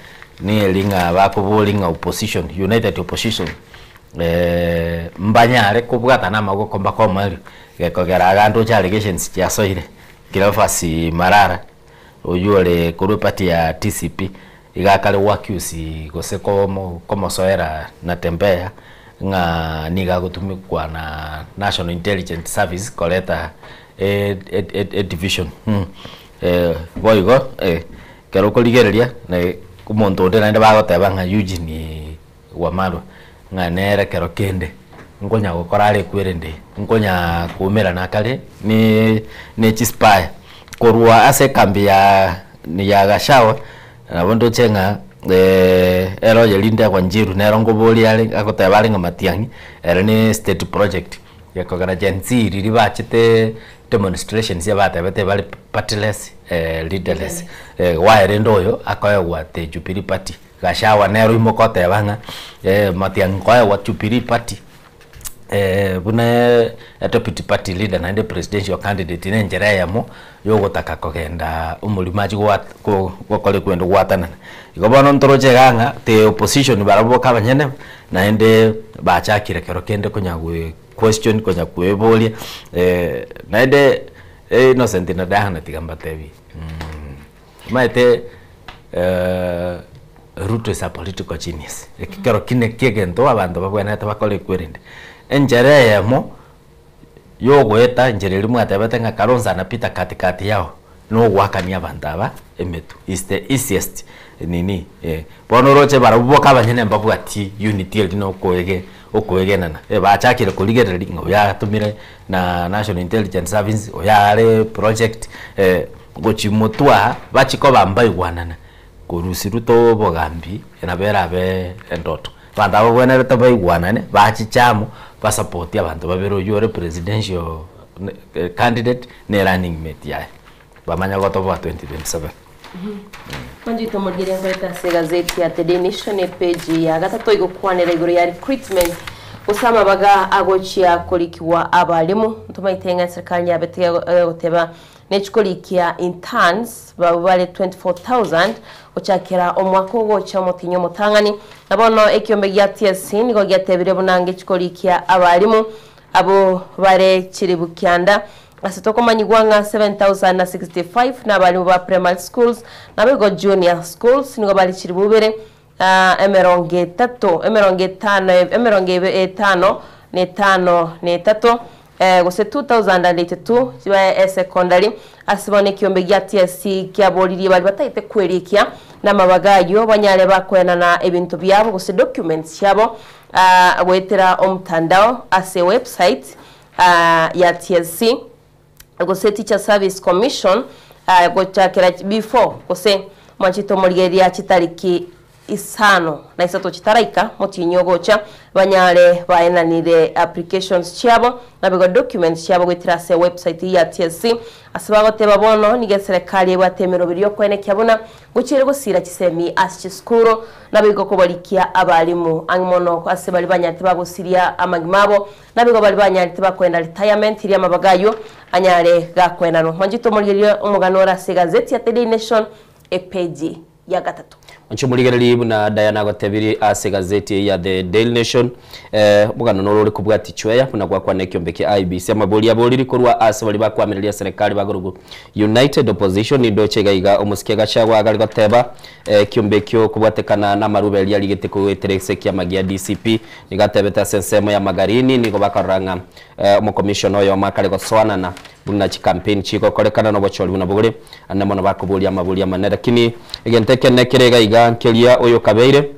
neri ng'a bakoboria ng'a opposition, united opposition mbanyare kobwatana amagoko mpaka omoerio gekogera iga ndoche allegations chiasoire Cleophas Malala oywo ore korwa eparty ya DCP iga akare go accuse gose komo komosoera Natembeya ng'a nigo agotumikwa na National Intelligence Service koreta e division. Boigo ekero okorigereria omonto onde naende bagoteba ng'a Eugene Wamalwa ng'a nere ekero kende nkonya gokora are ekwerende nkonya koumerana akare ne chispy korwa ase ekambi ya Gachagua nabo ndoche ng'a ere oye Linda Wanjiru nere nkoboria are agoteba are ng'a Matiang'i ere ne state project gekogera Gen Z riria bachete demonstrations ebatebete bare partyless leaderless why rende oyo akoegwa the Jubilee Party Gachagua nere oimoka oteba ng'a Matiang'i nkoegwa Jubilee Party buna deputy party leader naende presidential candidate na enchera eyemo yogotaka kogenda omorimo achi gokora ekwende gwatanana. Igo bono ntoroche iga ng'a the opposition barabwo boka abanyene naende bachakire kero kende konya gwe question konya kweboria naende Innocent na Diana tiga mbatebie omanyete Ruto is a political genius ekero kine kia egento abanto babwenerete bakore ekwerende. Enchera eyemo yogoeta enchera eria mwatebete ng'a Kalonzo anapita katikati yao na ogoakania abanto aba emetwe is the easiest nini bono oroche barabwo boka abanyene mbabwati unity eria na okoege okoegenana bachakire korigereria ng'a oyo atomire na National Intelligence Service oyo are project gochi motwe aa bachie koba mbaigwanana korusia Ruto obogambi nabo erabe endoto. Abanto aba babwenerete baigwanane bachiche amo basapoti abanto babere oywo ore presidential candidate na running mate yaye bamanye gotoboa 2027. Manjito morigere nkorete ase egazeti ya The Daily Nation epage ya gatato igokwanera igoro ya recruitment gose amabaga agochia korikiwa abarimu ntomaite ng'a serikali yabete egoteba nechikorikia interns babu bare 24,000 gochakera omwaka ogocha omotinyi omotang'ani na bono ekiombe gia TSC nigo giatebire buna ngechikorikia abarimu abo bare chiribu kianda ase tokomanyigwa ng'a 7065 na abarimu ba primary schools nabo junior schools nigo bari chiribu bibere 30 50 55 na etato gose 2082 chiba secondary ase bono ekiombe gia TSC kiaboririe bari bataete kwerikia na amabaga aywo banyare bakoenana ebinto byabo gose documents chiabo goetera omtandao ase website ya TSC gose Teacher Service Commission gochakera before gose mwanchito omorigereria chitariki 53 chitaraika motinyi ogocha banyare baenanire applications chiabo nabigo documents chiabo goetera ase website ya TSC ase bagoteba bono niga eserekari ebwate emeroberi yokoenekia buna gochiire gosira chisemi ase chisukuru nabigo kobarikia abarimu ang'e mono ase bari banyarete bagosiria amagima abo nabigo bari banyarete bakoenda retirement iria amabaga aywo anyare gakoenanwa mwanchito omorigereria omogano ore ase egazeti ya The Daily Nation epage ya gatatu. Nchomorigereri buna Diana agotebiri ase gazeti ya The Daily Nation omogano noro ore kobwati chweya buna gwakwana ekiombe kia IEBC amabori aboriri korwa ase bari bakwamireria serikali bagorugu United Opposition ndoche iga iga omosike Gachagua agari goteba ekiombe ekio kobwatekana na amaruba eria arigete kogoetera ase ekiama gia DCP nigatebete ase ensemo ya Magarini nigo bakarora ng'a omokomishona oyomo akare gosoanana buna chicampaign chigokorekana na obochori buna bogore ande mono bakoboria amabori amanene lakini egento ekene kere iga iga nkeria oyo kabeire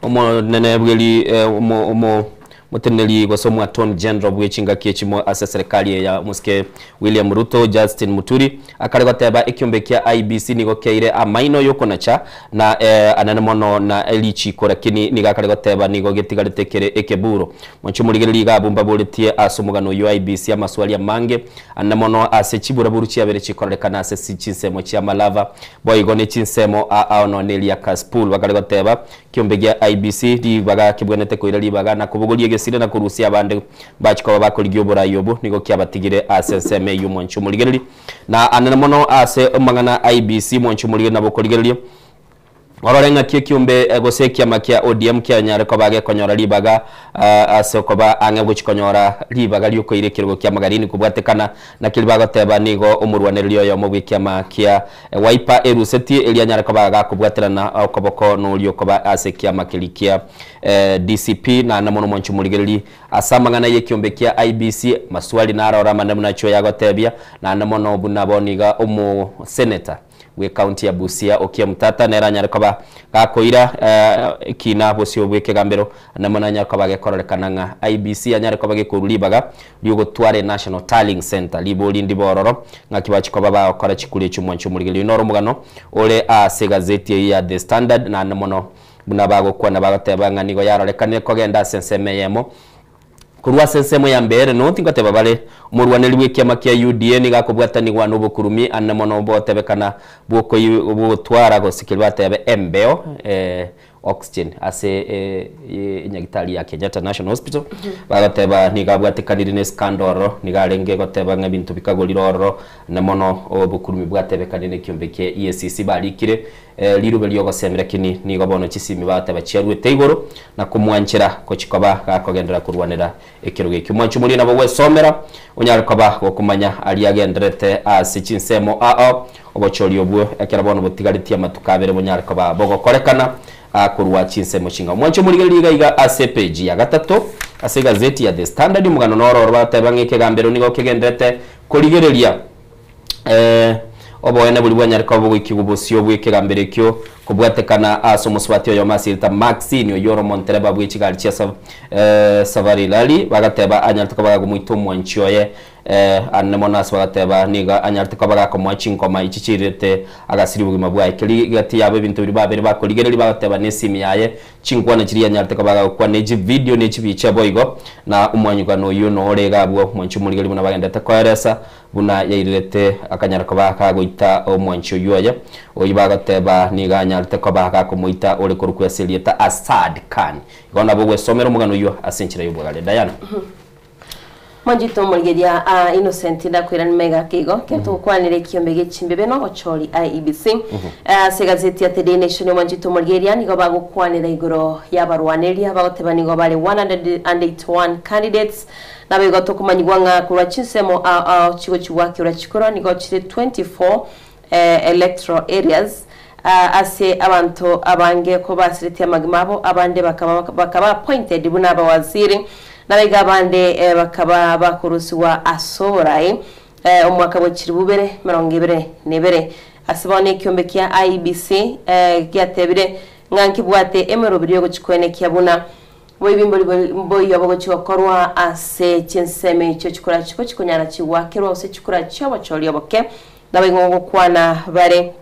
omonene bweri omo omo Moteneneri gose Omoattorney General bwe chingaki echimo ase eserekari eye ya Omosike William Ruto, Justin Muturi, akare goteba ekiombe kia IEBC nigo kiaire amaino yokonacha na anene mono na richiko lakini nigo akare goteba nigo getigarete kere ekeburo. Mwanche morigererie iga abwo mbaboretie ase omogano oyio IEBC amaswali amange anene mono ase chiburaburu chiabere chikororekana ase chinsemo chia Malava boigo ne chinsemo ao nonya neria Kasipul. Bakare goteba Ekiombe gia IEBC ribaga kebwenerete koira ribaga na kobogoria egesire na korusia abande mbachie koba bakorigia oborai obo nigo kiabatigire ase ensemo eyio mwanche omorigereria. Na anene mono ase amang'ana a IEBC mwanche omorigereria nabo okorigereria orore ng'aki ekiombe gose ekiama kia ODM kianyare koba gekonyora ribaga ase okoba ang'e gochia konyora ribaga riokoira ekerogo kia Magarini kobwatekana na keria bagoteba nigo omorwanereria oyomo bw'ekiama kia Wiper erusetie erio anyare koba gakobwaterana okoboko noria okoba ase ekiama keria kia DCP naende mono mwanche omorigererie ase amang'ana y'ekiombe kia IEBC maswali narore amanene buna achio yagotebia naende mono buna bono iga omoseneta bw'ecounty ya Busia Okiya Mtata nere anyare koba gakoira ekina bosio bw'ekegambero naende mono anyare koba gekororekana ng'a IEBC anyare koba gekorwa ribaga ri'ogotwara eNational Tallying Centre, ribori ndibe ororo, ng'aki bachia koba bagokora chikura echio mwanche omorigereria. Oyio noro omogano ore ase egazeti eyio ya The Standard, naende mono buna bagokwana bagoteba ng'a nigo yarorekanire kogenda ase ensemo eyemo korwa ase ensemo ya Mbeere North, ngoteba bare omorwaneri bw'ekiama kia UDA nigo akobwatanigwa nobokurumi ande mono botebekana bw'okoi bw'ogotwara gose keria batebe embeo oxygen ase enyagitari ya Kenyatta National Hospital bagoteba nigo abwatekanire ne scandal ororo nigo arenge goteba ng'a ebinto bikagorire ororo na mono obokurumi bwatebekanire na ekiombe kia EACC barikire rirube riogosemia lakini nigo bono chisimi bagoteba chiaruete igoro na komwanchera gochi koba gakogenderera korwanera ekerogo ekio. Mwanche omorie nabo gwesomera onyare koba gokomanya aria agendererete ase chinsemo ao Obochori obwo ekero bono botigaretie amatuko abere bonyare koba bogokorekana korwa chinsemo ching'ao. Mwanche omorigererie iga iga ase epeji ya gatato ase egazeti ya The Standard omogano noro oro bagoteba ng'a ekegambero nigo kegenderete korigereria oboene boria bwanyare koba bogoikigwa bosio bw'ekegambero ekio kobwatekana ase omosubati oyomo ase erieta Maxine oyio ore omontereba bwe chigari chia Safari Rally bagateba anyarete koba gakomoita omwanchi oye Anene mono ase bagateba, Nigo anyarete koba gakomoa chinkoma echi chirirete agasiria obogima bwaye. Keria gati yabo ebinto biria babere bakorigereria bagoteba nesimi yaye, chinkwana chiria anyarete koba agakwana, ne chividio ne chibicha boigo, na omwanyugano oyio nore iga abwo mwanchi omorigereria buna bagenderete koeresa buna yairirete akanyara koba kagoita omwanchi oyio oye. Oyio bagoteba nigo anyarete koba gakomoita ore korokwa ase erieta Asad Khan. Igo nabo ogwesomera omogano oyio ase enchera y'obwagare. Diana. Mwanchete omorigeria aa Innocent ndakoirani maiga ake igo ekero togokwanera ekiombe gie chimbebe na obochori IEBC. Ase egazeti ya The Daily Nation omwanchete omorigeria nigo bagokwanera igoro y'abarwaneria bagoteba nigo bare 181 candidates nabo igo tokomanyigwa ng'a korwa chinsemo ao ao chigochigwa keura chikoro nigo chire 24 electoral areas ase abanto abange kobasiretie amagima abo, abande bakaba bakaba appointed buna abawaziri, nabaiga abande bakaba bakorusigwa ase oborai omwaka bwe chilifu bibere emerongo ebere na ebere. Ase bono ekiombe kia IEBC giatebire ng'a nkebwate emeroberi yogochia koenekia buna boibimbori mboiyo bogochia gokorwa ase chinsemo echio chikora chigochia konyara chigoakerwa gose chikora chi'obochori oboke, naboigo ngokwana bare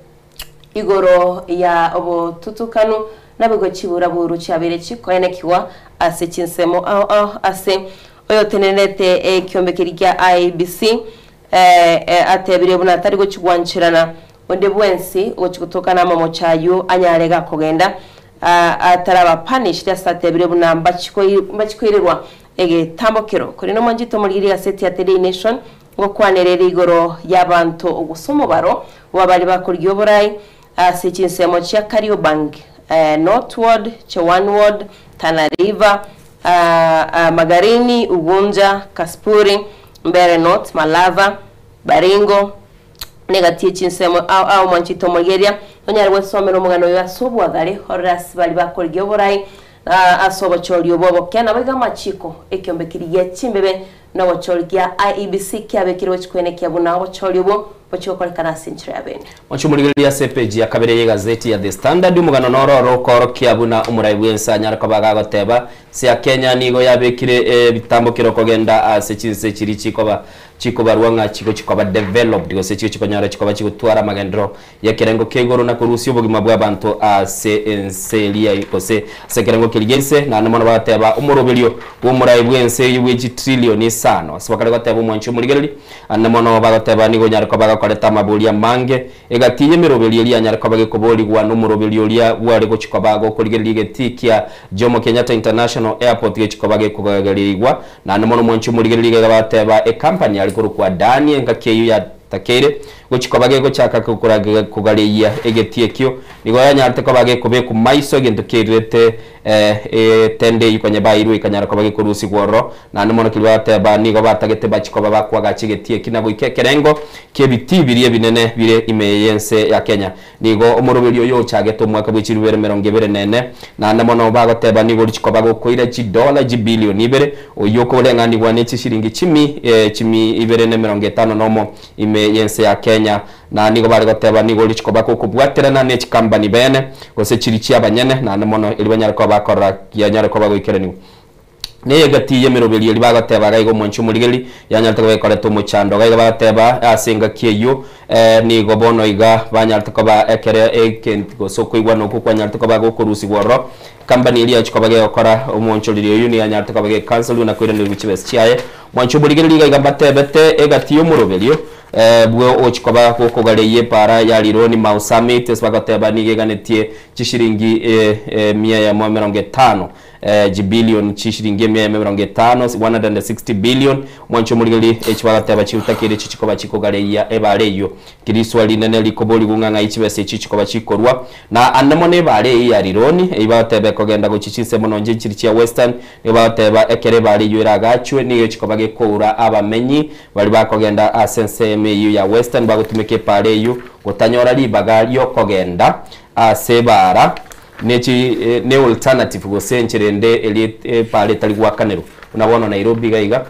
Igoro ya obotutukanu naboigo chiburaburu chiabeire chikoenekigwa ase chinsemo ao ao ase oyotenenerete ekiombe keria kia IEBC atebire buna tari gochi gwancherana onde bwensi ogochi gotoka namamocho ayio anyare gakogenda ataraba punished ase atebire buna mbachi koirerwa egetambokero. Korende omwanchete omorigeri egaseti ya The Daily Nation Ngokwanera ere igoro y'abanto gose omobaro bw'abaria bakorigia oborai ase chinsemo chia Kariobangi North Ward, Chewan Ward, Tana River, Magarini, Ugunja, Kasipuri, Mbeere North, Malava, Baringo, na egati ye chinsemo ao ao mwanchete omorigereria, nonyare gwesomera omogano oyo ase obwagare orore ase baria bakorigia oborai ase obochori obwo oboke naboigo amachiko ekiombe keria gie chimbebe Nogochori gia IEBC kiabekirwe chikwenekia buna obochori obwo Bochie gokorekana ase enchera ya bene. Mochimorigereria ase epeji ya kabere y'egazeti ya The Standard, omogano noro oro okoorokia buna omorai bw'ense anyare koba agagoteba, Ense ya Kenya nigo yabekire ebitambokero kogenda ase chinse chiria chikoba chikobarwa ng'a chigochi koba developed gose chigochi konyora chikoba chigotwara amagenderero y'ekerengo kia igoro na korusia obogima bw'abanto ase ense eria gose ase ekerengo keria gi'ense. Naende mono bagateba omoroberio bw'omorai bw'ense eyio bwe chitrilioni isano. Ase bakare goteba omwanchi omorigereria, Naende mono bagoteba nigo onyare koba gakorete amaborio amange egati y'emeroberio eria anyare koba gekoborigwa nomoroberio oria bware gochi koba gokorigereria egetii kia Jomo Kenyatta International Airport gechi koba gekogagerigwa. Naende mono omwanchi omorigereria iga bagateba ecompany yare korokwa Adani engaki eyio yatakeire gochi koba gegochaka kogareyia egetii ekio nigo yanyarete koba gekobekwa maiso egento kiairete Etende eyio konya baeirwe ekanyara koba gekorusigwa ororo, naende mono keria bagateba nigo batagete bachie koba bakoagacha egetii eki na goika ekerengo ki'ebitii biria ebinene bire ime y'ense ya Kenya. Nigo omoroberi oyo ochagete omwaka bwe chirubere emerongo ebere na ene, naende mono bagoteba nigo orichie koba gokoira chidola chibilioni ibere, oyio okoreng'anigwa ne chishiringi chimi chimi ibere na emerongo etano nomo ime y'ense ya Kenya. Na nigo bare goteba, Nigo orichie koba gokobwaterana ne chikambani bene, gose chiria chi'abanyene, naende mono erio banyare koba bakorora yanyare koba goikeranigwa. Neyegati y'emeroberio eria bagoteba iga iga omwanchi omorigereria, yanyarete koba ekoreta omochando. Iga iga bagoteba ase engaki eyio, nigo bono iga banyarete koba ekero egento gose okoigwana okwo kwanyarete koba gokorusigwa ororo, Ekambani eria yachia koba gegokora omoonchoreria oyio nigo yanyarete koba gekansorigwa na koiranerigwa chibesa chiaye. Mwanche omorigereria iga iga mbatebete egati y'omoroberio bwe ogochia koba gokogareia epaara ya Rironi Mau Summit ase bagoteba nigo eganetie chishiringi emia eyemo emerongo etano chibilion chishiringi emia eyemo emerongo etano 160 billion. Mwanche omorigereria echi bagoteba chiutakeire chichie koba chikogareia ebaara eyio. Riswa rinene rikoborigwa ng'a ng'ai chibesa echi chikoba chikorwa, na ande mono ebaare eyio ya Rironi, eyio bagoteba ekogenda gochia chinsemo nonye nchiri chia Western, nigo bagoteba ekero ebaare eyio eragachwe nigo echikoba gekoura abamenyi baria bakogenda ase ensemo eyio ya Western bagotumeka epaara eyio gotanyora ribaga riokogenda ase ebaara nechi ne alternative gose enchera ende eria epaara etari goakanerwa buna bono Nairobi iga iga.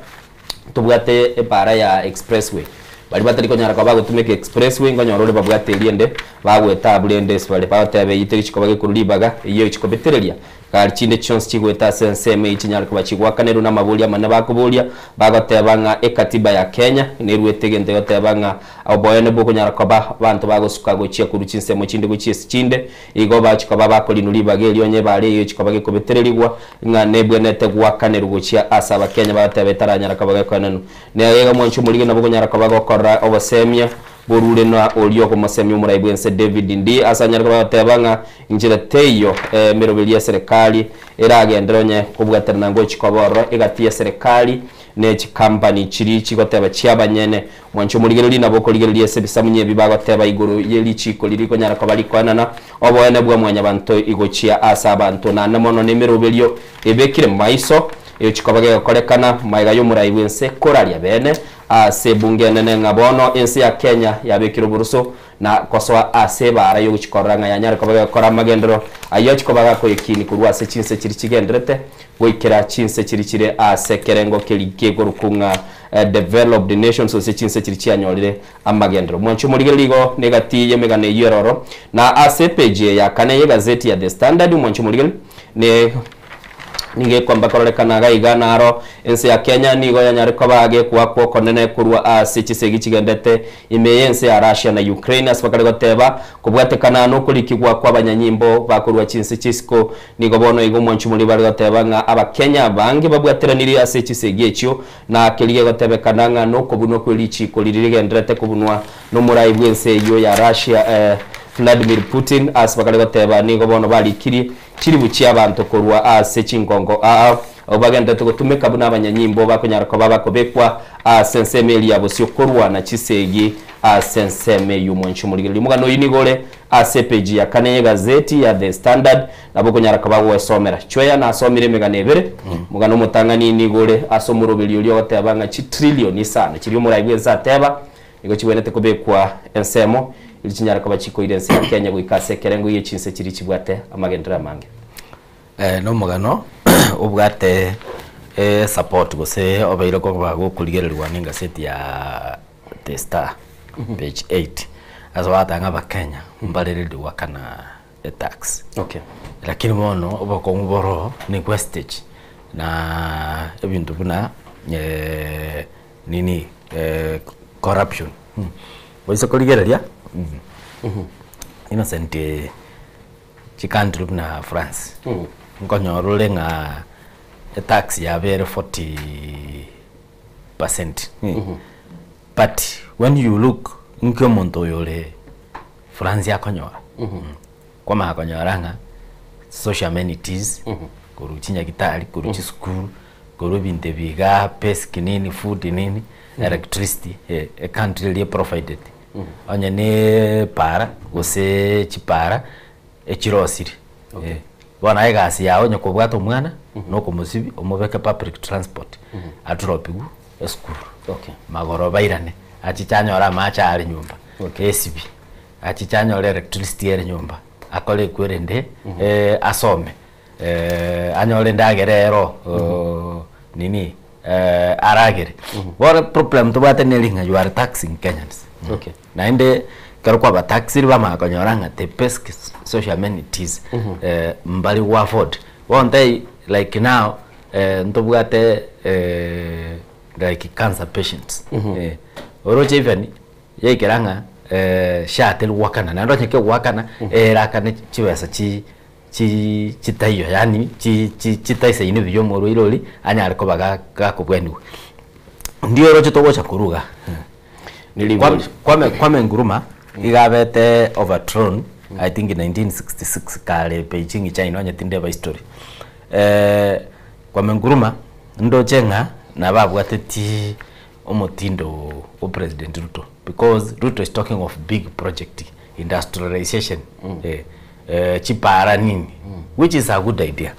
Tobwate epaara ya expressway. Baria batari konyara koba bagotumeka expressway nkonyora ore babwate eria ende bagoeta abwo rende ase bare bagoteba eyio terichi koba gekorwa ribaga eyio egochi kobetereria gari chinde chionsi chigoeta ase ensemo eyio chinyare koba chigoakanerwa na amaboria amanene bakoboria bagoteba ng'a ekatiba ya Kenya neruete egento egoteba ng'a oboene bokonyara koba abanto bagosuka gochia korwa chinsemo chinde gochia ase chinde igo bachi koba bakorinwa ribaga erio onye ebaara eyio egochi koba gekobetererigwa Ng'a nebwenerete goakanerwa gochia ase Abakenya bagateba etaranyara koba gekoenanwa. Nere iga mwanche omorige nabo okonyara koba gokorora obosemia borure na oria okomosemia omorai bw'ense David Ndii ase anyare koba goteba ng'a inchera teiyo emeroberi y'eserekari eragendere onye kobwaterana ngochi koba ororo egati y'eserekari ne chikampani chiria chigoteba chiabanyene. Mwanche omorigereria nabo okorigereria ase ebisamunye ebi bagoteba igoro ye richiiko riria rikonyara koba rikoenana oboene bwa mwanyabanto igochia ase abanto, naende mono nemeroberio ebekire maiso egochia koba gegokorekana magega y'omorai bw'ense koraria bene ase ebunge enene ng'a bono ense ya Kenya yabekire oboroso na kosoa ase ebaara y'ogochia korora ng'a yanyare koba gegokora amagenderero ayio achia koba gakoyekinia korwa ase chinse chiria chigenderete goikera chinse chiria chire ase ekerengo keria kekorokwa ng'a Developed Nations gose chinse chiria chianyorire amagenderero. Mwanche omorigereria igo negati y'emegano eyio eroro na ase epeji eye ya kane y'egazeti ya The Standard omwanche omorigereria ne nigo ekomba kororekana iga iga naro ense ya Kenya nigo yanyare koba gekoakwa okonene korwa ase chisegi chigendete ime y'ense ya Russia na Ukraine ase bakare goteba kobwatekana nokorikigwa kw'abanyanyimbo bakorwa chinse chisiko nigo bono igo omwanchi omorigereria bare goteba ng'a abakenya abange babwateranire ase chisegi echio Na keria gegotebekana ng'a nokobunwa kwe richiiko riria rigendererete kobunwa nomorai bw'ense eyio ya Russia, Vladimir Putin, ase bakare goteba nigo bono barikirie chiribu chi'abanto korwa ase chingongo aa abwo bagendererete gotumeka buna abanyanyimbo bakonyara koba bakobekwa ase ensemo eria ya bosio korwana chisegi ase ensemo eyio. Omwanchi omorigereria omogano oyio nigo ore ase epeji ya kane y'egazeti ya The Standard. Nabo okonyara koba gwesomera. Chweya nasomire emegano ebere, omogano omotang'ani nigo ore ase omoroberio oria ogoteba ng'a chitrillion isano chiria omorai bw'ense ateba nigo chigwenerete kobekwa ensemo erio chinyare koba chikoira ense ya Kenya goika ase ekerengo gie chinse chiria chibwate amagenderero amange. Nomogano obwate esupport gose obeire koba gokorigererigwa nengaseti ya The Star. Page 8 ase bagoteba ng'a abakenya mbare ready goakana etax. Okay. Lakini bono obokong'u boroo ni wastage na ebinto buna nini corruption. Oise korigereria Innocent chicountry buna France nkonyora ore ng'a etax yabo ere 40 percent but when you look nki omonto oyo ore France akonyora kwamanya konyora ng'a social amenities korwa chinyagitari korwa chisukuru korwa ebinto ebi igaa basic nini food nini electricity ecountry eria eprovided onye na epara gose chipara echirosire. Bono aye egasi yago onye kobwate omwana na okomosibia omobeke public transport adropiwe esukuru magoro bairane achiche anyore amache are nyomba esibie achiche anyore electricity ere nyomba akore ekwerende asome anyore endagera ero nini aragere. Bono problem tobwate neri ng'a you are taxing Kenyans. Naende ekero kwabataxire bamanya konyora ng'a the basic social amenities mbari go afford. Bono ntaiyo like now ntobwate like cancer patients oroche even yaikera ng'a SHA teri goakana naende onye kegoakana erakane chibesa chi chi chitaiyo yaani chi chi chitaisaini buya omorwaire oria anyare koba ga gakobweniwa. Ndio oroche togocha koruga Kwame Kwame Kwame Nkrumah iga abete overthrown I think in 1966 kare Beijing China onye tindeba history. Kwame Nkrumah ndoche ng'a nabo abwatetie omotindo o President Ruto because Ruto is talking of big project industrialization chipara nini which is a good idea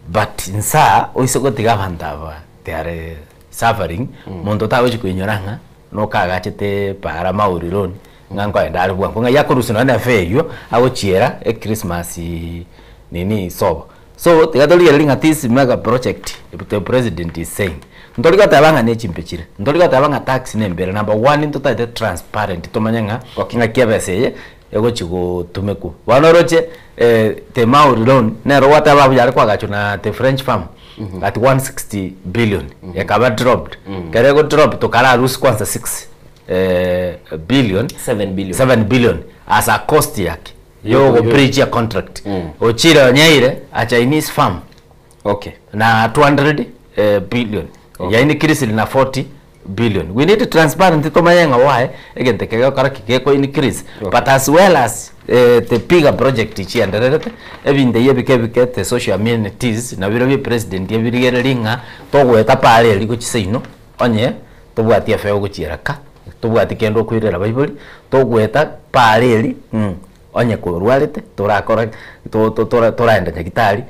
but insaa oise gotiga abanto aba they are suffering monto tagochi koinyora ng'a nokagachete para mauri loan ng'a nkoenda are bwango ng'ai akorusia nonye na efare eywo agochiera echristmas nini sobo. So tiga torigererie ng'a this mega project the president is saying ntori goteba ng'a ne chimbe chire ntori goteba ng'a tax ne embere number one ntotaete transparent tomanye ng'a ng'aki ebesa eye egochi gotumekwa. Bono oroche the Maori loan nero gwateba abwo yare koagachwa na the French firm at 160 billion ekaba dropped ekero ego drop tokara lose kwanza 6 billion 7 billion. 7 billion as a cost yake yogo breach ya contract ochire onyeire a Chinese firm okay na 200 billion okay. Ya increase na 40 billion. We need transparent tomanye ng'a why egento eke gegokora ki geko increase Okay. but as well as the bigger project chiendererete ebinto ebi ebike ebike the social amenities nabirobio president ebirigereria ng'a togoeta pare eria gochia seino onye tobwati efare ogochiera ka tobwati kende okoirera baibori togoeta pare eria onye korwarete torakora to- to- tora toraenda nyagetari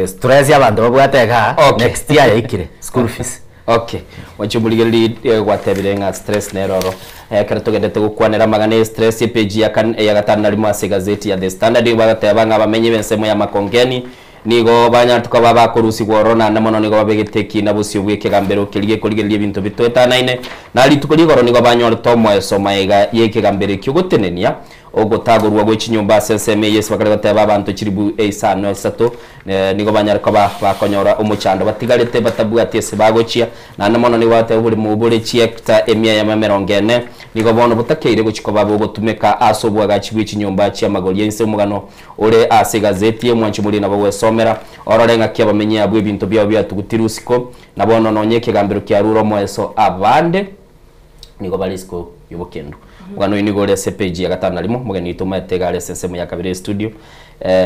stress ya abanto babwate igaa Okay. next year yaikire school fees. Okay, mwanche omorigereria eh, gwatebire ng'a stress nere oro. Ekero togendete gokwanera amang'ana ya stress epage ya kan ya gatano na rimo ase egazeti ya The Standard nigo bagoteba ng'a abamenyi b'ensemo ya Makongeni nigo banyarete koba bakorusigwa ororo naende mono nigo babegete ekina bosio bw'ekegambero keria gekorigereria ebinto bitoetanaine na rituko rigoro nigo banyorete omoeso maega y'ekegambero ekio gotenenia Ogotagorwa gwe chinyomba ase ensemo eye ase bakare goteba abanto chilifu isano isato nigo banyare koba bakonyora omochando batigarete batabwati ase bagochia, naende mono nigo bagoteba oboremo bore chiekta emia eyemo emerongo ene nigo bono botakeire gochia koba bogotumeka ase oboagachi bwe chinyomba chi'amagori ense. Omogano ore ase egazeti y'omwanchi moria nabo gwesomera orore ng'aki abamenyi abwo ebinto biabo biatugutirwe isiko, na bono nonya ekegambero kiarure omoeso abande nigo bare isiko y'obokendu. Omogano oyo nigo ore ase epage ya gatano na rimo, omogeni oito omanyete iga are ase ensemo ya kabere y'estudio,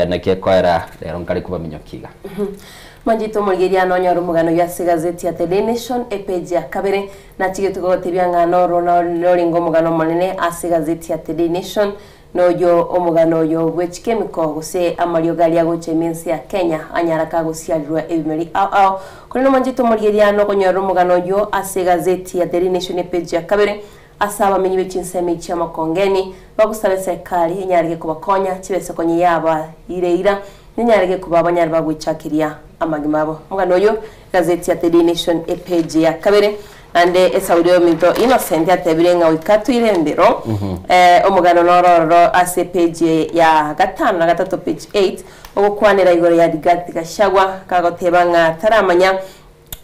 naki ekoera rero nkare kobaminyokia iga. Mwanchete omorigereria nonyore omogano oyio ase egazeti ya The Daily Nation epage ya kabere. Nachigete gogotebia ng'a noro norenge omogano omonene ase egazeti ya The Daily Nation Noyo omogano oyo bwe chikemiko gose amariogo aria agocha ime ense ya Kenya anyara kagosiarirwa ebimeri ao ao. Korende omwanchete omorigereria nokonyorera omogano oyio ase egazeti ya Daily Nation epage ya kabere ase abamenyi be chinsemo echi chi'amakongeni bagosaba eserekari enyarege kobakonya chibesa konya yaba ire ira nenyarege koba abanyare bagoichakeria amagima abo. Omogano oyo egazeti ya The Daily Nation epage ya kabere. Naende esauri ominto Innocent atebire ng'a goika toire embero. Omogano noro ororo ase epage ya gatano na gatato, page 8, ogokwanera igoro ya Rigathi Gachagua kagoteba ng'a taramanya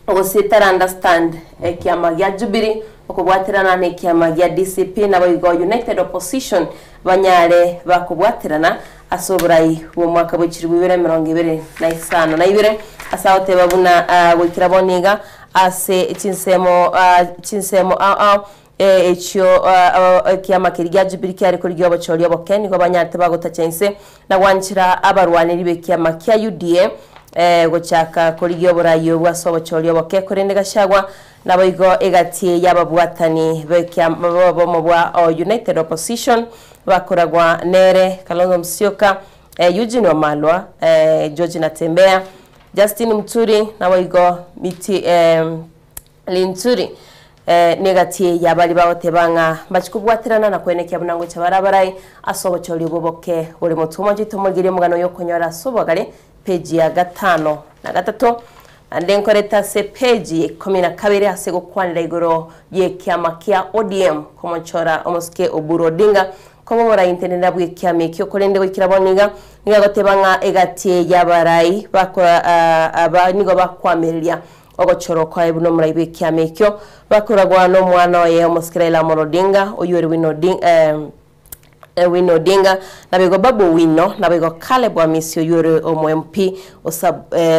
gose tara understand ekiama gia Jubilee okobwaterana na ekiama gia DCP naboigo United Opposition banyare bakobwaterana ase oborai bw'omwaka bwe chilifu ibere 2052 ase agoteba buna goikera bono iga ase chinsemo chinsemo ao ao echio ekiama keria gia Jubilee kiare korigia obochori oboke nigo banyarete bagotacha inse na gwanchera abarwaneri b'ekiama kia UDA gochaka korigia oborai obwo ase obochori oboke korende Gachagua naboigo egati y'ababwatani b'ekiama b'obomo bwa United Opposition Bakoragwa nere Kalonzo Musyoka, Eugene Wamalwa, George Natembeya, Justin Muturi naboigo Miti Linturi negati y'abaria bagoteba ng'a mbachie kobwaterana na koenekia buna ngocha bare abarai ase obochori obwo boke bore motwe. Omonto oito omorigereria omogano oyo okonyora ase obogare peji ya gatano na gatato Naende nkorete ase epeji ya ikomi na kabere ase gokwanera igoro y'ekiama kia ODM komochora omosike Oburu Odinga koba omoraintenenera bw'ekiama ekio korende goikera bono iga nigo agoteba ng'a egati y'abarai aba nigo bakwamereria ogochorwa kwaye buna omorai bw'ekiama ekio bakoragwa nomwana oye omosike Raila Amolo Odinga oyio ore Winnie Odinga Winnie Odinga, naboigo Babu Owino, naboigo Caleb Amisi oyio ore omo MP o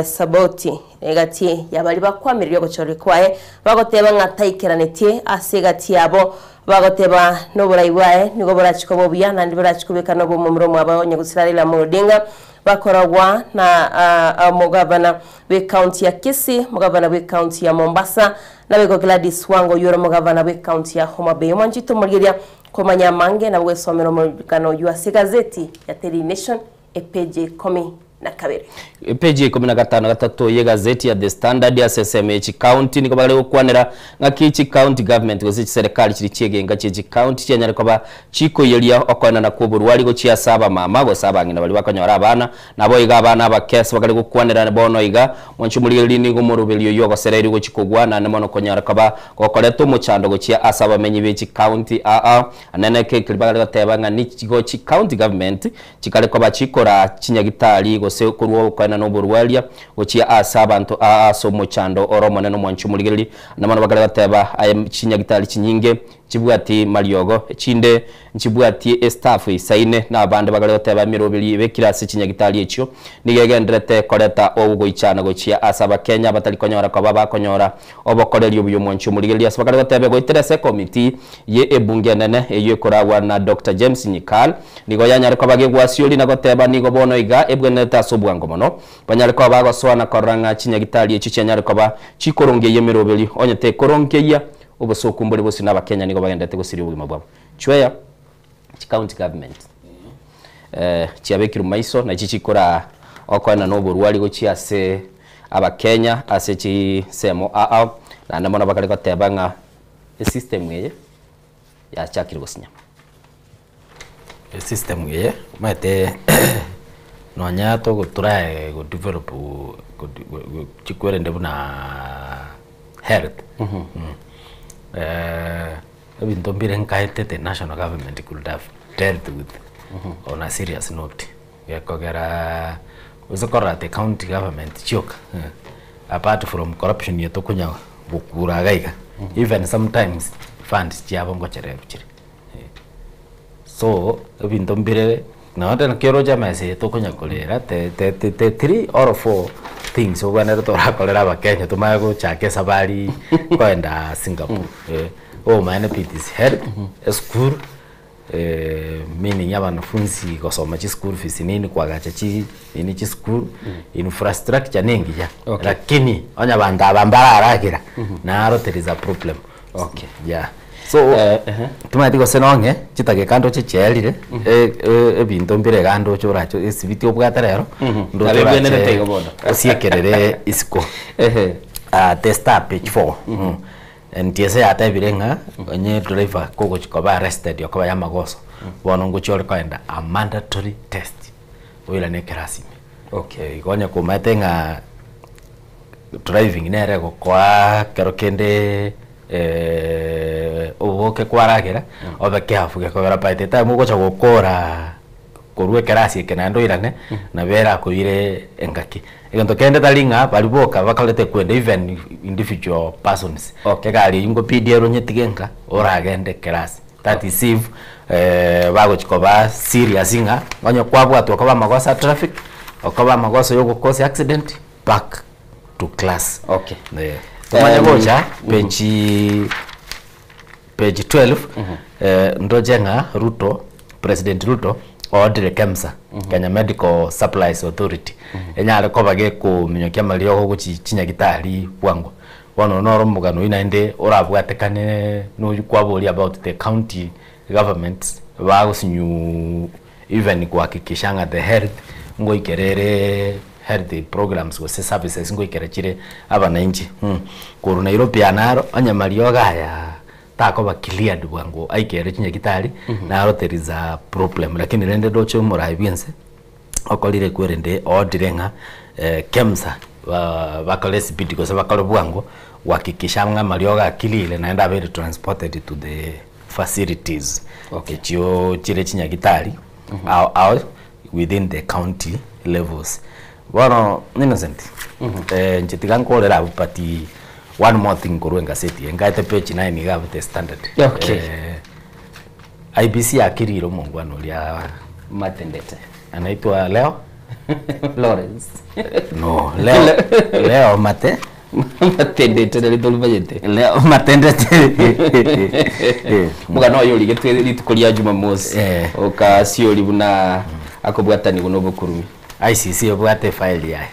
Saboti egati ya baria bakwamireria ogochorwa kwaye bagoteba ng'a taikeranetie ase egati yabo bagoteba noborai bwaye nigo borachie koba obuya naende borachie kobeka nobomomura omwabo onye gosira Raila Amolo Odinga bakoragwa na omogavana bw'ecounty ya Kisii, omogavana bw'ecounty ya Mombasa naboigo Gladys Wanga oyio ore omogavana bw'ecounty ya Homa Bay. Omwanchete omorigeria Komanya amange nabo gwesomera omorikano oyio ase egazeti ya Daily Nation epeji ya 12. Epeji ya 53 y'egazeti ya The Standard ase esemo ye chicounty nigo bare gokwanera ng'aki chicounty government gose chiserekari chiria chiegenka chie chicounty chianyare koba chikoiyeria okoenana kw'oborwari gochia ase abamama gose abang'ina baria bakonyora abana Naboigo abana abake ase bakare gokwanera bono iga, Mwanche omorigererie nigo omoroberi oyio ogosereria gochia kogwa, naende mono konyara koba gokoreta omochando gochia ase abamenyi be chicounty aa anene eke keria bagare goteba ng'a nigo chicounty government chikare koba chikoraa chinyagitari gose korwa okoenana oborwaria gochia ase abanto aa ase omochando ore omonene omwanche omorigereria naende mono bakare goteba aye chinyagitari chinyinge Nchibwati mariogo, echinde nchibwati estaff eisaine, na abande bagare goteba emeroberi ebekire ase chinyagitari echio nigo egendererete koreta ogoichana gochia ase Abakenya abatari konyora koba bakonyora obokoreri obuya omwanchi omorigereria ase bakare goteba egoetera ase ekomiti ye ebunge enene eyio ekoragwa na Doctor James Nyikal nigo yanyare koba gegwasiori na goteba nigo bono iga ebwenerete ase obwango mono banyare koba bagosoa na korora ng'a chinyagitari echio chianyare koba chikorongeyia emeroberi onye tekorongeyia Obosooku mbore bosio na Abakenya nigo bagenderete gosiria obogima bwabo. Chweya chi county government chiabekirwe maiso nachi chikoraa okoenana oborwari gochia ase Abakenya ase chisemo ao ao naende mono bakare goteba ng'a esystem eye yachakire gosinyama. Esystem eye omanyete nonya togotrae go develop chikwerende buna health ebinto mbire nkaetete national government could have dealt with on a serious note gekogera gose korora ati county government chioka apart from corruption eye tokonya gokura iga iga even sometimes funds chiabo ngochererwa chire. So ebinto mbire nonye naki oroche emesa eye tokonya korera te te te te three or four things obwenerete torakorere abakenya tomanye gochaka esabari koenda Singapore eh. Omanye it is health, esukuru meaning abanafunzi gosoma chischool fees nini koagacha chi nini chisukuru, infrastructure na engiya lakini onye abanto aba mbararagera naro there is a problem. Okay. Yeah. So timanyeti gose nong'e chidakika ndoche chiaerire ebinto mbire iga ndoche orache esibiti obwate rero ndoche Nabo ebwenerete orache igo bono. osiekerere isiko. Ah, the star page 4. NTSA yatebire ng'a onye driver kogochi koba arrested okoba ya amagoso bono ngochi ore koenda a mandatory test oirane ekerasi ime. Okay. Igo onye komaete ng'a driving nere egokoa kero kende. Oboke kwaragera obe careful gekogera by the time ogocha gokora korwa ekerasi eke naende oirane nabo erakoire engaki. Egento kende tari ng'a baria boka bakorete kwenda even individual persons egari eywo ngobidi ere onyetige nka oragende ekerasi that is if bagochi koba serious ng'a onye kwabwatwa okoba amagoso a traffic okoba amagoso ya ogokosa accident back to class. Okay. Eh, tomanye gocha page page 12 eh, ndoche ng'a Ruto President Ruto oordire KEMSA Kenya Medical Supplies Authority enyare koba gekominyokia amariogo gochi chinyagitari bwango. Bono noro omogano oyio naende orabwatekane noyio kwaboria about the county governments bagosinyu even kuhakikisha ng'a the health ngoikera ere health programs gose services ngoikera chire abananchi. Korwa Nairobi aa naro onye mariogo aya takoba cleared bwango aikere chinyagitari naro there is a problem lakini rende ndoche omorai bwense okorire kwerende oordire ng'a KEMSA bakore speed gose bakore bwango kuhakikisha ng'a amariogo akirire naende abeire transported to the facilities echio chire chinyagitari ao ao within the county levels. Bono Innocent, inche tiga nkorere abwo but one more thing korwa engaseti eye, nkaete page 9 iga abwo the standard. Okay. IEBC yakirire omongwana oria Matendete. Anaitwa Leo? Lawrence. No, Leo, Leo Mate. Matendete nari torimanyete. Leo Matendete. Omogano oyo origetwe rituko ria Jumamosi. Okasiori buna akobwatanigwa na obokurumi. ICC ebwate efile yaye.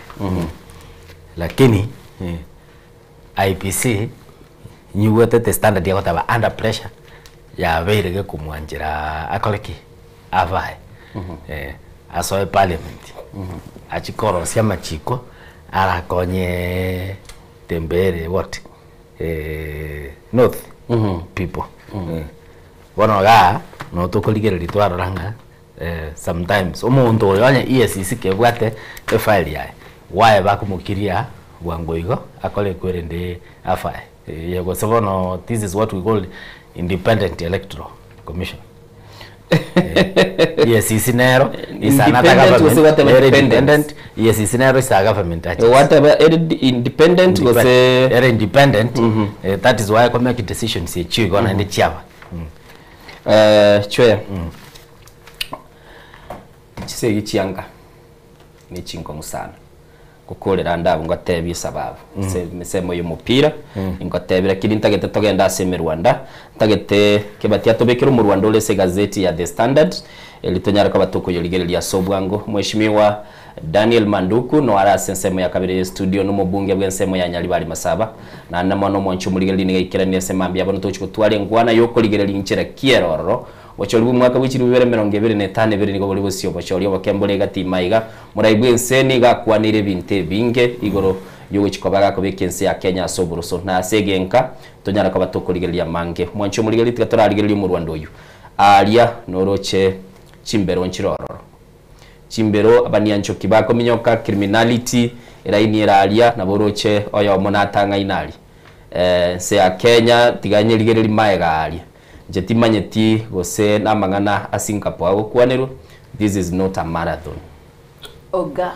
Lakini IEBC nyigwetete standard ya goteba under pressure yabeire gekomwanchera akore ki? Abae. Asoe parliament achie korosia amachiko arakonye tembere what? North people. Bono igaa nabo tokorigereria twarora ng'a sometimes omonto oyo onye EACC kebwate efile yaye why bakomokiria bwango igo akore kwerende afae eye gose bono this is what we call independent electoral commission. EACC nero is another Independent gose government gwateba ere dependent? independent EACC nero is a government agency. Gwateba ere independent gose ere independent that is why komake decisions echio igo naende chiaba. Chweya chisegi chianga ne chinkong'u sana gokorera ande abwo ngotebie esababu ase ensemo ya omopira ngotebie lakini ntagete togende ase emerwanda ntagete kebati atobekere omorwanda ore ase egazeti ya The Standard eri tonyare koba tokoyorigereria ase obwango. Mheshimiwa Daniel Manduku no are ase ensemo ya kabere ya estudio na omobunge bwa ensemo ya Nyaribari Masaba naende mono omonche omorigereria nigo aikeranie ase mambia bono togochi gotwara engwana ya okorigereria inchera ki ere ororo Obochori bw'omwaka bwe chilifu bibere emerongo ebere na etano ebere nigo bore bosio obochori oboke mbore egati ime aiga. Morai bw'ense nigo akwaneire ebinto ebinge igoro y'ogochia koba agakobeka ense ya Kenya ase oboroso na ase egenka tonyare koba tokorigereria amange. Mwanche omorigereria tiga torarigererie omorwando oyio aaria noroche chimbero nchire ororo. Chimbero abanianchoki bakominyoka criminality eraini ere aria nabo oroche oyomo natang'aine aria. Ense ya Kenya tiga nyerigererie maega aria. Inche timanyeti gose namang'ana a Singapore agokwanerwa, this is not a marathon. Oga.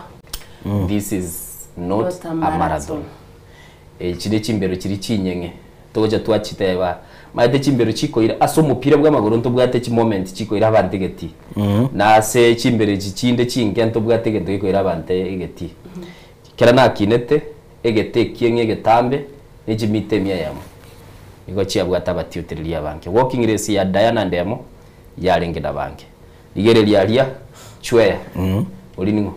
This is not Not a a marathon. marathon. Echi ne chimbero chiria chinyeng'e togocha twachiteba maete chimbero chikoira ase omopira bw'amagoro ntobwate chimoment chikoira abanto egetii na ase chimbero echi chinde chinke ntobwate egento gekoira abanto egetii. Ekero nakinete egete ekieng'e egetambe ne chimita emia eyemo nigo chiabwate abatiotereri abange. Walking race ya Diana Ndemo yarenge nabange. Rigereria aria chweya oria ning'o?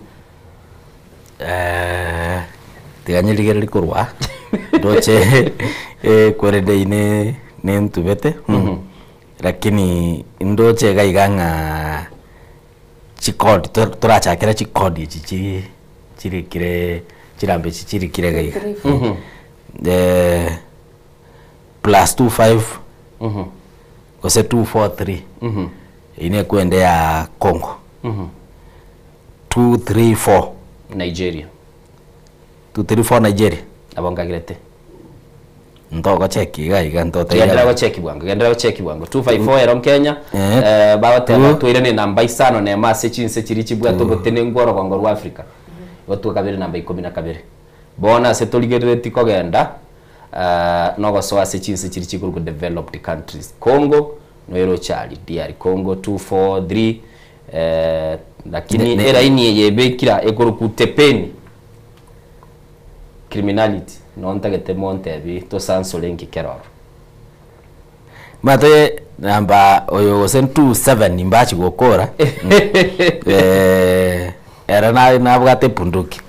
Tiga nyerigererie korwa aa ndoche ekwerende eye nentubete lakini ndoche iga iga ng'a chikodi torachakere chikodi echi chi chirikire chirambe echi chirikire iga iga. Plus 25 gose 243 eyio nekwende ya Congo. 234 Nigeria. 234 Nigeria. Nabo nkagirete. Ntogocheki iga iga ntotebi Genderera gocheki bwango, genderera gocheki bwango. 254 ero Kenya, eh, bagoteba twairane namba isano na emo ase chinse chiria chibwate obotenenku orogongo rwa Africa. Igo twakabere namba ikomi na kabere. Bono ase torigereretie kogenda, nogosoa ase chinse chiria chikorokwa developed countries. Congo, noiroche aria, DR Congo 243, eh, lakini eraini eye ebekire aa ekorokwa Utepeni. Criminality, noo ntagete montebi tosansore nki kera oro. Omanyete namba oyo gose 27 mbachi gokora eh, ere na- nabwate ebunduki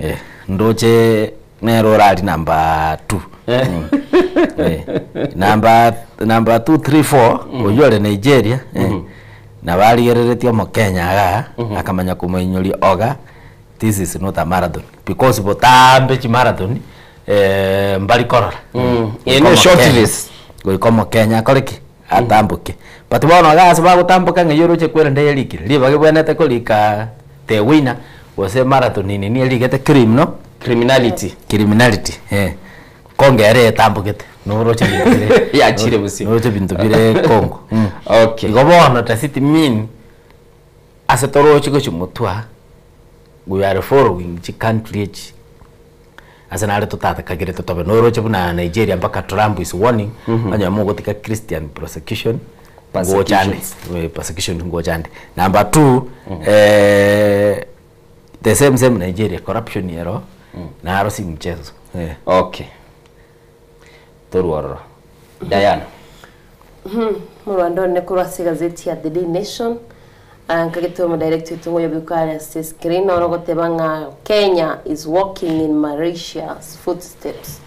eh, ndoche nere orari namba 2 namba namba 2 3 4 oywo ore Nigeria eh, nabo arigereretie omokenya igaa akamanya komoinyoria oga This is not a marathon because botambe chimarathon eh, mbari korora Eye ne short race. Goika omokenya akore ki? Atamboke. But bono iga ase bagotamboka ng'a eywo oroche kwerenda eyerikire, ribaga ebwenerete korika the winner gose marathon eye nigo erigete cream no? Criminality. Criminality eh. Kongo ere etambogete noroche ebinto bire Yachire bosio. noroche ebinto bire Congo. Okay. Igo bono does it mean ase toroche gochia motwe aa, we are following chicountry echi ase nare totatakagerete tobe noroche buna Nigeria mpaka Trump is warning onye mogotiga Christian prosecution ngocha ande Persecutions. persecution ngocha ande. Number two the same same Nigeria corruption ero naro si mchezo eh. Okay. Torwa ororo. Diana. Morwanda one korwa ase egazeti ya The Daily Nation, ah, nkagete omodirect oito ng'oyo biko are ase screen oro ogoteba ng'a Kenya is walking in Malaysia's footsteps.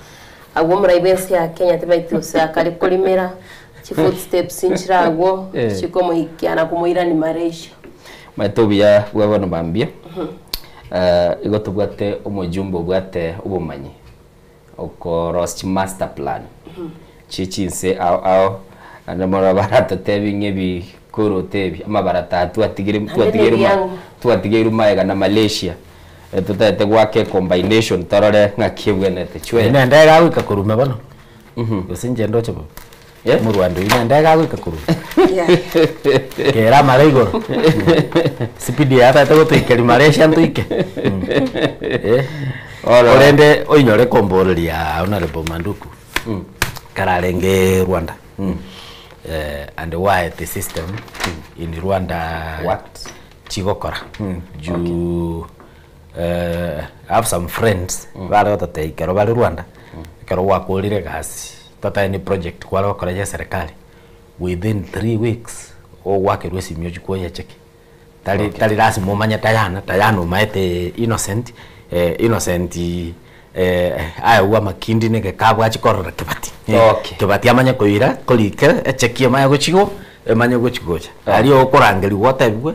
Agwo omorai bw'ense ya Kenya tibaiti gose akare korimera chi footsteps nchire agwo Eh. chikomoikia na komoirani Malaysia. Maete obuya bwa bono mambia eh, igo tobwate omojumbe obwate obomanyi okorosia chimaster plan chie chinse ao ao naende mono baratotebi ng'a ebikoroto ebi amabarato aya twatigire Naende twatigeirwe ma nebiango. twatigeirwe magega na Malaysia totagete goaka ecombination torore ng'aki ebwenerete chwee. Nende egagoika korwa ime bono, gose inche ndoche bobe, omorwanda oyio nende egagoika korwa ime, kere amare igoro, speed yaye atagete gotoikeria Malaysia ntoike, eh, korende oinyore komboreria Honourable Manduku, kararenge Rwanda, and why the system in Rwanda Worked. chigokora juu I have some friends bare gototebia ekero bare Rwanda, ekero gwakorire egasi totebe ni project kware gokora ya eserekari within 3 weeks ogwakerwa esimi ochie koyecheki tari tari lazima omanye tayana tayana omaete innocent innocent aewe amakindi na egekabu achie korora kebati kebati amanye koira korika echeki emanye gochigwa emanye gochi gocha aria okorangerigwa otebiwe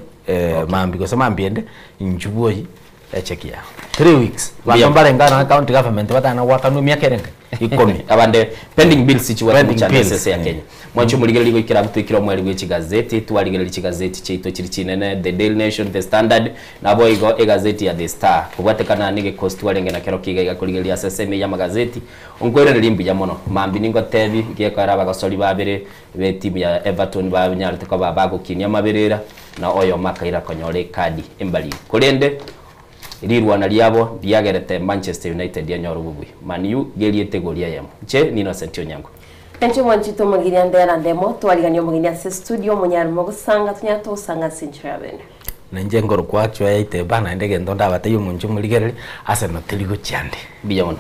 mambia gose mambia ende inchuo bwoyi echeki yago 3 weeks banto mbarenge aro county government batana goakanwa emiaka ere enga ikomi abande pending bills chiwate Pending muchando bills, ase ya Kenya mwancho murigereri goikera abwo twikire omweri bwe chigazeti twarigereri chigazeti chiaito chiri chinene The Daily Nation The Standard nabo igo egazeti ya The Star kobwatekana na egekosi twarenge na kero kiga iga korigereria ase esemi ya amagazeti onkwerereria mbuya mono mambi ningotebi ngekoera abagosori babere be etimu ya Everton banyarete koba bagokinia amaberera na oyomo akaira konyora ekadi embariri korende Rirwana riabo ndiagerete Manchester United enyore obobui. Man U geriete egori eyemo. Inche ni Innocent Onyango. Inche mwanchete omogeni ande ara ndemo twariganie omogeni ase studio omonyare mogosanga tonyare togosanga ase enchera ya bene. Na inche nkorokwa Joy Aiteba naende egento ndabatebie omonche omorigereria ase noteri gochia nde. Mbuya mono.